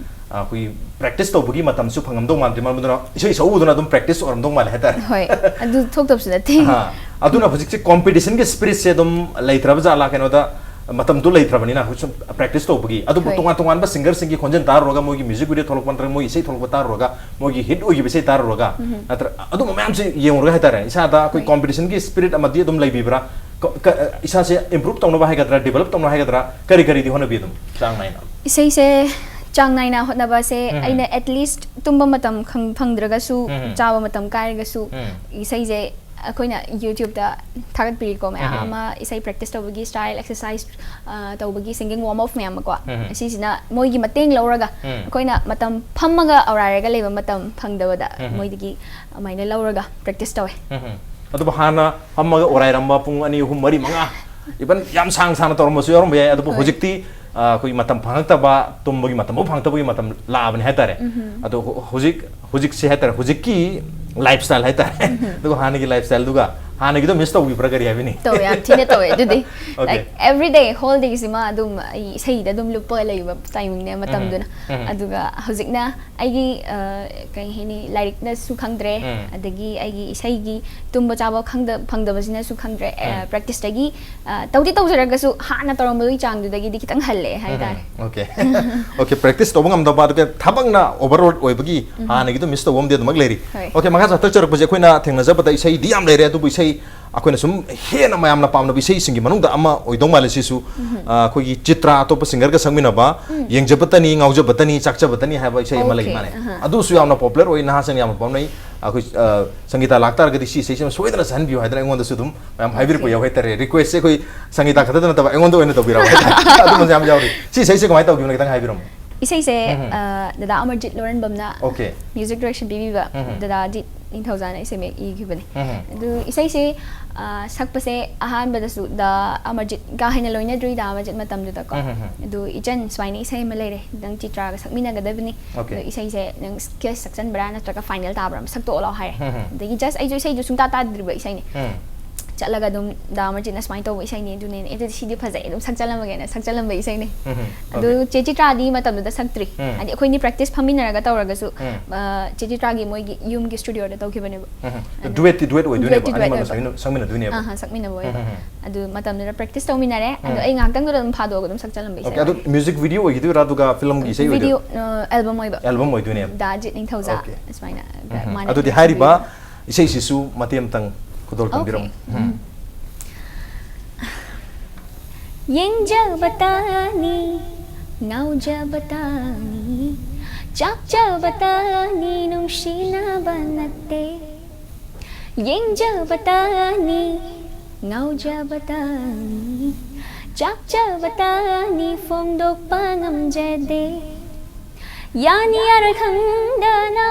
ꯑꯩꯈꯣꯏ ꯄ꯭ꯔꯦꯛꯇꯤꯁ ꯇꯧꯕꯒꯤ ꯃꯇꯝꯁꯨ ꯐꯪꯉꯝꯗꯧ ꯃꯥꯟꯗꯦ, ꯃꯔꯝ ꯑꯗꯨꯅ ꯏꯁꯩ ꯁꯛꯎꯗꯨꯅ ꯑꯗꯨꯝ ꯄ꯭ꯔꯦꯛꯇꯤꯁ ꯑꯣꯏꯔꯝꯗꯧ ꯃꯥꯜꯂꯦ ꯍꯥꯏꯇꯥꯔꯦ꯫ ꯍꯣꯏ, ꯑꯗꯨ ꯊꯣꯛꯇꯕꯁꯨ ꯅꯠꯇꯦ꯫ ꯑꯍꯥ꯫ ꯑꯗꯨꯅ ꯍꯧꯖꯤꯛꯁꯦ ꯀꯣꯝꯄꯤꯇꯤꯁꯟꯒꯤ ꯁ꯭ꯄꯤꯔꯤꯠꯁꯦ ꯑꯗꯨꯝ ꯂꯩꯇ꯭ꯔꯕ ꯖꯥꯠꯂꯥ? ꯀꯩꯅꯣꯗ ꯃꯇꯝꯗꯣ ꯂꯩꯇ꯭ꯔꯕꯅꯤꯅ ꯁꯨꯝ ꯄ꯭ꯔꯦꯛꯇꯤꯁ ꯇꯧꯕꯒꯤ꯫ ꯑꯗꯨꯕꯨ ꯍꯣꯏ꯫ ꯇꯣꯉꯥꯟ ꯇꯣꯉꯥꯟꯕ ꯁꯤꯡꯒꯔꯁꯤꯡꯒꯤ ꯈꯣꯟꯖꯦꯜ ꯇꯥꯔꯨꯔꯒ, ꯃꯣꯏꯒꯤ ꯃ꯭ꯌꯨꯖꯤꯛ ꯚꯤꯗꯤꯑꯣ ꯊꯣꯛꯂꯛꯄ ꯅꯠꯇ꯭ꯔꯒ ꯃꯣꯏ ꯏꯁꯩ ꯊꯣꯛꯂꯛꯄ ꯇꯥꯔꯨꯔꯒ, ꯃꯣꯏꯒꯤ ꯍꯤꯠ ꯑꯣꯏꯈꯤꯕ ꯏꯁꯩ ꯇꯥꯔꯨꯔꯒ, ꯎꯝꯍꯨꯝ꯫ ꯅꯠꯇ꯭ꯔ ꯑꯗꯨꯝꯕ ꯃꯌꯥꯝꯁꯦ ꯌꯦꯡꯉꯨꯔꯒ ꯍꯥꯏꯇꯥꯔꯦ, ꯏꯁꯥꯗ ꯑꯩꯈꯣꯏ ꯍꯣꯏ꯫ ꯀꯣꯝꯄꯤꯇꯤꯁꯟꯒꯤ ꯁ꯭ꯄꯤꯔꯤꯠ ꯑꯃꯗꯤ ꯑꯗꯨꯝ ꯂꯩꯕꯤꯕ꯭ꯔꯥ? ꯀ-, ꯀ-, ꯏꯁꯥꯁꯦ ꯏꯝꯄ꯭ꯔꯨꯞ ꯇꯧꯅꯕ ꯍꯥꯏꯒꯗ꯭ꯔꯥ, ꯗꯤꯕꯦꯂꯞ ꯇꯧꯅꯕ ꯍꯥꯏꯒꯗ꯭ꯔꯥ, ꯀꯔꯤ ꯀꯔꯤꯗꯤ ꯍꯣꯠꯅꯕꯤ ꯑꯗꯨꯝ ꯆꯥꯡ ꯅꯥꯏꯅ? ꯏꯁꯩꯁꯦ ꯆꯥꯡ ꯅꯥꯏꯅ ꯍꯣꯠꯅꯕꯁꯦ ꯎꯝ꯫ ꯑꯩꯅ at least ꯇꯨꯝꯕ ꯃꯇꯝ ꯈꯪ-, ꯐꯪꯗ꯭ꯔꯒꯁꯨ, ꯎꯝ꯫ ꯆꯥꯕ ꯃꯇꯝ ꯀꯥꯏꯔꯒꯁꯨ, ꯎꯝ꯫ ꯏꯁꯩꯁꯦ ꯑꯩꯈꯣꯏꯅ YouTube-ꯇ ꯊꯥꯒꯠꯄꯤꯔꯤꯀꯣ ꯃꯌꯥꯝ ꯎꯝ꯫ ꯑꯃ, ꯏꯁꯩ ꯄ꯭ꯔꯦꯛꯇꯤꯁ ꯇꯧꯕꯒꯤ ꯁ꯭ꯇꯥꯏꯜ, ꯑꯦꯛꯁꯔꯁꯥꯏꯁ, ꯑ, ꯇꯧꯕꯒꯤ ꯁꯤꯡꯒꯤꯡ ꯋꯥꯔꯝ ꯑꯞ ꯃꯌꯥꯝ ꯑꯃꯀꯣ꯫ ꯎꯝ꯫ ꯑꯁꯤꯁꯤꯅ ꯃꯣꯏꯒꯤ ꯃꯇꯦꯡ ꯂꯧꯔꯒ ꯎꯝ꯫ ꯑꯩꯈꯣꯏꯅ ꯃꯇꯝ ꯐꯝꯃꯒ ꯑꯣꯔꯥꯏꯔꯒ ꯂꯩꯕ ꯃꯇꯝ ꯐꯪꯗꯕꯗ ꯎꯝ꯫ ꯃꯣꯏꯗꯒꯤ ꯑꯗꯨꯃꯥꯏꯅ ꯂꯧꯔꯒ ꯄ꯭ꯔꯦꯛꯇꯤꯁ ꯇꯧꯋꯦ꯫ ꯎꯝ꯫ ꯑꯗꯨꯕꯨ ꯍꯥꯟꯅ ꯐꯝꯃꯒ ꯑꯣꯔꯥꯏꯔꯝꯕ ꯄꯨꯡ ꯑꯅꯤ, ꯑꯍꯨꯝ, ꯃꯔꯤ, ꯃꯉꯥ, even ꯌꯥꯝ ꯁꯥꯡ ꯁꯥꯡꯅ ꯇꯧꯔꯝꯕꯁꯨ ꯌꯥꯎꯔꯝꯕ ꯌꯥꯏ꯫ ꯑꯗꯨꯕꯨ ꯍꯣꯏ꯫ ꯍꯧꯖꯤꯛꯇꯤ, ꯑ, ꯑꯩꯈꯣꯏꯒꯤ ꯃꯇꯝ ꯐꯪꯉꯛꯇꯕ, ꯇꯨꯝꯕꯒꯤ ꯃꯇꯝ ꯐꯥꯎ ꯐꯪꯉꯛꯇꯕꯒꯤ ꯃꯇꯝ ꯂꯥꯛꯑꯕꯅꯤ ꯍꯥꯏꯇꯥꯔꯦ꯫ ꯎꯝꯍꯨꯝ꯫ ꯑꯗꯣ ꯍꯧ-, ꯍꯧꯖꯤꯛ, ꯍꯧꯖꯤꯛꯁꯦ ꯍꯥꯏꯇꯥꯔꯦ, ꯍꯧꯖꯤꯛꯀꯤ ꯂꯥꯏꯐ ꯁ꯭ꯇꯥꯏꯜ ꯍꯥꯏꯇꯥꯔꯦ꯫ ꯎꯝꯍꯨꯝ꯫ ꯑꯗꯨꯒ ꯍꯥꯟꯅꯒꯤ ꯂꯥꯏꯐ ꯁ꯭ꯇꯥꯏꯜꯗꯨꯒ ꯍꯥꯟꯅꯒꯤꯗꯣ ꯃꯤꯁ ꯇꯧꯕꯤꯕ꯭ꯔꯥ, ꯀꯔꯤ ꯍꯥꯏꯕꯤꯅꯤ? ꯇꯧꯋꯦ, ꯌꯥꯝ ꯊꯤꯅ ꯇꯧꯋꯦ ꯑꯗꯨꯗꯤ꯫ Okay꯫ Like, every day, whole day ꯁꯤꯃ ꯑꯗꯨꯝ ꯑꯩ ꯏꯁꯩꯗ ꯑꯗꯨꯝ ꯂꯨꯞꯄꯒ ꯂꯩꯕ ꯇꯥꯏꯃꯤꯡꯅꯦ ꯃꯇꯝꯗꯨꯅ꯫ ꯎꯝꯍꯨꯝ꯫ ꯎꯝꯍꯨꯝ꯫ ꯑꯗꯨꯒ ꯍꯧꯖꯤꯛꯅ ꯑꯩꯒꯤ, ꯑ, ꯀꯩ ꯍꯥꯏꯅꯤ, ꯂꯥꯏꯔꯤꯛꯅꯁꯨ ꯈꯪꯗ꯭ꯔꯦ, ꯎꯝ꯫ ꯑꯗꯒꯤ ꯑꯩꯒꯤ ꯏꯁꯩꯒꯤ ꯇꯨꯝꯕ ꯆꯥꯕ ꯈꯪꯗ-, ꯐꯪꯗꯕꯁꯤꯅꯁꯨ ꯈꯪꯗ꯭ꯔꯦ꯫ ꯑ, ꯎꯝ꯫ ꯄ꯭ꯔꯦꯛꯇꯤꯁꯇꯒꯤ, ꯑ, ꯇꯧꯗꯤ ꯇꯧꯖꯔꯒꯁꯨ ꯍꯥꯟꯅ ꯇꯧꯔꯝꯕꯗꯨꯒꯤ ꯆꯥꯡꯗꯨꯗꯒꯤꯗꯤ ꯈꯤꯇꯪ ꯍꯜꯂꯦ ꯍꯥꯏꯇꯥꯔꯦ꯫ ꯎꯝ, okay꯫ Okay, ꯄ꯭ꯔꯦꯛꯇꯤꯁ ꯇꯧꯕ ꯉꯝꯗꯕ, ꯑꯗꯨꯒ ꯊꯕꯛꯅ ꯑꯣꯚꯔꯂꯣꯗ ꯑꯣꯏꯕꯒꯤ ꯎꯝ꯫ ꯍꯥꯟꯅꯒꯤꯗꯣ ꯃꯤꯁ ꯇꯧꯕ ꯑꯃꯗꯤ ꯑꯗꯨꯃꯛ ꯂꯩꯔꯤ꯫ ꯍꯣꯏ꯫ Okay, ꯃꯈꯥ ꯆꯠꯊꯖꯔꯛꯄꯁꯦ ꯑꯩꯈꯣꯏꯅ ꯊꯦꯡꯅꯖꯕꯗ ꯏꯁꯩꯗꯤ ꯌꯥꯝ ꯂꯩꯔꯦ, ꯑꯗꯨꯕꯨ ꯏꯁꯩ ꯑꯩꯈꯣꯏꯅ ꯁꯨꯝ ꯍꯦꯟꯅ ꯃꯌꯥꯝꯅ ꯄꯥꯝꯅꯕ ꯏꯁꯩꯁꯤꯡꯒꯤ ꯃꯅꯨꯡꯗ ꯑꯃ ꯑꯣꯏꯗꯧ ꯃꯥꯜꯂꯦ ꯁꯤꯁꯨ꯫ ꯑ, ꯑꯩꯈꯣꯏꯒꯤ ꯆꯤꯇ꯭ꯔꯥ ꯑꯇꯣꯞꯄ ꯁꯤꯡꯒꯔꯒ ꯁꯛꯃꯤꯟꯅꯕ, "ꯌꯦꯡꯖꯕꯇꯅꯤ ꯉꯥꯎꯖꯕꯇꯅꯤ ꯆꯥꯛꯆꯕꯇꯅꯤ" ꯍꯥꯏꯕ ꯏꯁꯩ ꯑꯃ ꯂꯩ ꯃꯥꯅꯦ꯫ ꯑꯗꯨꯁꯨ ꯌꯥꯝꯅ ꯄꯣꯄꯨꯂꯔ ꯑꯣꯏ, ꯅꯍꯥꯁꯤꯡꯅ ꯌꯥꯝꯅ ꯄꯥꯝꯅꯩ꯫ ꯑꯩꯈꯣꯏ, ꯑ, ꯁꯪꯒꯤꯇꯥ ꯂꯥꯛꯇꯥꯔꯒꯗꯤ ꯁꯤ ꯏꯁꯩꯁꯤꯃ ꯁꯣꯏꯗꯅ ꯁꯛꯍꯟꯕꯤꯌꯨ ꯍꯥꯏꯗꯅ ꯑꯩꯉꯣꯟꯗꯁꯨ ꯑꯗꯨꯝ ꯃꯌꯥꯝ ꯍꯥꯏꯕꯤꯔꯛꯄ ꯌꯥꯎ ꯍꯥꯏꯇꯥꯔꯦ꯫ ꯔꯤꯀ꯭ꯋꯦꯁꯁꯦ ꯑꯩꯈꯣꯏ ꯁꯪꯒꯤꯇꯥ ꯈꯛꯇꯗ ꯅꯠꯇꯕ ꯑꯩꯉꯣꯟꯗ ꯑꯣꯏꯅ ꯇꯧꯕꯤꯔꯛꯑꯣ ꯍꯥꯏꯇꯥꯔꯦ꯫ ꯑꯗꯨꯝꯕꯁꯨ ꯌꯥꯝ ꯌꯥꯎꯔꯤ꯫ ꯁꯤ ꯏꯁꯩꯁꯦ ꯀꯃꯥꯏꯅ ꯇꯧꯈꯤꯕꯅꯣ ꯈꯤꯇꯪ ꯍꯥꯏꯕꯤꯔꯝꯃꯣ꯫ ꯏꯁꯩꯁꯦ, ꯎꯝ꯫ ꯑ, ꯗꯗꯥ ꯑꯃꯔꯖꯤꯠ ꯂꯣꯔꯟꯕꯝꯅ Okay. ꯃ꯭ꯌꯨꯖꯤꯛ ꯗꯥꯏꯔꯦꯛꯁꯟ ꯄꯤꯕꯤꯕ, ꯎꯝ꯫ ꯗꯗꯥ ꯑꯖꯤꯠ ꯅꯤꯡꯊꯧꯖꯥꯅ ꯏꯁꯩ ꯃꯌꯦꯛ ꯏꯈꯤꯕꯅꯦ꯫ ꯎꯝ꯫ ꯑꯗꯨ ꯏꯁꯩꯁꯦ, ꯑ, ꯁꯛꯄꯁꯦ ꯑꯍꯥꯟꯕꯗꯁꯨ ꯗꯥ ꯑꯃꯔꯖꯤꯠ ꯀꯥ ꯍꯦꯟꯅ ꯂꯣꯏꯅꯗ꯭ꯔꯤ, ꯗꯥ ꯑꯃꯔꯖꯤꯠ ꯃꯇꯝꯗꯨꯗꯀꯣ꯫ ꯎꯝ, ꯎꯝ, ꯎꯝ꯫ ꯑꯗꯨ "ꯏꯆꯟ, ꯁꯨꯃꯥꯏꯅ ꯏꯁꯩ ꯑꯃ ꯂꯩꯔꯦ, ꯅꯪ ꯆꯤꯇ꯭ꯔꯥꯒ ꯁꯛꯃꯤꯟꯅꯒꯗꯕꯅꯤ꯫ Okay. ꯑꯗꯣ ꯏꯁꯩꯁꯦ ꯅꯪ ꯀꯦꯁ ꯁꯛꯆꯟꯕ꯭ꯔꯥ ꯅꯠꯇ꯭ꯔꯒ ꯐꯥꯏꯅꯦꯜ ꯇꯥꯕ꯭ꯔꯥ ꯑꯃ ꯁꯛꯇꯣꯛꯑꯣ" ꯂꯥꯎ ꯍꯥꯏꯔꯦ꯫ ꯎꯝ, ꯎꯝ꯫ ꯑꯗꯒꯤ just ꯑꯩꯁꯨ ꯏꯁꯩꯗꯨ ꯁꯨꯡꯇꯥ ꯇꯥꯗ꯭ꯔꯤꯕ ꯏꯁꯩꯅꯦ꯫ ꯎꯝ꯫ ꯆꯠꯂꯒ ꯑꯗꯨꯝ ꯗꯥ ꯑꯃꯔꯖꯤꯠꯅ ꯁꯨꯃꯥꯏꯅ ꯇꯧꯕ ꯏꯁꯩꯅꯤ, ꯑꯗꯨꯅꯦ, "ꯑꯦ, ꯑꯗꯨꯗꯤ ꯁꯤꯗꯤ ꯐꯖꯩ, ꯑꯗꯨꯝ ꯁꯛꯆꯜꯂꯝꯃꯒꯦꯅ" ꯁꯛꯆꯜꯂꯝꯕ ꯏꯁꯩꯅꯤ꯫ ꯎꯝ, ꯎꯝ꯫ ꯑꯗꯨ Okay. ꯆꯦ ꯆꯤꯇ꯭ꯔꯥꯗꯤ ꯃꯇꯝꯗꯨꯗ ꯁꯛꯇ꯭ꯔꯤ꯫ ꯎꯝ꯫ ꯍꯥꯏꯗꯤ ꯑꯩꯈꯣꯏꯅꯤ ꯄ꯭ꯔꯦꯛꯇꯤꯁ ꯐꯝꯃꯤꯟꯅꯔꯒ ꯇꯧꯔꯒꯁꯨ, ꯎꯝ꯫ ꯑ, ꯆꯦ ꯆꯤꯇ꯭ꯔꯥꯒꯤ ꯃꯣꯏꯒꯤ ꯌꯨꯝꯒꯤ ꯁ꯭ꯇꯨꯗꯤꯑꯣꯗ ꯇꯧꯈꯤꯕꯅꯦꯕ꯫ ꯎꯝ, ꯎꯝ꯫ ꯑꯗꯨ ꯗꯨꯋꯦꯠꯇꯤ ꯗꯨꯋꯦꯠ ꯑꯣꯏꯗꯣꯏꯅꯦꯕ, ꯗꯨꯋꯦꯠꯇꯤ ꯗꯨꯋꯦꯠ ꯑꯅꯤꯃꯛꯅ ꯑꯣꯏꯕ꯫ ꯁꯛꯃꯤꯟ-, ꯁꯛꯃꯤꯟꯅꯗꯣꯏꯅꯦꯕ꯫ ꯑꯍꯥ, ꯁꯛꯃꯤꯟꯅꯕ ꯑꯣꯏꯕ꯫ ꯎꯝ, ꯎꯝ, ꯎꯝ꯫ ꯑꯗꯨ ꯃꯇꯝꯗꯨꯗ ꯄ꯭ꯔꯦꯛꯇꯤꯁ ꯇꯧꯃꯤꯟꯅꯔꯦ꯫ ꯑꯗꯣ ꯎꯝ꯫ ꯑꯩ ꯉꯥꯏꯍꯥꯛꯇꯪꯗꯨꯗ ꯑꯗꯨꯝ ꯐꯥꯗꯣꯛꯑꯒ ꯑꯗꯨꯝ ꯁꯛꯆꯜꯂꯝꯕ Okay, ꯏꯁꯩ ꯑꯗꯨ ꯑꯣꯏꯔꯦ꯫ ꯃ꯭ꯌꯨꯖꯤꯛ ꯚꯤꯗꯤꯑꯣ ꯑꯣꯏꯈꯤꯗꯣꯏꯔꯥ, ꯑꯗꯨꯒ ꯐꯤꯂꯝꯒꯤ ꯏꯁꯩ ꯑꯣꯏꯗꯣꯏꯔꯥ? ꯚꯤꯗꯤꯑꯣ, ꯑ, ꯑꯦꯜꯕꯝ ꯑꯣꯏꯕ꯫ ꯑꯦꯜꯕꯝ ꯑꯣꯏꯗꯣꯏꯅꯦꯕ꯫ ꯗꯥ ꯑꯖꯤꯠ ꯅꯤꯡꯊꯧꯖꯥ Okay. ꯁꯨꯃꯥꯏꯅ ꯎꯝ, ꯎꯝ꯫ ꯃꯥꯅ ꯑꯗꯨꯗꯤ ꯏꯁꯩ ꯍꯥꯏꯔꯤꯕ ꯁꯛꯄꯤꯕ꯫ ꯏꯁꯩꯁꯤꯁꯨ ꯃꯇꯦꯛ ꯑꯃꯇꯪ ꯈꯨꯗꯣꯜ Okay. ꯇꯝꯕꯤꯔꯝꯃꯨ꯫ ꯎꯝ꯫ ꯎꯝ꯫ ꯌꯦꯡꯖꯕ ꯇꯥꯅꯤ, ꯉꯥꯎꯖꯕ ꯇꯥꯅꯤ, ꯆꯥꯛꯆꯕ ꯇꯥꯅꯤ, ꯅꯨꯡꯁꯤꯅꯕ ꯅꯠꯇꯦ꯫ ꯌꯦꯡꯖꯕ ꯇꯥꯅꯤ, ꯉꯥꯎꯖꯕ ꯇꯥꯅꯤ, ꯆꯥꯛꯆꯕ ꯇꯥꯅꯤ, ꯐꯣꯡꯗꯣꯛꯄ ꯉꯝꯖꯗꯦ꯫ ꯌꯥꯅꯤ ꯌꯥꯔꯣꯏ ꯈꯪꯗꯅ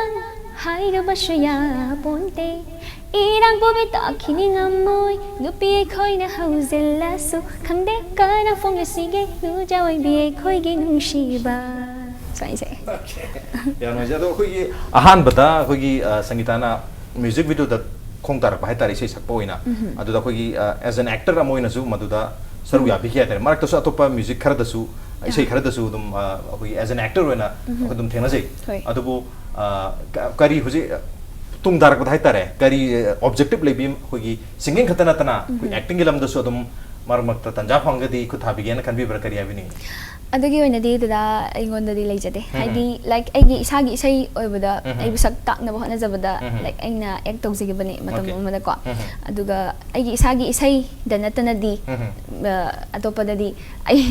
ꯍꯥꯏꯔꯨꯕꯁꯨ ꯌꯥꯄꯣꯟꯇꯦ꯫ ꯏꯔꯥꯡ ꯄꯨꯕꯤ ꯇꯥꯈꯤꯅꯤ ꯉꯝꯃꯣꯏ, ꯅꯨꯄꯤ ꯑꯩꯈꯣꯏꯅ ꯍꯧꯖꯤꯜꯂꯁꯨ ꯈꯪꯗꯦ ꯀꯅꯥ ꯐꯣꯡꯂꯁꯤꯒꯦ, ꯂꯨꯖꯥ ꯑꯣꯏꯕꯤ ꯑꯩꯈꯣꯏꯒꯤ ꯅꯨꯡꯁꯤꯕ꯫ ꯁꯨꯃꯥꯏꯅ ꯏꯁꯩ꯫ Okay. ꯌꯥꯝ ꯅꯨꯡꯉꯥꯏꯖꯩ꯫ ꯑꯗꯣ ꯑꯩꯈꯣꯏꯒꯤ ꯑꯍꯥꯟꯕꯗ ꯑꯩꯈꯣꯏꯒꯤ, ꯑ, ꯁꯪꯒꯤꯇꯥꯅ ꯃ꯭ꯌꯨꯖꯤꯛ ꯚꯤꯗꯤꯑꯣꯗ ꯈꯣꯡ ꯇꯥꯔꯛꯄ ꯍꯥꯏꯇꯥꯔꯦ, ꯏꯁꯩ ꯁꯛꯄ ꯑꯣꯏꯅ꯫ ꯎꯝꯍꯨꯝ꯫ ꯑꯗꯨꯗ ꯑꯩꯈꯣꯏꯒꯤ, ꯑ, as an actor ꯑꯃ ꯑꯣꯏꯅꯁꯨ ꯃꯗꯨꯗ ꯁꯔꯨꯛ ꯎꯝ꯫ ꯌꯥꯕꯤꯈꯤ ꯍꯥꯏꯇꯥꯔꯦ꯫ ꯃꯔꯛꯇꯁꯨ ꯑꯇꯣꯞꯄ ꯃ꯭ꯌꯨꯖꯤꯛ ꯈꯔꯗꯁꯨ, ꯏꯁꯩ ꯑꯥ꯫ ꯈꯔꯗꯁꯨ ꯑꯗꯨꯝ, ꯑ, ꯑꯩꯈꯣꯏꯒꯤ as an actor ꯑꯣꯏꯅ ꯎꯝꯍꯨꯝ꯫ ꯑꯩꯈꯣꯏ ꯑꯗꯨꯝ ꯊꯦꯡꯅꯖꯩ꯫ ꯍꯣꯏ꯫ ꯑꯗꯨꯕꯨ, ꯑ, ꯀ-, ꯀꯔꯤ ꯍꯧꯖꯤꯛ ꯇꯨꯡ ꯇꯥꯔꯛꯄꯗ ꯍꯥꯏꯇꯥꯔꯦ, ꯀꯔꯤ, ꯑ, objective ꯂꯩꯕꯤ ꯑꯩꯈꯣꯏꯒꯤ singing ꯈꯛꯇ ꯅꯠꯇꯅ ꯑꯩꯈꯣꯏ ꯎꯝꯍꯨꯝ꯫ Actingꯒꯤ ꯂꯝꯗꯁꯨ ꯑꯗꯨꯝ ꯃꯔꯛ ꯃꯔꯛꯇ ꯇꯟꯖꯥ ꯐꯪꯉꯒꯗꯤ ꯈꯨꯠ ꯊꯥꯕꯤꯒꯦꯅ ꯈꯟꯕꯤꯕ꯭ꯔꯥ, ꯀꯔꯤ ꯍꯥꯏꯕꯤꯅꯤꯡꯉꯤ? ꯑꯗꯨꯒꯤ ꯑꯣꯏꯅꯗꯤ ꯗꯗꯥ ꯑꯩꯉꯣꯟꯗꯗꯤ ꯂꯩꯖꯗꯦ꯫ ꯍꯥꯏꯗꯤ, ꯂꯥꯏꯛ, ꯑꯩꯒꯤ ꯏꯁꯥꯒꯤ ꯏꯁꯩ ꯑꯣꯏꯕꯗ, ꯑꯩꯕꯨ ꯁꯛ ꯇꯥꯛꯅꯕ ꯍꯣꯠꯅꯖꯕꯗ, ꯂꯥꯏꯛ, ꯑꯩꯅ ꯑꯦꯛ ꯇꯧꯖꯈꯤꯕꯅꯦ ꯃꯇꯝ ꯑꯃꯗꯀꯣ꯫ ꯑꯗꯨꯒ ꯑꯩꯒꯤ ꯏꯁꯥꯒꯤ ꯏꯁꯩꯗ ꯅꯠꯇꯅꯗꯤ, ꯑ, ꯑꯇꯣꯞꯄꯗꯗꯤ ꯑꯩ,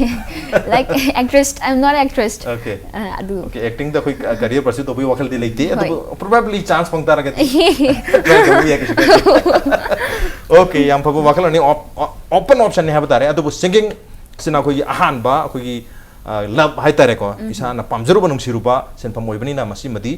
like, actress, I am not actress꯫ Okay. ꯑ, ꯑꯗꯨ ꯑꯣꯀꯦ, ꯑꯦꯛꯇꯤꯡꯗ ꯑꯩꯈꯣꯏ ꯀ-, ꯀꯦꯔꯤꯌꯔ ꯄꯔꯁ꯭ꯌꯨ ꯇꯧꯕꯒꯤ ꯋꯥꯈꯜꯗꯤ ꯂꯩꯇꯦ꯫ ꯍꯣꯏ꯫ ꯑꯗꯨꯕꯨ ꯄ꯭ꯔꯣꯕꯦꯕ꯭ꯂꯤ ꯆꯥꯟꯁ ꯐꯪ ꯇꯥꯔꯒꯗꯤ ꯇ꯭ꯔꯥꯏ ꯇꯧꯕ ꯌꯥꯏ, ꯀꯩꯁꯨ ꯀꯥꯏꯗꯦ꯫ ꯑꯣꯀꯦ, ꯌꯥꯝ ꯐꯕ ꯋꯥꯈꯜꯂꯣꯟꯅꯤ꯫ ꯑꯣꯞ-, ꯑꯣ-, ꯑꯣꯄꯟ ꯑꯣꯞꯁꯟꯅꯤ ꯍꯥꯏꯕ ꯇꯥꯔꯦ꯫ ꯑꯗꯨꯕꯨ ꯁꯤꯡꯒꯤꯡꯁꯤꯅ ꯑꯩꯈꯣꯏꯒꯤ ꯑꯍꯥꯟꯕ ꯑꯩꯈꯣꯏꯒꯤ, ꯑ, ꯂꯚ ꯍꯥꯏꯇꯥꯔꯦꯀꯣ, ꯏꯁꯥꯅ ꯄꯥꯝꯖꯔꯨꯕ ꯅꯨꯡꯁꯤꯔꯨꯕ ꯁꯤꯟꯐꯝ ꯑꯣꯏꯕꯅꯤꯅ ꯃꯁꯤꯃꯗꯤ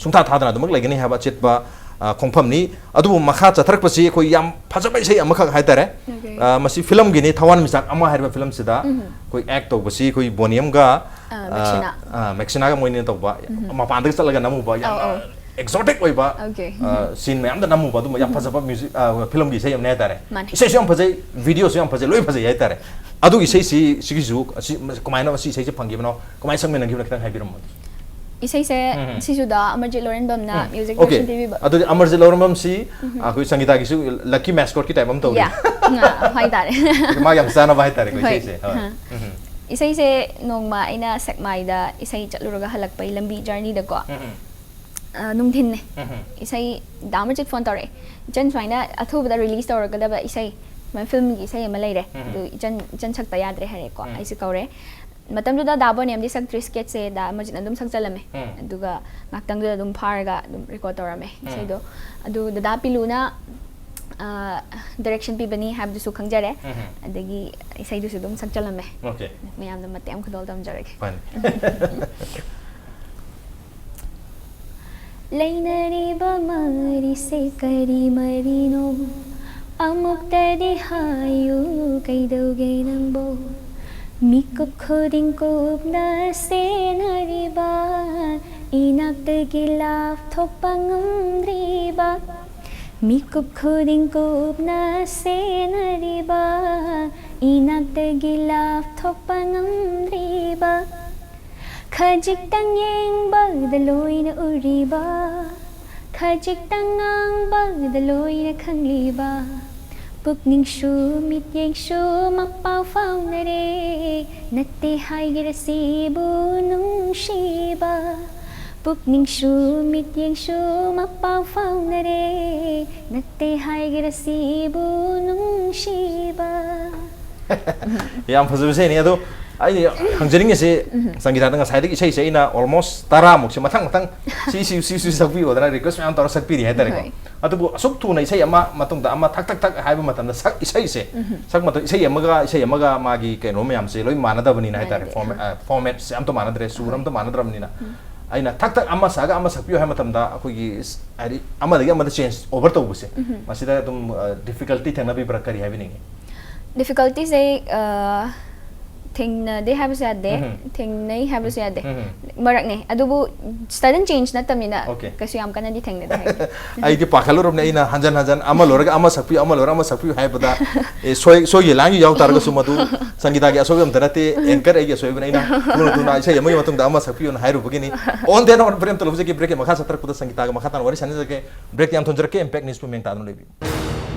ꯁꯨꯡꯊꯥ ꯊꯥꯗꯅ ꯑꯗꯨꯃꯛ ꯂꯩꯒꯅꯤ ꯍꯥꯏꯕ ꯑꯆꯦꯠꯄ, ꯑ, ꯈꯣꯡꯐꯝꯅꯤ꯫ ꯑꯗꯨꯕꯨ ꯃꯈꯥ ꯆꯠꯊꯔꯛꯄꯁꯤ ꯑꯩꯈꯣꯏ ꯌꯥꯝ ꯐꯖꯕ ꯏꯁꯩ ꯑꯃꯈꯛ ꯍꯥꯏꯇꯥꯔꯦ꯫ ꯑꯣꯀꯦ꯫ ꯑ, ꯃꯁꯤ ꯐꯤꯂꯝꯒꯤꯅꯤ, ꯊꯋꯥꯟꯃꯤꯆꯥꯛ ꯑꯃ ꯍꯥꯏꯔꯤꯕ ꯐꯤꯂꯝꯁꯤꯗ ꯑꯩꯈꯣꯏ ꯑꯦꯛ ꯇꯧꯕꯁꯤ ꯑꯩꯈꯣꯏ ꯕꯣꯅꯤꯌꯝꯒ, ꯑ, ꯑ, ꯃꯦꯛꯁꯤꯅꯥ꯫ ꯑ, ꯃꯦꯛꯁꯤꯅꯥꯒ ꯃꯣꯏꯅ ꯇꯧꯕ, ꯃꯄꯥꯟꯗꯒ ꯆꯠꯂꯒ ꯅꯝꯃꯨꯕ, ꯌꯥꯝꯅ ꯑꯧ, ꯑꯧ꯫ ꯑꯦꯛꯖꯣꯇꯤꯛ ꯑꯣꯏꯕ, ꯑꯣꯀꯦ꯫ ꯑ, ꯁꯤꯟ ꯃꯌꯥꯝꯗ ꯅꯝꯃꯨꯕ ꯑꯗꯨꯝꯕ ꯌꯥꯝ ꯐꯖꯕ ꯃ꯭ꯌꯨꯖꯤꯛ, ꯑ, ꯐꯤꯂꯝꯒꯤ ꯏꯁꯩ ꯑꯃꯅꯦ ꯍꯥꯏꯇꯥꯔꯦ꯫ ꯃꯥꯅꯦ꯫ ꯏꯁꯩꯁꯨ ꯌꯥꯝ ꯐꯖꯩ, ꯚꯤꯗꯤꯑꯣꯁꯨ ꯌꯥꯝ ꯐꯖꯩ, ꯂꯣꯏ ꯐꯖꯩ ꯍꯥꯏꯇꯥꯔꯦ꯫ ꯑꯗꯨꯒꯤ ꯏꯁꯩꯁꯤ, ꯁꯤꯒꯤꯁꯨ ꯑꯁꯤ, ꯀꯃꯥꯏꯅ ꯃꯁꯤ ꯏꯁꯩꯁꯦ ꯐꯪꯈꯤꯕꯅꯣ, ꯀꯃꯥꯏꯅ ꯁꯛꯃꯤꯟꯅꯈꯤꯕꯅꯣ ꯈꯤꯇꯪ ꯍꯥꯏꯕꯤꯔꯝꯃꯣ꯫ ꯏꯁꯩꯁꯦ ꯁꯤꯁꯨ ꯗꯥ ꯑꯃꯔꯖꯤꯠ ꯂꯣꯏꯔꯦꯟꯕꯝꯅ ꯃ꯭ꯌꯨꯖꯤꯛ ꯑꯣꯀꯦ꯫ ꯗꯥꯏꯔꯦꯛꯁꯟ ꯄꯤꯕꯤꯕ꯫ ꯑꯗꯨꯗꯤ ꯑꯃꯔꯖꯤꯠ ꯂꯣꯏꯔꯦꯟꯕꯝꯁꯤ, ꯑꯩꯈꯣꯏ ꯁꯪꯒꯤꯇꯥꯒꯤꯁꯨ ꯂꯛꯀꯤ ꯃꯦꯁꯀꯣꯠꯀꯤ ꯇꯥꯏꯞ ꯑꯃ ꯇꯧꯔꯤ꯫ ꯌꯥ꯫ ꯉꯥ ꯍꯥꯏꯇꯥꯔꯦ꯫ ꯃꯥ ꯌꯥꯝ ꯆꯥꯅꯕ ꯍꯥꯏꯇꯥꯔꯦꯀꯣ ꯍꯣꯏ꯫ ꯏꯁꯩꯁꯦ꯫ ꯍꯣꯏ꯫ ꯑ꯫ ꯎꯝ꯫ ꯏꯁꯩꯁꯦ ꯅꯣꯡꯃ ꯑꯩꯅ ꯁꯦꯛꯃꯥꯏꯗ ꯏꯁꯩ ꯆꯠꯂꯨꯔꯒ ꯍꯜꯂꯛꯄꯩ ꯂꯝꯕꯤ ꯖꯔꯅꯤꯗꯀꯣ, ꯎꯝ꯫ ꯑ, ꯅꯨꯡꯊꯤꯟꯅꯦ꯫ ꯎꯝ꯫ ꯏꯁꯩ ꯗꯥ ꯑꯃꯔꯖꯤꯠ ꯐꯣꯟ ꯇꯧꯔꯛꯑꯦ, "ꯏꯆꯟ, ꯁꯨꯃꯥꯏꯅ ꯑꯊꯨꯕꯗ ꯔꯤꯂꯤꯁ ꯇꯧꯔꯛꯀꯗꯕ ꯏꯁꯩ, ꯁꯨꯃꯥꯏꯅ ꯐꯤꯂꯝꯒꯤ ꯏꯁꯩ ꯑꯃ ꯂꯩꯔꯦ, ꯎꯝ꯫ ꯑꯗꯨ ꯏꯆꯟ, ꯏꯆꯟ ꯁꯛꯇ ꯌꯥꯗ꯭ꯔꯦ" ꯍꯥꯏꯔꯦꯀꯣ꯫ ꯎꯝ꯫ ꯑꯩꯁꯦ ꯀꯧꯔꯦ꯫ ꯃꯇꯝꯗꯨꯗ ꯗꯥ ꯕꯣꯅꯤꯌꯝꯗꯤ ꯁꯛꯇ꯭ꯔꯤ, ꯁ꯭ꯀꯦꯠꯁꯦ ꯗꯥ ꯑꯃꯔꯖꯤꯠꯅ ꯑꯗꯨꯝ ꯁꯛꯆꯜꯂꯝꯃꯦ꯫ ꯎꯝ꯫ ꯑꯗꯨꯒ ꯉꯥꯛꯇꯪꯗꯨꯗ ꯑꯗꯨꯝ ꯐꯥꯔꯒ ꯑꯗꯨꯝ ꯔꯦꯀꯣꯔꯗ ꯇꯧꯔꯝꯃꯦ ꯎꯝ꯫ ꯏꯁꯩꯗꯣ꯫ ꯑꯗꯨ ꯗꯗꯥ ꯄꯤꯂꯨꯅ, ꯑ, ꯗꯥꯏꯔꯦꯛꯁꯟ ꯄꯤꯕꯅꯤ ꯍꯥꯏꯕꯗꯨꯁꯨ ꯈꯪꯖꯔꯦ꯫ ꯎꯝ꯫ ꯑꯗꯒꯤ ꯏꯁꯩꯗꯨꯁꯨ ꯑꯗꯨꯝ ꯁꯛꯆꯜꯂꯝꯃꯦ꯫ ꯑꯣꯀꯦ꯫ ꯃꯌꯥꯝꯅ ꯃꯇꯦꯛ ꯑꯃ ꯈꯨꯗꯣꯜ ꯇꯝꯖꯔꯒꯦ꯫ ꯐꯅꯤ꯫ ꯂꯩꯅꯔꯤꯕ ꯃꯔꯤꯁꯦ ꯀꯔꯤ ꯃꯔꯤꯅꯣ? ꯑꯃꯨꯛꯇꯗꯤ ꯍꯥꯏꯌꯨ, ꯀꯩꯗꯧꯒꯦ ꯅꯪꯕꯣ? ꯃꯤꯀꯨꯞ ꯈꯨꯗꯤꯡ ꯀꯨꯞꯅ ꯁꯦꯟꯅꯔꯤꯕ, ꯏꯅꯥꯛꯇꯒꯤ ꯂꯥꯞꯊꯣꯛꯄ ꯉꯝꯗ꯭ꯔꯤꯕ꯫ ꯃꯤꯀꯨꯞ ꯈꯨꯗꯤꯡ ꯀꯨꯞꯅ ꯁꯦꯟꯅꯔꯤꯕ, ꯏꯅꯥꯛꯇꯒꯤ ꯂꯥꯞꯊꯣꯛꯄ ꯉꯝꯗ꯭ꯔꯤꯕ꯫ ꯈꯖꯤꯛꯇꯪ ꯌꯦꯡꯕꯗ ꯂꯣꯏꯅ ꯎꯔꯤꯕ, ꯈꯖꯤꯛꯇꯪ ꯉꯥꯡꯕꯗ ꯂꯣꯏꯅ ꯈꯪꯂꯤꯕ, ꯄꯨꯛꯅꯤꯡꯁꯨ ꯃꯤꯠꯌꯦꯡꯁꯨ ꯃꯄꯥꯎ ꯐꯥꯎꯅꯔꯦ, ꯅꯠꯇꯦ ꯍꯥꯏꯒꯦꯔꯥ ꯁꯤꯕꯨ ꯅꯨꯡꯁꯤꯕ꯫ ꯄꯨꯛꯅꯤꯡꯁꯨ ꯃꯤꯠꯌꯦꯡꯁꯨ ꯃꯄꯥꯎ ꯐꯥꯎꯅꯔꯦ, ꯅꯠꯇꯦ ꯍꯥꯏꯒꯦꯔꯥ ꯁꯤꯕꯨ ꯅꯨꯡꯁꯤꯕ꯫ ꯌꯥꯝ ꯐꯖꯕ ꯏꯁꯩꯅꯤ꯫ ꯑꯗꯣ ꯑꯩ ꯍꯪꯖꯅꯤꯡꯉꯤꯁꯤ, ꯁꯪꯒꯤꯇꯥꯗ ꯉꯁꯥꯏꯗꯒꯤ ꯏꯁꯩꯁꯦ ꯑꯩꯅ almost ꯇꯔꯥꯃꯨꯛꯁꯦ ꯃꯊꯪ ꯃꯊꯪ ꯁꯤ ꯁꯤ ꯁꯤ ꯁꯤ ꯁꯛꯄꯤꯌꯣꯗꯅ request ꯃꯌꯥꯝ ꯇꯧꯔ ꯁꯛꯄꯤꯔꯤ ꯍꯥꯏꯇꯥꯔꯦꯀꯣ꯫ ꯍꯣꯏ꯫ ꯑꯗꯨꯕꯨ ꯑꯁꯨꯛ ꯊꯨꯅ ꯏꯁꯩ ꯑꯃ ꯃꯇꯨꯡꯗ ꯑꯃ ꯊꯛ ꯊꯛ ꯊꯛ ꯍꯥꯏꯕ ꯃꯇꯝꯗ ꯁꯛ ꯏꯁꯩꯁꯦ ꯁꯛ ꯃꯇꯝ ꯏꯁꯩ ꯑꯃꯒ ꯏꯁꯩ ꯑꯃꯒ ꯃꯥꯒꯤ ꯀꯩꯅꯣ ꯃꯌꯥꯝꯁꯦ ꯂꯣꯏ ꯃꯥꯟꯅꯗꯕꯅꯤꯅ ꯍꯥꯏꯇꯥꯔꯦ꯫ ꯃꯥꯟꯅꯗꯦ꯫ Format, ꯑ, formatꯁꯦ ꯑꯝꯇ ꯃꯥꯟꯅꯗ꯭ꯔꯦ, ꯁꯨꯔ ꯑꯝꯇ ꯃꯥꯟꯅꯗ꯭ꯔꯕꯅꯤꯅ꯫ ꯑꯩꯅ ꯊꯛ ꯊꯛ ꯑꯃ ꯁꯛꯑꯒ ꯑꯃ ꯁꯛꯄꯤꯌꯣ ꯍꯥꯏꯕ ꯃꯇꯝꯗ ꯑꯩꯈꯣꯏꯒꯤ ꯏꯁ-, ꯍꯥꯏꯗꯤ ꯑꯃꯗꯒꯤ ꯑꯃꯗ change over ꯇꯧꯕꯁꯦ, ꯃꯁꯤꯗ ꯑꯗꯨꯝ difficulty ꯊꯦꯡꯅꯕꯤꯕ꯭ꯔꯥ, ꯀꯔꯤ ꯍꯥꯏꯕꯤꯅꯤꯡꯉꯤ? Difficultyꯁꯦ ꯑ, ꯊꯦꯡꯅꯗꯦ ꯍꯥꯏꯕꯁꯨ ꯌꯥꯗꯦ, ꯎꯝ꯫ ꯊꯦꯡꯅꯩ ꯍꯥꯏꯕꯁꯨ ꯌꯥꯗꯦ꯫ ꯎꯝ꯫ ꯃꯔꯛꯅꯦ꯫ ꯑꯗꯨꯕꯨ sudden change ꯅꯠꯇꯕꯅꯤꯅ Okay. ꯀꯩꯁꯨ ꯌꯥꯝ ꯀꯟꯅꯗꯤ ꯊꯦꯡꯅꯗꯦ ꯍꯥꯏꯗꯤ꯫ ꯑꯩꯗꯤ ꯄꯥꯈꯠꯂꯨꯔꯕꯅꯦ, ꯑꯩꯅ ꯍꯟꯖꯟ ꯍꯟꯖꯟ ꯑꯃ ꯂꯣꯏꯔꯒ ꯑꯃ ꯁꯛꯄꯤꯌꯨ, ꯑꯃ ꯂꯣꯏꯔꯒ ꯑꯃ ꯁꯛꯄꯤꯌꯨ ꯍꯥꯏꯕꯗ, ꯑꯦ, ꯁꯣꯏ ꯁꯣꯏꯒꯤ ꯂꯥꯡꯒꯤ ꯌꯥꯎ ꯇꯥꯔꯒꯁꯨ ꯃꯗꯨ ꯁꯪꯒꯤꯇꯥꯒꯤ ꯑꯁꯣꯏꯕ ꯑꯝꯇ ꯅꯠꯇꯦ, anchor ꯑꯩꯒꯤ ꯑꯁꯣꯏꯕꯅ꯫ ꯑꯩꯅ ꯊꯨꯅ ꯊꯨꯅ ꯏꯁꯩ ꯑꯃꯒꯤ ꯃꯇꯨꯡꯗ ꯑꯃ ꯁꯛꯄꯤꯌꯨꯅ ꯍꯥꯏꯔꯨꯕꯒꯤꯅꯤ꯫ On the note, break ꯑꯝꯇ ꯂꯧꯖꯒꯦ꯫ Breakꯀꯤ ꯃꯈꯥ ꯆꯠꯊꯔꯛꯄꯗ ꯁꯪꯒꯤꯇꯥꯒ ꯃꯈꯥ ꯇꯥꯅ ꯋꯥꯔꯤ ꯁꯥꯟꯅꯖꯔꯛꯀꯦ꯫ Breakꯇꯤ ꯌꯥꯝ ꯊꯨꯅ ꯆꯠꯀꯦ꯫ Impact Newsꯄꯨ ꯃꯤꯡ ꯇꯥꯗꯨꯅ ꯂꯩꯕꯤꯌꯨ꯫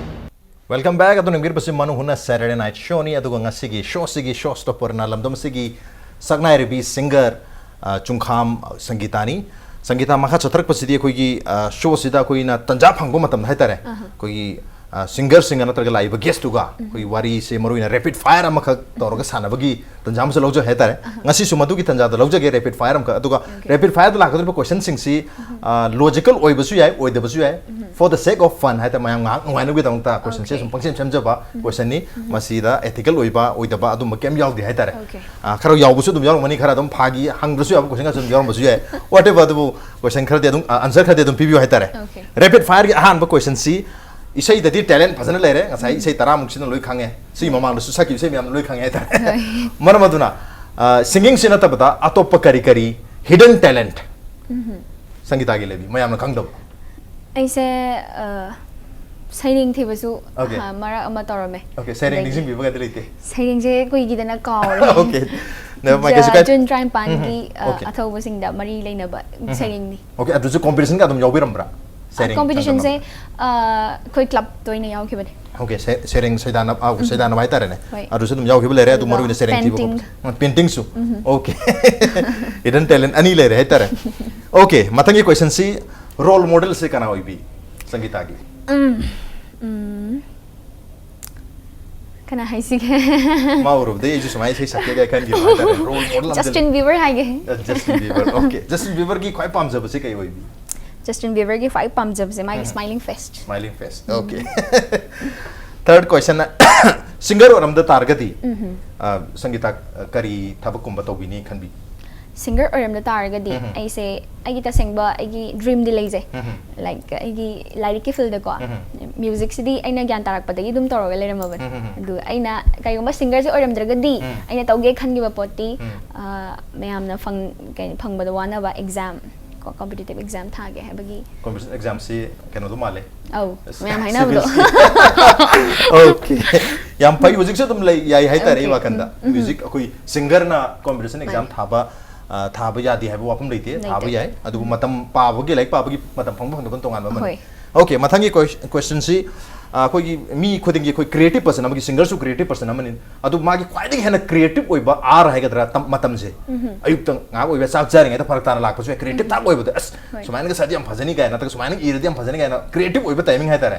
Welcome back꯫ ꯑꯗꯨꯅ ꯌꯦꯡꯕꯤꯔꯤꯕꯁꯤ ꯃꯅꯨ ꯍꯨꯅ Saturday Night Showꯅꯤ꯫ ꯑꯗꯨꯒ ꯉꯁꯤꯒꯤ showꯁꯤꯒꯤ show stopperꯅ ꯂꯝꯗꯝ ꯑꯁꯤꯒꯤ ꯁꯛꯅꯥꯏꯔꯕꯤ singer, ꯑ, ꯆꯨꯡꯈꯥꯝ ꯁꯪꯒꯤꯇꯥꯅꯤ꯫ ꯁꯪꯒꯤꯇꯥ, ꯃꯈꯥ ꯆꯠꯊꯔꯛꯄꯁꯤꯗꯤ ꯑꯩꯈꯣꯏꯒꯤ, ꯑ, showꯁꯤꯗ ꯑꯩꯈꯣꯏꯅ ꯇꯟꯖꯥ ꯐꯪꯕ ꯃꯇꯝꯗ ꯍꯥꯏꯇꯥꯔꯦ, ꯑꯩꯈꯣꯏꯒꯤ, ꯑ, singerꯁꯤꯡꯒ ꯅꯠꯇ꯭ꯔꯒ ꯂꯥꯛꯏꯕ guestꯇꯨꯒ ꯑꯩꯈꯣꯏꯒꯤ ꯋꯥꯔꯤꯁꯦ ꯃꯔꯨ ꯑꯣꯏꯅ rapid fire ꯑꯃꯈꯛ ꯇꯧꯔꯒ ꯁꯥꯟꯅꯕꯒꯤ ꯇꯟꯖꯥ ꯑꯃꯁꯨ ꯂꯧꯖꯩ ꯍꯥꯏꯇꯥꯔꯦ꯫ ꯉꯁꯤꯁꯨ ꯃꯗꯨꯒꯤ ꯇꯟꯖꯥꯗꯣ ꯂꯧꯖꯒꯦ, rapid fire ꯑꯃꯈꯛ꯫ ꯑꯗꯨꯒ rapid fireꯗ ꯂꯥꯛꯀꯗꯧꯔꯤꯕ questionꯁꯤꯡꯁꯤ, ꯑ, logical ꯑꯣꯏꯕꯁꯨ ꯌꯥꯏ, ꯑꯣꯏꯗꯕꯁꯨ ꯌꯥꯏ꯫ For the sake of fun ꯍꯥꯏꯇꯥꯔꯦ, ꯃꯌꯥꯝ ꯉꯥꯏꯍꯥꯛ ꯅꯨꯡꯉꯥꯏꯅꯕꯒꯤꯗꯃꯛꯇ questionꯁꯦ Okay. ꯁꯨꯝ ꯄꯪꯁꯦꯝ ꯁꯦꯝꯖꯕ questionꯅꯤ꯫ ꯃꯁꯤꯗ ethical ꯑꯣꯏꯕ ꯑꯣꯏꯗꯕ ꯑꯗꯨꯝꯕ ꯀꯩꯝ ꯌꯥꯎꯗꯦ ꯍꯥꯏꯇꯥꯔꯦ꯫ Okay. ꯑ, ꯈꯔ ꯌꯥꯎꯕꯁꯨ ꯑꯗꯨꯝ ꯌꯥꯎꯔꯝꯒꯅꯤ, ꯈꯔ ꯑꯗꯨꯝ ꯐꯥꯒꯤ ꯍꯪꯗ꯭ꯔꯁꯨ ꯌꯥꯕ question ꯈꯔꯁꯨ ꯑꯗꯨꯝ ꯌꯥꯎꯔꯝꯕꯁꯨ ꯌꯥꯏ꯫ Whatever, ꯑꯗꯨꯕꯨ question ꯈꯔꯗꯤ ꯑꯗꯨꯝ, ꯑ, answer ꯈꯔꯗꯤ ꯑꯗꯨꯝ ꯄꯤꯕꯤꯌꯨ ꯍꯥꯏꯇꯥꯔꯦ꯫ Okay. Rapid fireꯒꯤ ꯑꯍꯥꯟꯕ questionꯁꯤ, ꯏꯁꯩꯗꯗꯤ talent ꯐꯖꯅ ꯂꯩꯔꯦ, ꯉꯁꯥꯏ ꯏꯁꯩ ꯇꯔꯥꯃꯨꯛꯁꯤꯅ ꯂꯣꯏ ꯈꯪꯉꯦ, ꯁꯤꯒꯤ ꯃꯃꯥꯡꯗꯁꯨ ꯁꯛꯈꯤꯕ ꯏꯁꯩ ꯃꯌꯥꯝ ꯂꯣꯏ ꯈꯪꯉꯦ ꯍꯥꯏꯇꯥꯔꯦ꯫ ꯃꯔꯝ ꯑꯗꯨꯅ, ꯑ, singingꯁꯤ ꯅꯠꯇꯕꯗ ꯑꯇꯣꯞꯄ ꯀꯔꯤ ꯀꯔꯤ hidden talent ꯁꯪꯒꯤꯇꯥꯒꯤ ꯂꯩꯕꯤ ꯃꯌꯥꯝꯅ ꯈꯪꯗꯕ? ꯑꯩꯁꯦ ꯑ, ꯁꯩꯔꯦꯡ ꯊꯤꯕꯁꯨ Okay. ꯑ, ꯃꯔꯛ ꯑꯃ ꯇꯧꯔꯝꯃꯦ꯫ Okay, ꯁꯩꯔꯦꯡ ꯑꯗꯒꯤ ꯅꯤꯡꯁꯤꯡꯕꯤꯕꯒꯗꯤ ꯂꯩꯇꯦ? ꯁꯩꯔꯦꯡꯁꯦ ꯀꯨꯏꯈꯤꯗꯅ ꯀꯥꯎꯔꯦ꯫ Okay. Never mind, ꯀꯩꯁꯨ ꯀꯥꯏ- June ꯇꯔꯥꯅꯤꯄꯥꯟꯒꯤ ꯎꯝ, ꯑ, okay. ꯑꯊꯧꯕꯁꯤꯡꯗ ꯃꯔꯤ ꯂꯩꯅꯕ ꯁꯩꯔꯦꯡꯅꯤ꯫ Okay, ꯑꯗꯨꯁꯨ competitionꯒ ꯑꯗꯨꯝ ꯌꯥꯎꯕꯤꯔꯝꯕ꯭ꯔꯥ? ꯁꯩꯔꯦꯡ ꯀꯣꯝꯄꯤꯇꯤꯁꯟꯁꯦ ꯆꯥꯡꯗꯝꯅꯕ꯫ ꯑꯩꯈꯣꯏ ꯀ꯭ꯂꯕꯇ ꯑꯣꯏꯅ ꯌꯥꯎꯈꯤꯕꯅꯦ꯫ Okay, ꯁꯩꯔꯦꯡ ꯁꯩꯗꯥꯟꯅꯕ, ꯑꯥ, ꯁꯩꯗꯥꯟꯅꯕ ꯍꯥꯏꯇꯥꯔꯦꯅꯦ꯫ ꯍꯣꯏ꯫ ꯑꯗꯨꯁꯨ ꯑꯗꯨꯝ ꯌꯥꯎꯈꯤꯕ ꯂꯩꯔꯦ, ꯑꯗꯨ ꯑꯗꯨꯒ ꯃꯔꯨ ꯑꯣꯏꯅ ꯁꯩꯔꯦꯡ ꯊꯤꯕ painting. ꯈꯣꯠꯄ꯫ Painting ꯁꯨ꯫ Okay. Hidden talent ꯑꯅꯤ ꯂꯩꯔꯦ ꯍꯥꯏꯇꯥꯔꯦ꯫ Okay, ꯃꯊꯪꯒꯤ question ꯁꯤ, role model ꯁꯦ ꯀꯅꯥ ꯑꯣꯏꯕꯤ ꯁꯪꯒꯤꯇꯥꯒꯤ? ꯎꯝ, ꯎꯝ, ꯀꯅꯥ ꯍꯥꯏꯁꯤꯒꯦ? ꯃꯥ ꯎꯔꯨꯕꯗꯩ ꯑꯩꯁꯨ ꯁꯨꯃꯥꯏꯅ ꯏꯁꯩ ꯁꯛꯀꯦ ꯀꯥꯏ ꯈꯟꯈꯤꯕ ꯍꯥꯏꯇꯥꯔꯦ꯫ Role model ꯑꯃꯗꯤ Justin Bieber ꯍꯥꯏꯒꯦ꯫ Justin Bieber. Okay, Justin Bieber ꯒꯤ ꯈ꯭ꯋꯥꯏ ꯄꯥꯝꯖꯕꯁꯦ ꯀꯩ ꯑꯣꯏꯕꯤ? Justin Bieber ꯒꯤ ꯈ꯭ꯋꯥꯏ ꯄꯥꯝꯖꯕꯁꯦ ꯃꯥꯒꯤ smiling face꯫ Smiling face. Okay. Third question, singer ꯑꯣꯏꯔꯝꯗ ꯇꯥꯔꯒꯗꯤ, ꯑ, ꯁꯪꯒꯤꯇꯥ, ꯑ, ꯀꯔꯤ ꯊꯕꯛꯀꯨꯝꯕ ꯇꯧꯕꯤꯅꯤ ꯈꯟꯕꯤ? Singer ꯑꯣꯏꯔꯝꯗ ꯇꯥꯔꯒꯗꯤ ꯑꯩꯁꯦ ꯑꯩꯒꯤ ꯇꯁꯦꯡꯕ ꯑꯩꯒꯤ dream ꯗꯤ ꯂꯩꯖꯩ꯫ Like ꯑꯩꯒꯤ ꯂꯥꯏꯔꯤꯛꯀꯤ field ꯗꯀꯣ꯫ Music ꯁꯤꯗꯤ ꯑꯩꯅ ꯒ꯭ꯌꯥꯟ ꯇꯥꯔꯛꯄꯗꯒꯤ ꯑꯗꯨꯝ ꯇꯧꯔꯒ ꯂꯩꯔꯝꯃꯕꯅꯦ꯫ ꯑꯗꯨ ꯑꯩꯅ ꯀꯩꯒꯨꯝꯕ singer ꯁꯦ ꯑꯣꯏꯔꯝꯗ꯭ꯔꯒꯗꯤ ꯑꯩꯅ ꯇꯧꯒꯦ ꯈꯟꯈꯤꯕ ꯄꯣꯠꯇꯤ, ꯑ, ꯃꯌꯥꯝꯅ ꯐꯪ-, ꯀꯩ-, ꯐꯪꯕꯗ ꯋꯥꯅꯕ exam ꯀꯣ, competitive exam ꯊꯥꯒꯦ ꯍꯥꯏꯕꯒꯤ꯫ Competition exam ꯁꯤ ꯀꯩꯅꯣꯗꯣ ꯃꯥꯜꯂꯦ꯫ ꯑꯧ, ꯑꯁ, ꯃꯌꯥꯝ ꯍꯥꯏꯅꯕꯗꯣ꯫ Civil ꯁꯤ꯫ Okay. ꯌꯥꯝ ꯐꯩ, ꯍꯧꯖꯤꯛꯁꯨ ꯑꯗꯨꯝ ꯂꯩ, ꯌꯥꯏ ꯍꯥꯏꯇꯥꯔꯦ꯫ Okay. ꯋꯥꯈꯟꯗ꯫ Music ꯑꯩꯈꯣꯏ singer ꯅ competition exam ꯊꯥꯕ, ꯑ, ꯊꯥꯕ ꯌꯥꯗꯦ ꯍꯥꯏꯕ ꯋꯥꯐꯝ ꯂꯩꯇꯦ, ꯂꯩꯇꯦ꯫ ꯊꯥꯕ ꯌꯥꯏ꯫ ꯑꯗꯨꯕꯨ ꯃꯇꯝ ꯄꯥꯕꯒꯤ, ꯂꯥꯏꯔꯤꯛ ꯄꯥꯕꯒꯤ ꯃꯇꯝ ꯐꯪꯕ ꯐꯪꯗꯕ ꯇꯣꯉꯥꯟꯕ ꯑꯃꯅꯤ꯫ ꯍꯣꯏ꯫ Okay, ꯃꯊꯪꯒꯤ ques-, question ꯁꯤ, ꯑ, ꯑꯩꯈꯣꯏꯒꯤ ꯃꯤ ꯈꯨꯗꯤꯡꯒꯤ, ꯑꯩꯈꯣꯏ creative person ꯑꯃꯒꯤ, singer ꯁꯨ creative person ꯑꯃꯅꯤ꯫ ꯑꯗꯨ ꯃꯥꯒꯤ ꯈ꯭ꯋꯥꯏꯗꯒꯤ ꯍꯦꯟꯅ creative ꯑꯣꯏꯕ hour ꯍꯥꯏꯒꯗ꯭ꯔꯥ, ꯇꯝ-, ꯃꯇꯝꯁꯦ, ꯑꯌꯨꯛꯇ ꯉꯥꯏꯍꯥꯛ ꯑꯣꯏꯕ, ꯆꯥꯛ ꯆꯥꯔꯤꯉꯩꯗ ꯐꯔꯛ ꯇꯥꯅ ꯂꯥꯛꯄꯁꯨ ꯌꯥꯏ, creative ꯇꯥꯛ ꯑꯣꯏꯕꯗ, "ꯑꯁ, ꯍꯣꯏ꯫ ꯁꯨꯃꯥꯏꯅꯒ ꯁꯥꯗꯤ ꯌꯥꯝ ꯐꯖꯅꯤ" ꯀꯥꯏꯅ, ꯅꯠꯇ꯭ꯔꯒ "ꯁꯨꯃꯥꯏꯅ ꯏꯔꯗꯤ ꯌꯥꯝ ꯐꯖꯅꯤ" ꯀꯥꯏꯅ creative ꯑꯣꯏꯕ timing ꯍꯥꯏꯇꯥꯔꯦ꯫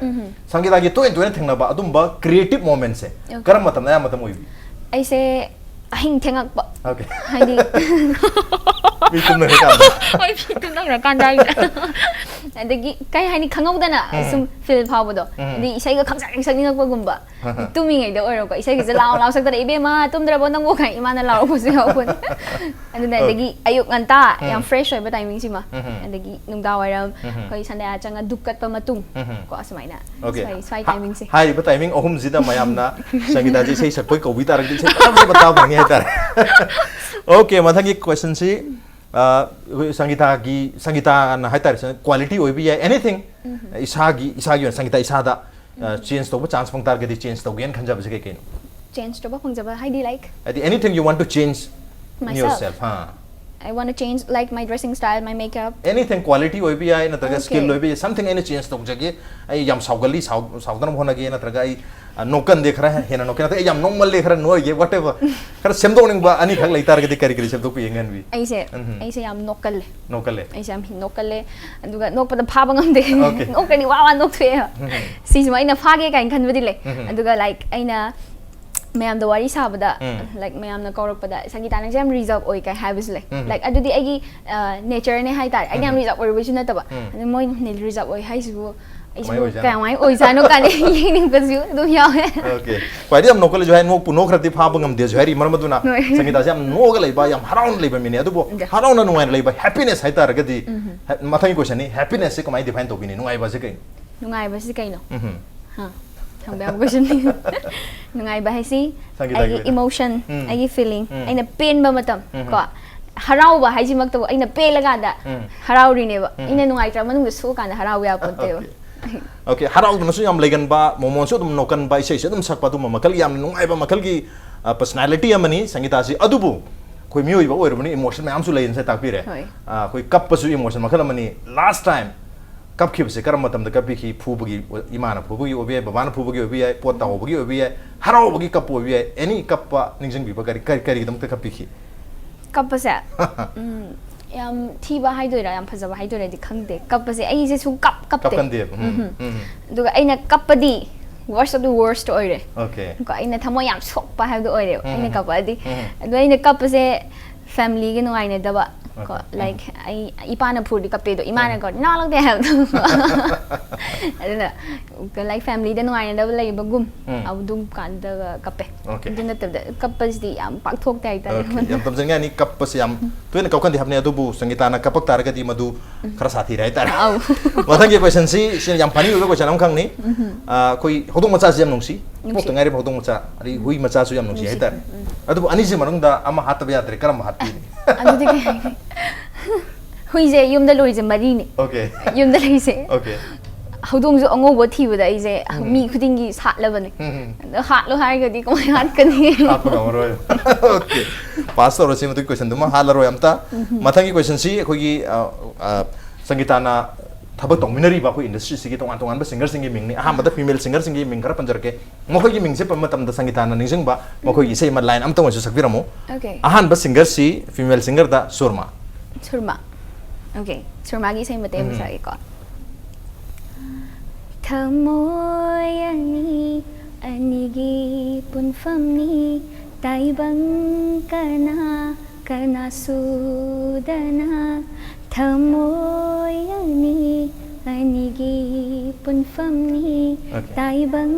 ꯁꯪꯒꯤꯇꯥꯒꯤ ꯇꯣꯏꯅ ꯇꯣꯏꯅ ꯊꯦꯡꯅꯕ ꯑꯗꯨꯝꯕ creative moment ꯁꯦ Okay. ꯀꯔꯝꯕ ꯃꯇꯝꯗ ꯑꯌꯥꯝꯕ ꯃꯇꯝ ꯑꯣꯏꯕꯤ? ꯑꯩꯁꯦ ꯑꯍꯤꯡ ꯊꯦꯡꯉꯛꯄ꯫ Okay. ꯍꯥꯏꯗꯤ ꯃꯤ ꯇꯨꯝꯅꯔꯀꯥꯟꯗ꯫ ꯍꯣꯏ, ꯃꯤ ꯇꯨꯝꯅꯈ꯭ꯔꯀꯥꯟꯗ ꯍꯥꯏꯗꯤ꯫ ꯑꯗꯒꯤ ꯀꯩ ꯍꯥꯏꯅꯤ, ꯈꯪꯍꯧꯗꯅ ꯁꯨꯝ feel ꯐꯥꯎꯕꯗꯣ꯫ ꯎꯝ. ꯍꯥꯏꯗꯤ ꯏꯁꯩꯒ ꯈꯪꯁꯛ ꯁꯛꯅꯤꯡꯉꯛꯄꯒꯨꯝꯕ꯫ ꯇꯨꯝꯃꯤꯉꯩꯗ ꯑꯣꯏꯔꯣꯀꯣ, ꯏꯁꯩꯒꯁꯦ ꯂꯥꯎ ꯂꯥꯎ ꯁꯛꯇꯅ, "ꯏꯕꯦꯝꯃ, ꯇꯨꯝꯗ꯭ꯔꯕꯣ ꯅꯪꯕꯨ?" ꯀꯥꯏꯅ ꯏꯃꯥꯅ ꯂꯥꯎꯔꯛꯄꯁꯨ ꯌꯥꯎꯕꯅꯦ꯫ ꯑꯗꯨꯅ ꯑꯗꯒꯤ ꯑꯌꯨꯛ ꯉꯟꯇꯥ ꯌꯥꯝ fresh ꯑꯣꯏꯕ timing ꯁꯤꯃ꯫ ꯑꯗꯒꯤ ꯅꯨꯡꯗꯥꯡ ꯋꯥꯏꯔꯝ ꯑꯩꯈꯣꯏ Sunday ꯑꯥ ꯆꯪꯉ ꯙꯨꯞ ꯀꯠꯄ ꯃꯇꯨꯡ꯫ ꯀꯣ, ꯑꯁꯨꯃꯥꯏꯅ꯫ Okay. ꯁ꯭ꯋꯥꯏ, ꯁ꯭ꯋꯥꯏ ꯍꯥ-, timing ꯁꯦ꯫ ꯍꯥꯏꯔꯤꯕ timing ꯑꯍꯨꯝꯁꯤꯗ ꯃꯌꯥꯝꯅ ꯁꯪꯒꯤꯇꯥꯁꯦ ꯏꯁꯩ ꯁꯛꯄꯩ ꯀꯧꯕꯤ ꯇꯥꯔꯒꯗꯤ ꯏꯁꯩ ꯐꯖ ꯐꯖꯕ ꯇꯥꯕ ꯐꯪꯉꯤ ꯍꯥꯏꯇꯥꯔꯦ꯫ Okay, ꯃꯊꯪꯒꯤ question ꯁꯤ, ꯑ, ꯑꯩꯈꯣꯏ ꯁꯪꯒꯤꯇꯥꯒꯤ, ꯁꯪꯒꯤꯇꯥꯅ ꯍꯥꯏꯇꯥꯔꯦ, quality ꯑꯣꯏꯕ ꯌꯥꯏ, anything꯫ ꯏꯁꯥꯒꯤ, ꯏꯁꯥꯒꯤ ꯑꯣꯏꯅ ꯁꯪꯒꯤꯇꯥ ꯏꯁꯥꯗ, ꯑ, change ꯇꯧꯕ chance ꯐꯪ ꯇꯥꯔꯒꯗꯤ change ꯇꯧꯒꯦꯅ ꯈꯟꯖꯕꯁꯦ ꯀꯩ ꯀꯩꯅꯣ? Change ꯇꯧꯕ ꯐꯪꯖꯕ ꯍꯥꯏꯗꯤ, like? ꯍꯥꯏꯗꯤ, anything you want to change in Myself. Yourself, ꯍꯥ? I want to change, like, my dressing style, my makeup. Anything, quality ꯑꯣꯏꯕ ꯌꯥꯏ ꯅꯠꯇ꯭ꯔꯒ Okay. skill ꯑꯣꯏꯕ ꯌꯥꯏ, something ꯑꯩꯅ change ꯇꯧꯖꯒꯦ, ꯑꯩ ꯌꯥꯝ ꯁꯥꯎꯒꯜꯂꯤ, ꯁꯥꯎ ꯁꯥꯎꯗꯅꯕ ꯍꯣꯠꯅꯒꯦ, ꯅꯠꯇ꯭ꯔꯒ ꯑꯩ ꯑ, ꯅꯣꯛꯀꯟꯗꯦ, ꯈꯔ ꯍꯦꯟꯅ ꯅꯣꯛꯀꯦ, ꯅꯠꯇ꯭ꯔꯒ ꯑꯩ ꯌꯥꯝ ꯅꯣꯛꯃꯜꯂꯦ, ꯈꯔ ꯅꯣꯏꯒꯦ, whatever, ꯈꯔ ꯁꯦꯝꯗꯣꯛꯅꯤꯡꯕ ꯑꯅꯤꯈꯛ ꯂꯩꯇꯥꯔꯒꯗꯤ ꯀꯔꯤ ꯀꯔꯤ ꯁꯦꯝꯗꯣꯛꯄ ꯌꯦꯡꯍꯟꯕꯤ? ꯑꯩꯁꯦ ꯎꯝꯍꯨꯝ. ꯑꯩꯁꯦ ꯌꯥꯝ ꯅꯣꯛꯀꯜꯂꯦ ꯅꯣꯛꯀꯜꯂꯦ. ꯑꯩꯁꯦ ꯌꯥꯝ ꯍꯤ- ꯅꯣꯛꯀꯜꯂꯦ ꯑꯗꯨꯒ ꯅꯣꯛꯄꯗ ꯐꯥꯕ ꯉꯝꯗꯦ Okay. ꯅꯣꯛꯀꯅꯤ ꯋꯥ ꯋꯥ ꯅꯣꯛꯊꯣꯛꯑꯦ ꯎꯝꯍꯨꯝ. ꯁꯤꯁꯤꯃ ꯑꯩꯅ ꯐꯥꯒꯦ ꯀꯥꯏꯅ ꯈꯟꯕꯗꯤ ꯂꯩ ꯎꯝꯍꯨꯝ. ꯑꯗꯨꯒ ꯂꯥꯏꯛ ꯑꯩꯅ ꯃꯌꯥꯝꯗ ꯋꯥꯔꯤ ꯁꯥꯕꯗ ꯎꯝ. ꯂꯥꯏꯛ ꯃꯌꯥꯝꯅ ꯀꯧꯔꯛꯄꯗ ꯁꯪꯒꯤꯇꯥ ꯅꯪꯁꯦ ꯌꯥꯝ ꯔꯤꯖꯔꯞ ꯑꯣꯏ ꯀꯥꯏ ꯍꯥꯏꯕꯁꯨ ꯂꯩ ꯎꯝ. ꯂꯥꯏꯛ ꯑꯗꯨꯗꯤ ꯑꯩꯒꯤ ꯅꯦꯆꯔꯅꯦ ꯍꯥꯏꯇꯥꯔꯦ ꯑꯩꯅ ꯌꯥꯝ ꯎꯝ. ꯔꯤꯖꯔꯞ ꯑꯣꯏꯔꯨꯕꯁꯨ ꯅꯠꯇꯕ ꯎꯝ. ꯑꯗꯨ ꯃꯣꯏꯅ ꯔꯤꯖꯔꯞ ꯑꯣꯏ ꯍꯥꯏꯁꯤꯕꯨ ꯀꯃꯥꯏ ꯑꯩꯁꯤꯕꯨ ꯑꯣꯏꯖꯥꯠꯅꯣ? ꯀꯃꯥꯏꯅ ꯑꯣꯏꯖꯥꯠꯅꯣ ꯀꯥꯏꯅ ꯌꯦꯡꯅꯤꯡꯕꯁꯨ ꯑꯗꯨꯝ ꯌꯥꯎꯋꯦ Okay. ꯈ꯭ꯋꯥꯏꯗꯒꯤ ꯌꯥꯝ ꯅꯣꯛꯀꯜꯂꯁꯨ ꯍꯥꯏ, ꯅꯣꯛꯄꯨ ꯅꯣꯛꯈ꯭ꯔꯗꯤ ꯐꯥꯕ ꯉꯝꯗꯦꯁꯨ ꯍꯥꯏꯔꯤ꯫ ꯃꯔꯝ ꯑꯗꯨꯅ ꯍꯣꯏ. ꯁꯪꯒꯤꯇꯥꯁꯦ ꯌꯥꯝ ꯅꯣꯛꯑꯒ ꯂꯩꯕ, ꯌꯥꯝ ꯍꯔꯥꯎꯅ ꯂꯩꯕ ꯃꯤꯅꯦ꯫ ꯑꯗꯨꯕꯨ Okay. ꯍꯔꯥꯎꯅ ꯅꯨꯡꯉꯥꯏꯅ ꯂꯩꯕ, happiness ꯍꯥꯏꯇꯥꯔꯒꯗꯤ, ꯍꯦ- ꯃꯊꯪꯒꯤ question ꯅꯤ, happiness ꯁꯦ ꯀꯃꯥꯏꯅ define ꯇꯧꯕꯤꯅꯤ? ꯅꯨꯡꯉꯥꯏꯕꯁꯦ ꯀꯩꯅꯣ? ꯅꯨꯡꯉꯥꯏꯕꯁꯤ ꯀꯩꯅꯣ ꯎꯝꯍꯨꯝ. ꯍꯥ, ꯍꯪꯕ ꯌꯥꯕ question ꯅꯤ꯫ ꯅꯨꯡꯉꯥꯏꯕ ꯍꯥꯏꯁꯤ ꯁꯪꯒꯤꯇꯥꯒꯤ ꯑꯩꯒꯤ ꯑꯣꯏꯅ. emotion ꯎꯝ. ꯑꯩꯒꯤ feeling ꯎꯝ. ꯑꯩꯅ ꯄꯦꯟꯕ ꯃꯇꯝ ꯎꯝ. ꯀꯣ ꯍꯔꯥꯎꯕ ꯍꯥꯏꯁꯤꯃꯛꯇꯕꯨ ꯑꯩꯅ ꯄꯦꯜꯂꯀꯥꯟꯗ ꯎꯝ. ꯍꯔꯥꯎꯔꯤꯅꯦꯕ ꯎꯝ. ꯑꯩꯅ ꯅꯨꯡꯉꯥꯏꯇ꯭ꯔ ꯃꯅꯨꯡꯗ ꯁꯣꯛꯑꯀꯥꯟꯗ ꯍꯔꯥꯎꯕ ꯌꯥꯄꯣꯟꯇꯦꯕ Okay. Okay, ꯍꯔꯥꯎꯗꯨꯅꯁꯨ ꯌꯥꯝ ꯂꯩꯒꯟꯕ, ꯃꯣꯃꯣꯟꯁꯨ ꯑꯗꯨꯝ ꯅꯣꯛꯀꯟꯕ, ꯏꯁꯩꯁꯨ ꯑꯗꯨꯝ ꯁꯛꯄ, ꯑꯗꯨꯝꯕ ꯃꯈꯜꯒꯤ ꯌꯥꯝꯅ ꯅꯨꯡꯉꯥꯏꯕ ꯃꯈꯜꯒꯤ personality ꯑꯃꯅꯤ ꯁꯪꯒꯤꯇꯥꯁꯤ꯫ ꯑꯗꯨꯕꯨ ꯑꯩꯈꯣꯏ ꯃꯤꯑꯣꯏꯕ ꯑꯣꯏꯔꯕꯅꯤ, emotion ꯃꯌꯥꯝꯁꯨ ꯂꯩ ꯉꯁꯥꯏ ꯇꯥꯛꯄꯤꯔꯦ꯫ ꯍꯣꯏ. ꯑ, ꯑꯩꯈꯣꯏ ꯀꯞꯄꯁꯨ emotion ꯃꯈꯜ ꯑꯃꯅꯤ꯫ Last time ꯀꯞꯈꯤꯕꯁꯦ ꯀꯔꯝꯕ ꯃꯇꯝꯗ ꯀꯞꯄꯤꯈꯤ? ꯐꯨꯕꯒꯤ, ꯏꯃꯥꯅ ꯐꯨꯕꯒꯤ ꯑꯣꯏꯕ ꯌꯥꯏ, ꯕꯕꯥꯅ ꯐꯨꯕꯒꯤ ꯑꯣꯏꯕ ꯌꯥꯏ, ꯄꯣꯠ ꯇꯥꯍꯧꯕꯒꯤ ꯑꯣꯏꯕ ꯌꯥꯏ, ꯍꯔꯥꯎꯕꯒꯤ ꯀꯞꯄ ꯑꯣꯏꯕ ꯌꯥꯏ, any ꯀꯞꯄ ꯅꯤꯡꯁꯤꯡꯕꯤꯕ ꯀꯔꯤ ꯀꯔꯤ- ꯀꯔꯤꯒꯤꯗꯃꯛꯇ ꯀꯞꯄꯤꯈꯤ? ꯀꯞꯄꯁꯦ ꯎꯝ, ꯌꯥꯝ ꯊꯤꯕ ꯍꯥꯏꯗꯣꯏꯔꯥ ꯌꯥꯝ ꯐꯖꯕ ꯍꯥꯏꯗꯣꯏꯔꯥꯗꯤ ꯈꯪꯗꯦ ꯀꯞꯄꯁꯦ ꯑꯩꯁꯦ ꯁꯨꯝ ꯀꯞ ꯀꯞꯇꯦ ꯀꯞꯀꯟꯗꯦꯕ. ꯎꯝ, ꯎꯝꯍꯨꯝ. ꯎꯝ. ꯑꯗꯨꯒ ꯑꯩꯅ ꯀꯞꯄꯗꯤ worst of the worst ꯑꯣꯏꯔꯦ Okay. ꯀꯣ ꯑꯩꯅ ꯊꯃꯣꯏ ꯌꯥꯝ ꯁꯣꯛꯄ ꯍꯥꯏꯕꯗꯣ ꯑꯣꯏꯔꯦꯕ ꯑꯩꯅ ꯎꯝ. ꯀꯞꯄꯗꯤ ꯎꯝ. ꯑꯗꯣ ꯑꯩꯅ ꯀꯞꯄꯁꯦ familyꯒ ꯅꯨꯡꯉꯥꯏꯅꯗꯕ ꯀꯣ Okay. ꯂꯥꯏꯛ ꯑꯩ ꯏꯄꯥꯅ ꯐꯨꯔꯗꯤ ꯀꯞꯄꯦ ꯑꯗꯣ ꯏꯃꯥꯅ ꯎꯝ. ꯀꯣ ꯅꯥꯂꯛꯇꯦ ꯍꯥꯏꯕꯗꯣ ꯑꯗꯨꯅ ꯂꯥꯏꯛ familyꯗ ꯅꯨꯡꯉꯥꯏꯅꯗꯕ ꯂꯩꯕꯒꯨꯝ ꯎꯝ. ꯑꯗꯨꯝ ꯀꯥꯟꯗꯒ ꯀꯞꯄꯦ Okay. ꯑꯗꯨ ꯅꯠꯇꯕꯗ ꯀꯞꯄꯁꯤꯗꯤ ꯌꯥꯝ ꯄꯥꯛꯊꯣꯛꯇꯦ ꯍꯥꯏꯇꯥꯔꯦ Okay. ꯌꯥꯝ ꯇꯝꯖꯅꯤꯡꯉꯥꯏꯅꯤ, ꯀꯞꯄꯁꯦ ꯌꯥꯝ ꯇꯣꯏꯅ ꯀꯞꯀꯟꯗꯦ ꯍꯥꯏꯕꯅꯤ, ꯑꯗꯨꯕꯨ ꯁꯪꯒꯤꯇꯥꯅ ꯀꯞꯄꯛ ꯇꯥꯔꯒꯗꯤ ꯃꯗꯨ ꯈꯔ ꯁꯥꯊꯤꯔꯦ ꯍꯥꯏꯇꯥꯔꯦ꯫ ꯑꯧ. ꯃꯊꯪꯒꯤ question ꯁꯤ, ꯁꯤ ꯌꯥꯝ funny ꯑꯣꯏꯕ question ꯑꯃꯈꯛꯅꯤ꯫ ꯑ, ꯑꯩꯈꯣꯏ ꯍꯧꯗꯣꯡ ꯃꯆꯥꯁꯤ ꯌꯥꯝ ꯅꯨꯡꯁꯤ, ꯅꯨꯡꯁꯤ. ꯄꯣꯛꯇ ꯉꯥꯏꯔꯤꯕ ꯍꯧꯗꯣꯡ ꯃꯆꯥ, ꯑꯗꯩ ꯍꯨꯏ ꯃꯆꯥꯁꯨ ꯌꯥꯝ ꯅꯨꯡꯁꯤ ꯅꯨꯡꯁꯤ. ꯍꯥꯏꯇꯥꯔꯦ꯫ ꯑꯗꯨꯕꯨ ꯑꯅꯤꯁꯤ ꯃꯅꯨꯡꯗ ꯑꯃ ꯍꯥꯠꯇꯕ ꯌꯥꯗ꯭ꯔꯦ, ꯀꯔꯝꯕ ꯍꯥꯠꯄꯤꯅꯤ? ꯑꯗꯨꯗꯤ ꯀꯩ ꯍꯥꯏꯅꯤ? ꯍꯨꯏꯁꯦ ꯌꯨꯝꯗ ꯂꯣꯏꯔꯤꯁꯦ ꯃꯔꯤꯅꯦ Okay. ꯌꯨꯝꯗ ꯂꯩꯁꯦ Okay. ꯍꯧꯗꯣꯡꯁꯨ ꯑꯉꯧꯕ ꯊꯤꯕꯗ ꯑꯩꯁꯦ ꯃꯤ ꯈꯨꯗꯤꯡꯒꯤ ꯁꯥꯠꯂꯕꯅꯦ꯫ ꯑꯗꯣ ꯍꯥꯠꯂꯣ ꯍꯥꯏꯔꯒꯗꯤ ꯀꯃꯥꯏꯅ ꯍꯥꯠꯀꯅꯤ? ꯍꯥꯠꯄ ꯉꯝꯃꯔꯣꯏ꯫ Okay, pass ꯇꯧꯔꯁꯤ ꯃꯗꯨꯒꯤ question ꯗꯨꯃ, ꯍꯥꯠꯂꯔꯣꯏ ꯑꯝꯇ꯫ ꯃꯊꯪꯒꯤ question ꯁꯤ ꯑꯩꯈꯣꯏꯒꯤ ꯑ, ꯑ, ꯁꯪꯒꯤꯇꯥꯅ ꯊꯕꯛ ꯇꯧꯃꯤꯟꯅꯔꯤꯕ ꯑꯩꯈꯣꯏ industry ꯁꯤꯒꯤ ꯇꯣꯉꯥꯟ ꯇꯣꯉꯥꯟꯕ singer ꯁꯤꯡꯒꯤ ꯃꯤꯡꯅꯤ꯫ ꯑꯍꯥꯟꯕꯗ female singer ꯁꯤꯡꯒꯤ ꯃꯤꯡ ꯈꯔ ꯄꯟꯖꯔꯛꯀꯦ꯫ ꯃꯈꯣꯏꯒꯤ ꯃꯤꯡꯁꯦ ꯄꯟꯕ ꯃꯇꯝꯗ ꯁꯪꯒꯤꯇꯥꯅ ꯅꯤꯡꯁꯤꯡꯕ ꯃꯈꯣꯏꯒꯤ ꯏꯁꯩ ꯑꯃ line ꯑꯝꯇ ꯑꯣꯏꯁꯨ ꯁꯛꯄꯤꯔꯝꯃꯣ꯫ Okay. ꯑꯍꯥꯟꯕ singer ꯁꯤ female singer ꯗ ꯁꯨꯔꯃꯥ꯫ ꯁꯨꯔꯃꯥ꯫ Okay, ꯁꯨꯔꯃꯥꯒꯤ ꯏꯁꯩ ꯃꯇꯦꯛ ꯑꯃ ꯁꯛꯑꯒꯦꯀꯣ꯫ ꯊꯃꯣꯏ ꯑꯅꯤ ꯑꯅꯤꯒꯤ ꯄꯨꯟꯐꯝꯅꯤ, ꯇꯥꯏꯕꯪ ꯀꯅꯥ ꯀꯅꯥ ꯁꯨꯗꯅ꯫ ꯊꯃꯣꯏ ꯑꯅꯤ ꯑꯅꯤꯒꯤ ꯄꯨꯟꯐꯝꯅꯤ, Okay. ꯇꯥꯏꯕꯪ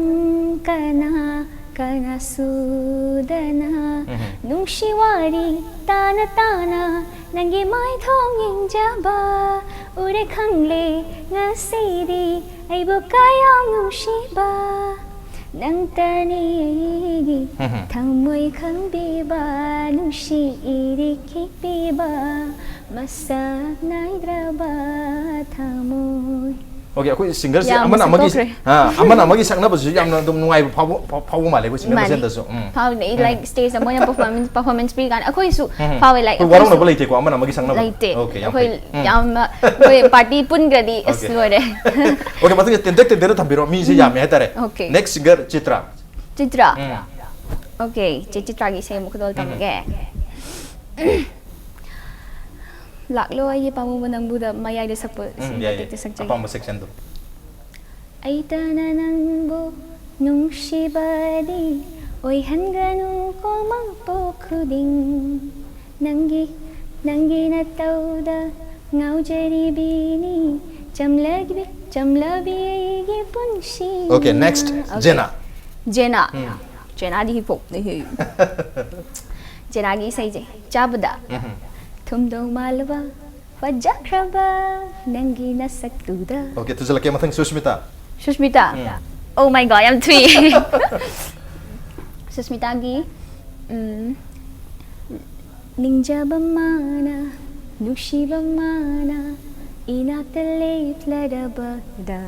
ꯀꯅꯥ ꯀꯅꯥ ꯁꯨꯗꯅ꯫ ꯅꯨꯡꯁꯤ ꯋꯥꯔꯤ ꯇꯥꯅ ꯇꯥꯅ ꯅꯪꯒꯤ ꯃꯥꯏꯊꯣꯡ ꯌꯦꯡꯖꯕ ꯎꯔꯦ ꯈꯪꯂꯦ ꯉꯁꯤꯗꯤ ꯑꯩꯕꯨ ꯀꯌꯥꯝ ꯅꯨꯡꯁꯤꯕ꯫ ꯅꯪꯇꯅꯤ ꯑꯩꯒꯤ ꯊꯃꯣꯏ ꯈꯪꯕꯤꯕ, ꯅꯨꯡꯁꯤ ꯏꯔꯤꯛ ꯄꯤꯕ, ꯃꯁꯛ ꯅꯥꯏꯗ꯭ꯔꯕ ꯊꯃꯣꯏ꯫ Okay, ꯑꯩꯈꯣꯏ singer ꯁꯦ ꯌꯥꯝ ꯑꯃꯅ ꯑꯃꯒꯤ ꯁꯛꯇꯣꯛꯈ꯭ꯔꯦ꯫ ꯑ, ꯑꯃꯅ ꯑꯃꯒꯤ ꯁꯛꯅꯕꯁꯨ ꯌꯥꯝꯅ ꯑꯗꯨꯝ ꯅꯨꯡꯉꯥꯏꯕ ꯐꯥꯎꯕ ꯐꯥꯎ- ꯐꯥꯎꯕ ꯃꯥꯜꯂꯦ ꯑꯩꯈꯣꯏ singer ꯃꯥꯅꯦ꯫ ꯃꯁꯦꯟꯗꯁꯨ꯫ ꯎꯝ꯫ ꯐꯥꯎꯅꯦ ꯑꯩ, like, stage ꯗ ꯃꯣꯏꯅ performance performance ꯄꯤ ꯀꯥꯟꯗ ꯑꯩꯈꯣꯏꯁꯨ ꯐꯥꯎꯋꯦ, like, ꯑꯩꯈꯣꯏ ꯋꯥꯔꯧꯅꯕ ꯂꯩꯇꯦꯀꯣ ꯑꯃꯅ ꯑꯃꯒꯤ ꯁꯛꯅꯕ? ꯂꯩꯇꯦ꯫ Okay, ꯌꯥꯝ ꯑꯩꯈꯣꯏ ꯐꯩ꯫ ꯎꯝ꯫ ꯌꯥꯝꯅ ꯑꯩꯈꯣꯏ party ꯄꯨꯟꯈ꯭ꯔꯗꯤ ꯑꯁ Okay. ꯂꯣꯏꯔꯦ꯫ Okay, ꯃꯊꯪꯁꯦ ꯇꯦꯟꯇꯛ ꯇꯦꯟꯇꯛꯅ ꯊꯝꯕꯤꯔꯣ, ꯃꯤꯁꯦ ꯌꯥꯝꯃꯦ ꯍꯥꯏꯇꯥꯔꯦ꯫ Okay. Next singer Chitra. Chitra. ꯎꯝ꯫ Okay, ꯆꯦ ꯆꯤꯇ꯭ꯔꯥꯒꯤ ꯏꯁꯩ ꯑꯃꯨꯛ ꯈꯨꯗꯣꯜ ꯇꯝꯒꯦ꯫ ꯂꯥꯛꯂꯣ ꯑꯩꯒꯤ ꯄꯥꯝꯃꯨꯕ ꯅꯪꯕꯨꯗ ꯃꯌꯥꯏꯗ ꯁꯛꯄ ꯎꯝ, ꯁꯤ ꯌꯥꯏ, ꯌꯥꯏ꯫ ꯃꯇꯦꯛꯇ ꯁꯛꯆꯒꯦ꯫ ꯑꯄꯥꯝꯕ section ꯗꯣ꯫ ꯑꯩꯇꯅ ꯅꯪꯕꯨ ꯅꯨꯡꯁꯤꯕꯗꯤ ꯑꯣꯏꯍꯟꯒꯅꯨ ꯀꯣ ꯃꯄꯣꯛ ꯈꯨꯗꯤꯡ꯫ ꯅꯪꯒꯤ ꯅꯪꯒꯤ ꯅꯇꯧꯗ ꯉꯥꯎꯖꯔꯤꯕꯤꯅꯤ ꯆꯝꯂꯕꯤ ꯆꯝꯂꯕꯤ ꯑꯩꯒꯤ ꯄꯨꯟꯁꯤ꯫ Okay, next, Okay. ꯖꯦꯅꯥ꯫ ꯖꯦꯅꯥ꯫ ꯎꯝ꯫ ꯖꯦꯅꯥꯗꯤ hip hop ꯅꯦ ꯍꯦ꯫ ꯖꯦꯅꯥꯒꯤ ꯏꯁꯩꯁꯦ ꯆꯥꯕꯗ ꯎꯝ꯫ ꯊꯨꯝꯗꯧ ꯃꯥꯜꯂꯕ ꯐꯖꯈ꯭ꯔꯕ ꯅꯪꯒꯤ ꯅꯁꯛꯇꯨꯗ꯫ Okay, ꯊꯨꯖꯜꯂꯛꯀꯦ, ꯃꯊꯪ ꯁꯨꯁꯃꯤꯇꯥ꯫ ꯁꯨꯁꯃꯤꯇꯥ꯫ ꯎꯝ꯫ Oh my God, ꯌꯥꯝ ꯊꯨꯏ꯫ ꯁꯨꯁꯃꯤꯇꯥꯒꯤ ꯎꯝ, ꯅꯤꯡꯖꯕ ꯃꯥꯅ ꯅꯨꯡꯁꯤꯕ ꯃꯥꯅ ꯏꯅꯥꯛꯇ ꯂꯦꯞꯂꯔꯕꯗ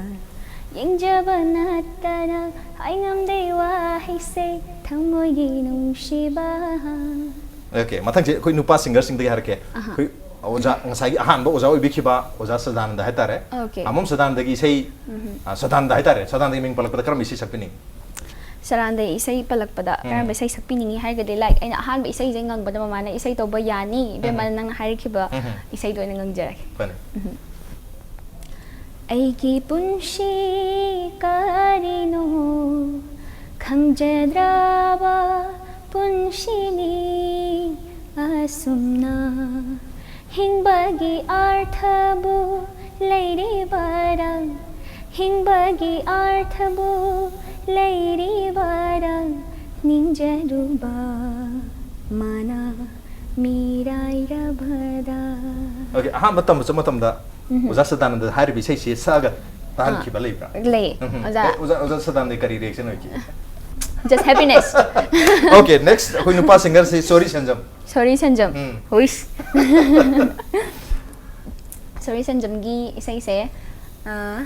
ꯌꯦꯡꯖꯕ ꯅꯠꯇꯅ ꯍꯥꯏꯉꯝꯗꯦ ꯋꯥꯍꯩꯁꯦ ꯊꯃꯣꯏꯒꯤ ꯅꯨꯡꯁꯤꯕ. ꯑꯣꯀꯦ, ꯃꯊꯪꯁꯦ ꯑꯩꯈꯣꯏ ꯅꯨꯄꯥ ꯁꯤꯡꯒꯔꯁꯤꯡꯗꯒꯤ ꯍꯥꯏꯔꯛꯀꯦ. ꯑꯍꯥ. ꯑꯩꯈꯣꯏ ꯑꯣꯖꯥ, ꯉꯁꯥꯏꯒꯤ ꯑꯍꯥꯟꯕ ꯑꯣꯖꯥ ꯑꯣꯏꯕꯤꯈꯤꯕ ꯑꯣꯖꯥ ꯁꯗꯥꯅꯟꯗ ꯍꯥꯏꯇꯥꯔꯦ. ꯑꯣꯀꯦ. ꯑꯃꯝ ꯁꯗꯥꯅꯟꯗꯒꯤ ꯏꯁꯩ, ꯑ, ꯁꯗꯥꯅꯟꯗ ꯍꯥꯏꯇꯥꯔꯦ, ꯁꯗꯥꯅꯟꯗꯒꯤ ꯃꯤꯡ ꯄꯜꯂꯛꯄꯗ ꯀꯔꯝꯕ ꯏꯁꯩ ꯁꯛꯄꯤꯅꯤꯡꯉꯤ? ꯁꯗꯥꯅꯟꯗꯒꯤ ꯏꯁꯩ ꯄꯜꯂꯛꯄꯗ ꯎꯝ. ꯀꯔꯝꯕ ꯏꯁꯩ ꯁꯛꯄꯤꯅꯤꯡꯉꯤ ꯍꯥꯏꯔꯒꯗꯤ, ꯂꯥꯏꯛ, ꯑꯩꯅ ꯑꯍꯥꯟꯕ ꯏꯁꯩꯁꯦ ꯉꯪꯕꯗ ꯃꯃꯥꯅ ꯏꯁꯩ ꯇꯧꯕ ꯌꯥꯅꯤ, ꯏꯕꯦꯝꯃ, ꯎꯝ. ꯅꯪꯅ ꯍꯥꯏꯔꯛꯈꯤꯕ ꯎꯝ. ꯏꯁꯩꯗꯣ ꯑꯣꯏꯅ ꯉꯪꯖꯔꯒꯦ. ꯐꯅꯤ. ꯑꯩꯒꯤ ꯄꯨꯟꯁꯤ ꯀꯔꯤꯅꯣ ꯈꯪꯖꯗ꯭ꯔꯕ ꯄꯨꯟꯁꯤꯅꯤ ꯑꯁꯨꯝꯅ ꯍꯤꯡꯕꯒꯤ ꯑꯥꯔꯊꯕꯨ ꯂꯩꯔꯤꯕꯔꯥ? ꯍꯤꯡꯕꯒꯤ ꯑꯥꯔꯊꯕꯨ ꯂꯩꯔꯤꯕꯔꯥ? ꯅꯤꯡꯖꯔꯨꯕ ꯃꯅꯥ ꯃꯤꯔꯥꯏꯔꯕꯗ. ꯑꯣꯀꯦ, ꯑꯍꯥꯟꯕ ꯇꯝꯕ ꯆꯠꯄ ꯃꯇꯝꯗ ꯎꯝ. ꯑꯣꯖꯥ ꯁꯗꯥꯅꯟꯗ ꯍꯥꯏꯔꯤꯕ ꯏꯁꯩꯁꯤ ꯁꯛꯑꯒ ꯇꯥꯍꯟꯈꯤꯕ ꯂꯩꯕ꯭ꯔꯥ? ꯂꯩ, ꯎꯝ. ꯑꯣꯖꯥ. ꯑꯦ, ꯑꯣꯖꯥ, ꯑꯣꯖꯥ ꯁꯗꯥꯅꯟꯗ ꯀꯔꯤ ꯔꯤꯑꯦꯛꯁꯟ ꯑꯣꯏꯈꯤ? Just happiness. ꯑꯣꯀꯦ, ꯅꯦꯛꯁ ꯑꯩꯈꯣꯏ ꯅꯨꯄꯥ ꯁꯤꯡꯒꯔꯁꯤ ꯁꯣꯔꯤ ꯁꯟꯖꯝ. ꯁꯣꯔꯤ ꯁꯟꯖꯝ. ꯎꯝ. ꯍꯨꯏꯁ. ꯁꯣꯔꯤ ꯁꯟꯖꯝꯒꯤ ꯏꯁꯩꯁꯦ, ꯑ,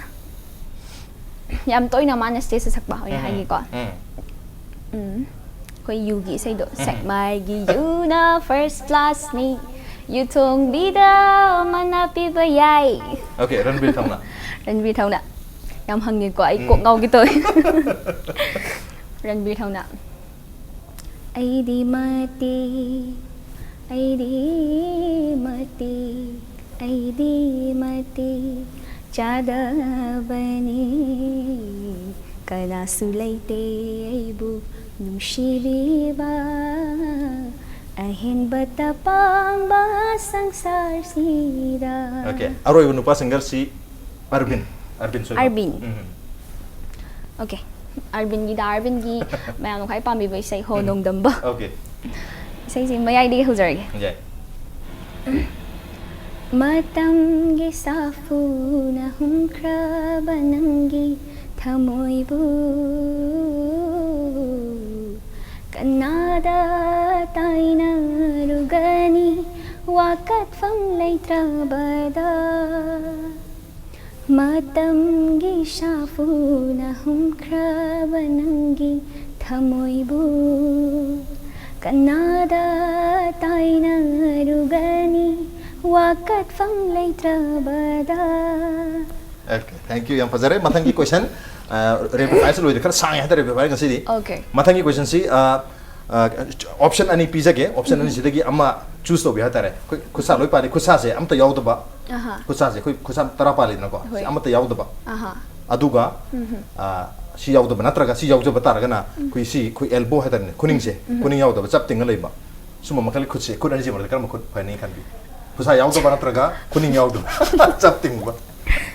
ꯌꯥꯝ ꯇꯣꯏꯅ ꯃꯥꯅ ꯁ꯭ꯇꯦꯖꯇ ꯁꯛꯄ ꯑꯣꯏꯅ ꯎꯝ. ꯍꯥꯏꯒꯦꯀꯣ. ꯎꯝ. ꯎꯝ. ꯑꯩꯈꯣꯏ ꯌꯨꯒꯤ ꯏꯁꯩꯗꯣ, ꯁꯦꯛꯃꯥꯏꯒꯤ ꯌꯨꯅ ꯐꯥꯔꯁ ꯀ꯭ꯂꯥꯁꯅꯤ, ꯌꯨ ꯊꯣꯡꯕꯤꯗ ꯃꯅꯥ ꯄꯤꯕ ꯌꯥꯏ. ꯑꯣꯀꯦ, ꯔꯟꯕꯤꯔ ꯊꯧꯅꯥ. ꯔꯟꯕꯤꯔ ꯊꯧꯅꯥ. ꯌꯥꯝ ꯍꯪꯉꯦꯀꯣ, ꯑꯩ ꯀꯣꯛ ꯎꯝ. ꯉꯥꯎꯒꯦ ꯇꯧꯋꯦ. ꯔꯟꯕꯤꯔ ꯊꯧꯅꯥ. ꯑꯩꯗꯤ ꯃꯇꯤꯛ, ꯑꯩꯗꯤ ꯃꯇꯤꯛ, ꯑꯩꯗꯤ ꯃꯇꯤꯛ ꯆꯥꯗꯕꯅꯤ, ꯀꯅꯥꯁꯨ ꯂꯩꯇꯦ ꯑꯩꯕꯨ ꯅꯨꯡꯁꯤꯕꯤꯕ, ꯑꯍꯦꯟꯕꯇ ꯄꯥꯡꯕ ꯁꯪꯁꯥꯔꯁꯤꯗ. ꯑꯣꯀꯦ, ꯑꯔꯣꯏꯕ ꯅꯨꯄꯥ ꯁꯤꯡꯒꯔꯁꯤ ꯑꯔꯕꯤꯟ. ꯑꯔꯕꯤꯟ ꯁꯣꯏꯕꯝ. ꯑꯔꯕꯤꯟ. ꯎꯝ. ꯑꯣꯀꯦ, ꯑꯔꯕꯤꯟꯒꯤꯗ, ꯑꯔꯕꯤꯟꯒꯤ ꯃꯌꯥꯝꯅ ꯈ꯭ꯋꯥꯏ ꯄꯥꯝꯕꯤꯕ ꯏꯁꯩ ꯍꯣ ꯎꯝ. ꯅꯣꯡꯗꯝꯕ. ꯑꯣꯀꯦ. ꯏꯁꯩꯁꯤ ꯃꯌꯥꯏꯗꯒꯤ ꯍꯧꯖꯔꯒꯦ. ꯌꯥꯏ. ꯃꯇꯝꯒꯤ ꯁꯥꯐꯨꯅ ꯍꯨꯝꯈ꯭ꯔꯕ ꯅꯪꯒꯤ ꯊꯃꯣꯏꯕꯨ ꯀꯅꯥꯗ ꯇꯥꯏꯅꯔꯨꯒꯅꯤ ꯋꯥꯀꯠꯐꯝ ꯂꯩꯇ꯭ꯔꯕꯗ? ꯃꯇꯝꯒꯤ ꯁꯥꯐꯨꯅ ꯍꯨꯝꯈ꯭ꯔꯕ ꯅꯪꯒꯤ ꯊꯃꯣꯏꯕꯨ ꯀꯅꯥꯗ ꯇꯥꯏꯅꯔꯨꯒꯅꯤ ꯋꯥꯀꯠꯐꯝ ꯂꯩꯇ꯭ꯔꯕꯗ? Okay, thank you. ꯌꯥꯝ ꯐꯖꯔꯦ꯫ ꯃꯊꯪꯒꯤ question, rapid fire ꯁꯨ ꯂꯣꯏꯗ꯭ꯔꯦ, ꯈꯔ ꯁꯥꯡꯉꯦ ꯍꯥꯏꯇꯥꯔꯦ rapid fire ꯉꯁꯤꯗꯤ꯫ Okay. ꯃꯊꯪꯒꯤ question ꯁꯤ option ꯑꯅꯤ ꯄꯤꯖꯒꯦ꯫ Option ꯑꯅꯤꯁꯤꯗꯒꯤ ꯑꯃ choose ꯇꯧꯕꯤꯌꯨ ꯍꯥꯏꯇꯥꯔꯦ꯫ ꯑꯩꯈꯣꯏ ꯈꯨꯠꯁꯥ ꯂꯣꯏ ꯄꯥꯜꯂꯤ, ꯈꯨꯠꯁꯥꯁꯦ ꯑꯝꯇ ꯌꯥꯎꯗꯕ꯫ ꯑꯍꯥ. ꯈꯨꯠꯁꯥꯁꯦ ꯑꯩꯈꯣꯏ ꯈꯨꯠꯁꯥ ꯇꯔꯥ ꯄꯥꯜꯂꯤꯗꯅꯀꯣ꯫ ꯍꯣꯏ. ꯁꯤ ꯑꯃꯠꯇ ꯌꯥꯎꯗꯕ꯫ ꯑꯍꯥ. ꯑꯗꯨꯒ ꯑ, ꯁꯤ ꯌꯥꯎꯗꯕ ꯅꯠꯇ꯭ꯔꯒ ꯁꯤ ꯌꯥꯎꯖꯕ ꯇꯥꯔꯒꯅ ꯑꯩꯈꯣꯏ ꯁꯤ ꯑꯩꯈꯣꯏ elbow ꯍꯥꯏꯇꯥꯔꯦꯅꯦ, ꯈꯨꯅꯤꯡꯁꯦ, ꯈꯨꯅꯤꯡ ꯌꯥꯎꯗꯕ ꯆꯞ ꯇꯤꯡꯉ ꯂꯩꯕ꯫ ꯁꯨꯝꯕ ꯃꯈꯜꯒꯤ ꯈꯨꯠꯁꯦ, ꯈꯨꯠ ꯑꯅꯤꯁꯤ ꯃꯔꯛꯇ ꯀꯔꯝꯕ ꯈꯨꯠ ꯐꯅꯤ ꯈꯟꯕꯤ? ꯈꯨꯠꯁꯥ ꯌꯥꯎꯗꯕ ꯅꯠꯇ꯭ꯔꯒ ꯈꯨꯅꯤꯡ ꯌꯥꯎꯗꯕ? ꯆꯞ ꯇꯤꯡꯕ꯫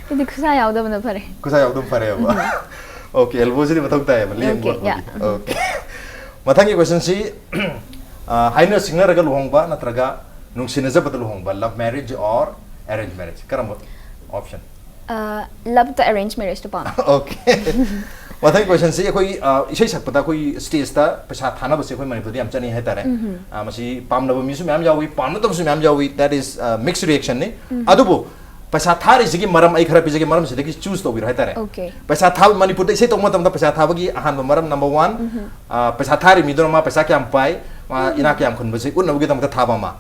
ꯑꯩꯗꯤ ꯈꯨꯠꯁꯥ ꯌꯥꯎꯗꯕꯅ ꯐꯔꯦ꯫ ꯈꯨꯠꯁꯥ ꯌꯥꯎꯗꯕ ꯐꯔꯦꯕ꯫ Okay, elbow ꯁꯤꯗꯤ ꯃꯊꯧ ꯇꯥꯏꯌꯦꯕ, ꯂꯦꯡꯕ Okay, yeah. ꯈꯣꯠꯄꯒꯤ꯫ Okay. ꯃꯊꯪꯒꯤ question ꯁꯤ, ꯑ, ꯍꯥꯏꯅ ꯁꯤꯡꯅꯔꯒ ꯂꯨꯍꯣꯡꯕ ꯅꯠꯇ꯭ꯔꯒ ꯅꯨꯡꯁꯤꯅꯖꯕꯗ ꯂꯨꯍꯣꯡꯕ, love marriage or arrange marriage, ꯀꯔꯝꯕ option? ꯑ, love ꯇ arrange marriage ꯇ ꯄꯥꯝꯃꯦ꯫ Okay. ꯃꯊꯪꯒꯤ question ꯁꯤ ꯑꯩꯈꯣꯏ, ꯑ, ꯏꯁꯩ ꯁꯛꯄꯗ ꯑꯩꯈꯣꯏ stage ꯇ ꯄꯩꯁꯥ ꯊꯥꯅꯕꯁꯦ ꯑꯩꯈꯣꯏ ꯃꯅꯤꯄꯨꯔꯗ ꯌꯥꯝ ꯆꯠꯅꯩ ꯍꯥꯏꯇꯥꯔꯦ꯫ ꯑ, ꯃꯁꯤ ꯄꯥꯝꯅꯕ ꯃꯤꯁꯨ ꯃꯌꯥꯝ ꯌꯥꯎꯏ, ꯄꯥꯝꯅꯗꯕꯁꯨ ꯃꯌꯥꯝ ꯌꯥꯎꯏ, that is, ꯑ, mixed reaction ꯅꯤ꯫ ꯑꯗꯨꯕꯨ ꯄꯩꯁꯥ ꯊꯥꯔꯤꯁꯤꯒꯤ ꯃꯔꯝ ꯑꯩ ꯈꯔ ꯄꯤꯖꯒꯦ, ꯃꯔꯝꯁꯤꯗꯒꯤ choose ꯇꯧꯕꯤꯔꯣ ꯍꯥꯏꯇꯥꯔꯦ꯫ Okay. ꯄꯩꯁꯥ ꯊꯥꯕ, ꯃꯅꯤꯄꯨꯔꯗ ꯏꯁꯩ ꯇꯧꯕ ꯃꯇꯝꯗ ꯄꯩꯁꯥ ꯊꯥꯕꯒꯤ ꯑꯍꯥꯟꯕ ꯃꯔꯝ number one, ꯑ, ꯄꯩꯁꯥ ꯊꯥꯔꯤ ꯃꯤꯗꯨꯅ ꯃꯥ ꯄꯩꯁꯥ ꯀꯌꯥꯝ ꯄꯥꯏ, ꯃꯥ ꯏꯅꯥꯛ ꯀꯌꯥꯝ ꯈꯨꯟꯕꯁꯤ ꯎꯠꯅꯕꯒꯤꯗꯃꯛꯇ ꯊꯥꯕ ꯑꯃ꯫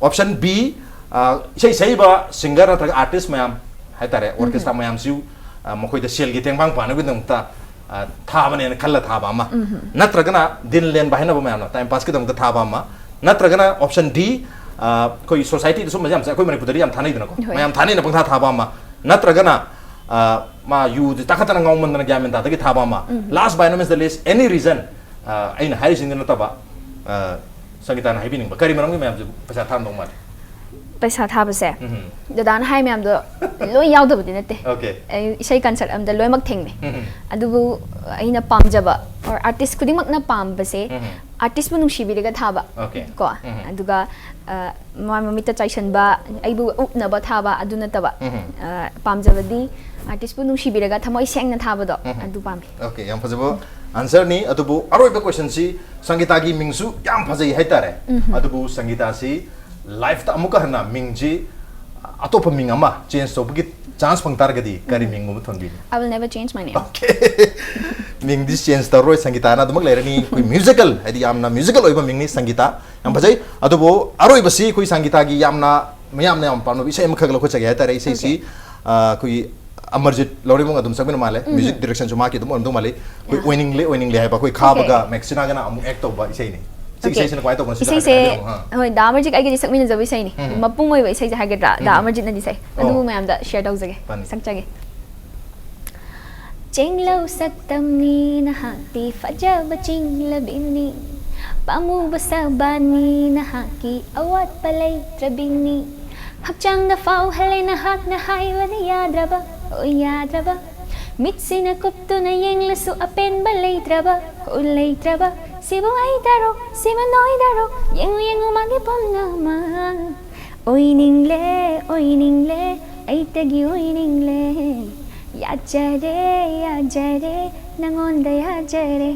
Option B, ꯑ, ꯏꯁꯩ ꯁꯛꯏꯕ singer ꯅꯠꯇ꯭ꯔꯒ artist ꯃꯌꯥꯝ ꯍꯥꯏꯇꯥꯔꯦ, orchestra ꯃꯌꯥꯝꯁꯤꯕꯨ, ꯑ, ꯃꯈꯣꯏꯗ ꯁꯦꯜꯒꯤ ꯇꯦꯡꯕꯥꯡ ꯄꯥꯅꯕꯒꯤꯗꯃꯛꯇ, ꯑ, ꯊꯥꯕꯅꯦꯅ ꯈꯜꯂ ꯊꯥꯕ ꯑꯃ, ꯅꯠꯇ꯭ꯔꯒꯅ ꯗꯤꯟ ꯂꯦꯟꯕ ꯍꯥꯏꯅꯕ ꯃꯌꯥꯝꯅ time pass ꯀꯤꯗꯃꯛꯇ ꯊꯥꯕ ꯑꯃ, ꯅꯠꯇ꯭ꯔꯒꯅ option D, ꯑ, ꯑꯩꯈꯣꯏ society ꯗ ꯁꯨꯝꯕꯁꯦ ꯌꯥꯝ ꯆꯠ-, ꯑꯩꯈꯣꯏ ꯃꯅꯤꯄꯨꯔꯗꯗꯤ ꯌꯥꯝ ꯊꯥꯅꯩꯗꯅꯀꯣ, ꯍꯣꯏ. ꯃꯌꯥꯝ ꯊꯥꯅꯩꯅ ꯄꯪꯊꯥ ꯊꯥꯕ ꯑꯃ, ꯅꯠꯇ꯭ꯔꯒꯅ, ꯑ, ꯃꯥ ꯌꯨꯁꯦ ꯇꯥꯈꯠꯇꯅ ꯉꯥꯎꯃꯟꯗꯅ ꯒ꯭ꯌꯥꯟ ꯃꯦꯟ ꯇꯥꯗꯒꯤ ꯊꯥꯕ ꯑꯃ, last by no means the least, any reason, ꯑ, ꯑꯩꯅ ꯍꯥꯏꯔꯤꯁꯤꯡꯗꯨ ꯅꯠꯇꯕ, ꯑ, ꯁꯪꯒꯤꯇꯥꯅ ꯍꯥꯏꯕꯤꯅꯤꯡꯕ ꯀꯔꯤ ꯃꯔꯝꯒꯤ ꯃꯌꯥꯝꯁꯦ ꯄꯩꯁꯥ ꯊꯥꯔꯝꯗꯧ ꯃꯥꯜꯂꯤ? ꯄꯩꯁꯥ ꯊꯥꯕꯁꯦ ꯎꯝ. ꯗꯗꯥꯅ ꯍꯥꯏ ꯃꯌꯥꯝꯗꯣ ꯂꯣꯏ ꯌꯥꯎꯗꯕꯗꯤ ꯅꯠꯇꯦ꯫ Okay. ꯑꯩ ꯏꯁꯩ concert ꯑꯃꯗ ꯂꯣꯏꯅꯃꯛ ꯊꯦꯡꯅꯩ꯫ ꯎꯝ. ꯑꯗꯨꯕꯨ ꯑꯩꯅ ꯄꯥꯝꯖꯕ or artist ꯈꯨꯗꯤꯡꯃꯛꯅ ꯄꯥꯝꯕꯁꯦ ꯎꯝ. artist ꯄꯨ ꯅꯨꯡꯁꯤꯕꯤꯔꯒ ꯊꯥꯕ꯫ Okay. ꯀꯣ ꯎꯝ. ꯑꯗꯨꯒ, ꯑ, ꯃꯥ ꯃꯃꯤꯠꯇ ꯆꯥꯏꯁꯟꯕ, ꯑꯩꯕꯨ ꯎꯞꯅꯕ ꯊꯥꯕ ꯑꯗꯨ ꯅꯠꯇꯕ, ꯎꯝ. ꯑ, ꯄꯥꯝꯖꯕꯗꯤ artist ꯄꯨ ꯅꯨꯡꯁꯤꯕꯤꯔꯒ ꯊꯃꯣꯏ ꯁꯦꯡꯅ ꯊꯥꯕꯗꯣ ꯎꯝ. ꯑꯗꯨ ꯄꯥꯝꯃꯤ꯫ Okay, ꯌꯥꯝ ꯐꯖꯕ answer ꯅꯤ꯫ ꯑꯗꯨꯕꯨ ꯑꯔꯣꯏꯕ question ꯁꯤ, ꯁꯪꯒꯤꯇꯥꯒꯤ ꯃꯤꯡꯁꯨ ꯌꯥꯝ ꯐꯖꯩ ꯍꯥꯏꯇꯥꯔꯦ꯫ ꯑꯗꯨꯕꯨ ꯁꯪꯒꯤꯇꯥꯁꯤ life ꯇ ꯑꯃꯨꯛꯀ ꯍꯟꯅ ꯃꯤꯡꯁꯤ, ꯑ, ꯑꯇꯣꯞꯄ ꯃꯤꯡ ꯑꯃ ꯆꯦꯟꯖ ꯇꯧꯕꯒꯤ ꯆꯥꯟꯁ ꯐꯪ ꯇꯥꯔꯒꯗꯤ ꯀꯔꯤ ꯃꯤꯡꯒꯨꯝꯕ ꯊꯣꯟꯕꯤꯅꯤ? I will never change my name. ꯃꯤꯡꯗꯤ ꯆꯦꯟꯖ ꯇꯧꯔꯣꯏ, ꯁꯪꯒꯤꯇꯥꯅ ꯑꯗꯨꯃꯛ ꯂꯩꯔꯅꯤ꯫ ꯑꯩꯈꯣꯏ ꯃ꯭ꯌꯨꯖꯤꯀꯦꯜ, ꯍꯥꯏꯗꯤ ꯌꯥꯝꯅ ꯃ꯭ꯌꯨꯖꯤꯀꯦꯜ ꯑꯣꯏꯕ ꯃꯤꯡꯅꯤ ꯁꯪꯒꯤꯇꯥ, ꯌꯥꯝ ꯐꯖꯩ꯫ ꯑꯗꯨꯕꯨ ꯑꯔꯣꯏꯕꯁꯤ ꯑꯩꯈꯣꯏ ꯁꯪꯒꯤꯇꯥꯒꯤ ꯌꯥꯝꯅ ꯃꯌꯥꯝꯅ ꯌꯥꯝ ꯄꯥꯝꯅꯕ ꯏꯁꯩ ꯑꯃꯈꯛ ꯂꯧꯈꯠꯆꯒꯦ ꯍꯥꯏꯇꯥꯔꯦ꯫ ꯏꯁꯩꯁꯤ ꯑ, ꯑꯩꯈꯣꯏꯒꯤ ꯑꯃꯔꯖꯤꯠ ꯂꯧꯔꯤꯃꯨꯡ ꯑꯗꯨꯝ ꯆꯪꯃꯤꯟꯅ ꯃꯥꯜꯂꯦ꯫ ꯃ꯭ꯌꯨꯖꯤꯛ ꯗꯤꯔꯦꯛꯁꯟꯁꯨ ꯃꯥꯒꯤ ꯑꯗꯨꯝ ꯑꯣꯏꯔꯝꯗꯧ ꯃꯥꯜꯂꯤ꯫ ꯑꯩꯈꯣꯏ ꯑꯣꯏꯅꯤꯡꯂꯦ ꯑꯣꯏꯅꯤꯡꯂꯦ ꯍꯥꯏꯕ ꯑꯩꯈꯣꯏ ꯈꯥꯕꯒ ꯃꯦꯛꯁꯤꯅꯥꯒꯅ ꯑꯃꯨꯛ ꯑꯦꯛ ꯇꯧꯕ ꯏꯁꯩꯅꯤ꯫ ꯁꯤꯒꯤ ꯏꯁꯩꯁꯤꯅ ꯀꯃꯥꯏꯅ ꯇꯧꯕꯅꯣ? ꯁꯤꯗ ꯍꯥꯏꯐꯦꯠ ꯏꯁꯩꯁꯦ ꯍꯥꯏꯕꯤꯔꯝꯃꯨ꯫ ꯑꯥ꯫ ꯍꯣꯏ, ꯗꯥ ꯑꯃꯔꯖꯤꯠ ꯑꯩꯒꯗꯤ ꯁꯛꯃꯤꯟꯅꯖꯕ ꯏꯁꯩꯅꯤ꯫ ꯃꯄꯨꯡ ꯑꯣꯏꯕ ꯏꯁꯩꯁꯦ ꯍꯥꯏꯒꯗ꯭ꯔꯥ, ꯗꯥ ꯑꯃꯔꯖꯤꯠꯅꯗꯤ ꯁꯛꯑꯦ꯫ ꯑꯗꯨꯕꯨ ꯃꯌꯥꯝꯗ ꯁꯤꯌꯔ ꯇꯧꯖꯒꯦ, ꯁꯛꯆꯒꯦ꯫ ꯆꯦꯡꯂꯧ ꯁꯛꯇꯝꯅꯤ ꯅꯍꯥꯛꯇꯤ ꯐꯖꯕ ꯆꯤꯡꯂꯕꯤꯅꯤ, ꯄꯥꯝꯃꯨꯕ ꯁꯕꯥꯅꯤ ꯅꯍꯥꯛꯀꯤ ꯑꯋꯥꯠꯄ ꯂꯩꯇ꯭ꯔꯕꯤꯅꯤ꯫ ꯍꯛꯆꯥꯡꯗ ꯐꯥꯎꯍꯜꯂꯦ ꯅꯍꯥꯛꯅ ꯍꯥꯏꯕꯗ ꯌꯥꯗ꯭ꯔꯕ, ꯑꯣ ꯌꯥꯗ꯭ꯔꯕ꯫ ꯃꯤꯠꯁꯤꯅ ꯀꯨꯞꯇꯨꯅ ꯌꯦꯡꯂꯁꯨ ꯑꯄꯦꯟꯕ ꯂꯩꯇ꯭ꯔꯕ, ꯑꯣ ꯂꯩꯇ꯭ꯔꯕ꯫ ꯁꯤꯕꯨ ꯑꯩꯗꯔꯣ, ꯁꯤꯕꯨ ꯅꯣꯏꯗꯔꯣ, ꯌꯦꯡꯉꯨ ꯌꯦꯡꯉꯨ ꯃꯥꯒꯤ ꯄꯨꯝꯅꯃꯛ꯫ ꯑꯣꯏꯅꯤꯡꯂꯦ, ꯑꯣꯏꯅꯤꯡꯂꯦ, ꯑꯩꯇꯒꯤ ꯑꯣꯏꯅꯤꯡꯂꯦ꯫ ꯌꯥꯖꯔꯦ, ꯌꯥꯖꯔꯦ, ꯅꯉꯣꯟꯗ ꯌꯥꯖꯔꯦ꯫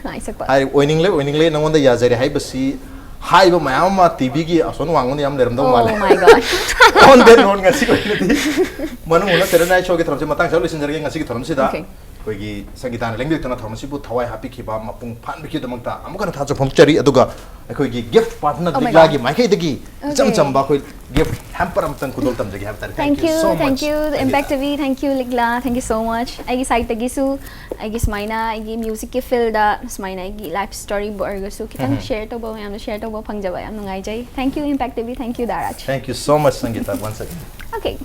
ꯁꯨꯃꯥꯏꯅ ꯁꯛꯄ꯫ ꯍꯥꯏ, ꯑꯣꯏꯅꯤꯡꯂꯦ, ꯑꯣꯏꯅꯤꯡꯂꯦ, ꯅꯉꯣꯟꯗ ꯌꯥꯖꯔꯦ ꯍꯥꯏꯕꯁꯤ ꯍꯥꯏꯕ ꯃꯌꯥꯝ ꯑꯃ ꯇꯤꯚꯤꯒꯤ ꯑꯁꯣꯟ ꯋꯥꯡꯉꯣꯟꯗ ꯌꯥꯝ ꯂꯩꯔꯝꯗꯧ Oh ꯃꯥꯜꯂꯦ꯫ my God. On that note, ꯉꯁꯤꯒꯤ ꯑꯣꯏꯅꯗꯤ ꯃꯅꯨꯡ ꯍꯨꯠꯅ ꯁꯦꯔꯦꯅꯥꯏ ꯁꯣꯒꯤ ꯊꯧꯔꯝꯁꯤ ꯃꯇꯥꯡ ꯆꯥ ꯂꯣꯏꯁꯤꯟꯖꯔꯒꯦ ꯉꯁꯤꯒꯤ ꯊꯧꯔꯝꯁꯤꯗ꯫ Okay. ꯑꯩꯈꯣꯏꯒꯤ ꯁꯪꯒꯤꯇꯥꯅ ꯂꯦꯡꯕꯤꯔꯛꯇꯨꯅ ꯊꯧꯔꯝ ꯑꯁꯤꯕꯨ ꯊꯋꯥꯏ ꯍꯥꯞꯄꯤꯈꯤꯕ, ꯃꯄꯨꯡ ꯐꯥꯍꯟꯕꯤꯈꯤꯕꯗꯃꯛꯇ ꯑꯃꯨꯛ ꯍꯟꯅ ꯊꯥꯖꯕ ꯐꯣꯡꯗꯣꯛꯆꯔꯤ꯫ ꯑꯗꯨꯒ ꯑꯩꯈꯣꯏꯒꯤ ꯒꯤꯐ ꯄꯥꯔꯠꯅꯔ Oh my ꯂꯤꯛꯂꯥꯒꯤ God. ꯃꯥꯏꯀꯩꯗꯒꯤ ꯏꯆꯝ Okay. ꯆꯝꯕ ꯑꯩꯈꯣꯏ ꯒꯤꯐ ꯍꯦꯝꯄꯔ ꯑꯃꯇꯪ ꯈꯨꯗꯣꯜ ꯇꯝꯖꯒꯦ ꯍꯥꯏꯕ ꯇꯥꯔꯦ꯫ Thank you, So much, thank you, ꯁꯪꯒꯤꯇꯥ꯫ Impact TV, thank you, ꯂꯤꯛꯂꯥ, thank you so much. ꯑꯩꯒꯤ ꯁꯥꯏꯠꯇꯒꯤꯁꯨ ꯑꯩꯒꯤ ꯁꯨꯃꯥꯏꯅ ꯑꯩꯒꯤ ꯃ꯭ꯌꯨꯖꯤꯛꯀꯤ ꯐꯤꯜꯗ ꯁꯨꯃꯥꯏꯅ ꯑꯩꯒꯤ ꯂꯥꯏꯐ ꯁ꯭ꯇꯣꯔꯤꯕꯨ ꯑꯣꯏꯔꯒꯁꯨ ꯈꯤꯇꯪ ꯁꯤꯌꯔ ꯇꯧꯕ, ꯃꯌꯥꯝꯅ ꯁꯤꯌꯔ ꯇꯧꯕ ꯐꯪꯖꯕ ꯌꯥꯝ ꯅꯨꯡꯉꯥꯏꯖꯩ꯫ Thank you, Impact TV, thank you, the Raj. Thank you so much, ꯁꯪꯒꯤꯇꯥ, once again. Okay.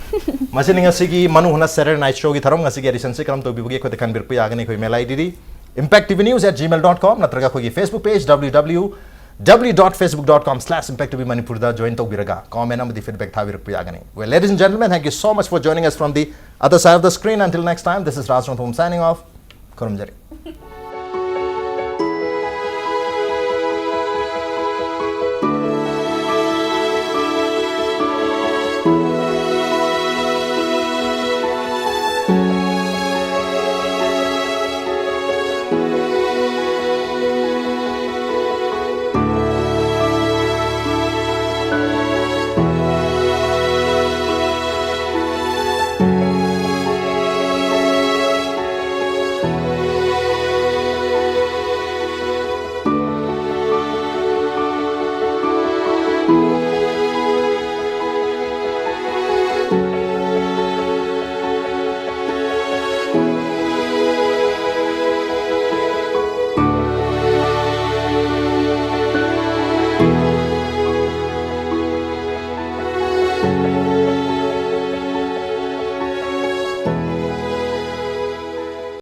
ꯃꯁꯤꯅꯤ ꯉꯁꯤꯒꯤ ꯃꯅꯨꯡ ꯍꯨꯠꯅ ꯁꯦꯔꯦꯅꯥꯏ ꯁꯣꯒꯤ ꯊꯧꯔꯝ꯫ ꯉꯁꯤꯒꯤ ꯑꯦꯗꯤꯁꯟꯁꯤ ꯀꯔꯝ ꯇꯧꯕꯤꯕꯒꯦ ꯑꯩꯈꯣꯏꯗ ꯈꯟꯕꯤꯔꯛꯄ ꯌꯥꯒꯅꯤ ꯑꯩꯈꯣꯏ email I D impacttvnews at gmail dot com ꯅꯠꯇ꯭ꯔꯒ ꯑꯩꯈꯣꯏꯒꯤ Facebook page W W W dot facebook dot com slash impact T V Manipur ꯗ ꯖꯣꯏꯟ ꯇꯧꯕꯤꯔꯒ ꯀꯣꯃꯦꯟ ꯑꯃꯗꯤ ꯐꯤꯗꯕꯦꯛ ꯊꯥꯕꯤꯔꯛꯄ ꯌꯥꯒꯅꯤ꯫ Well, ladies and gentlemen, thank you so much for joining us from the other side of the screen. Until next time, this is Raj Rongthom signing off. ꯈꯨꯔꯨꯝꯖꯔꯤ꯫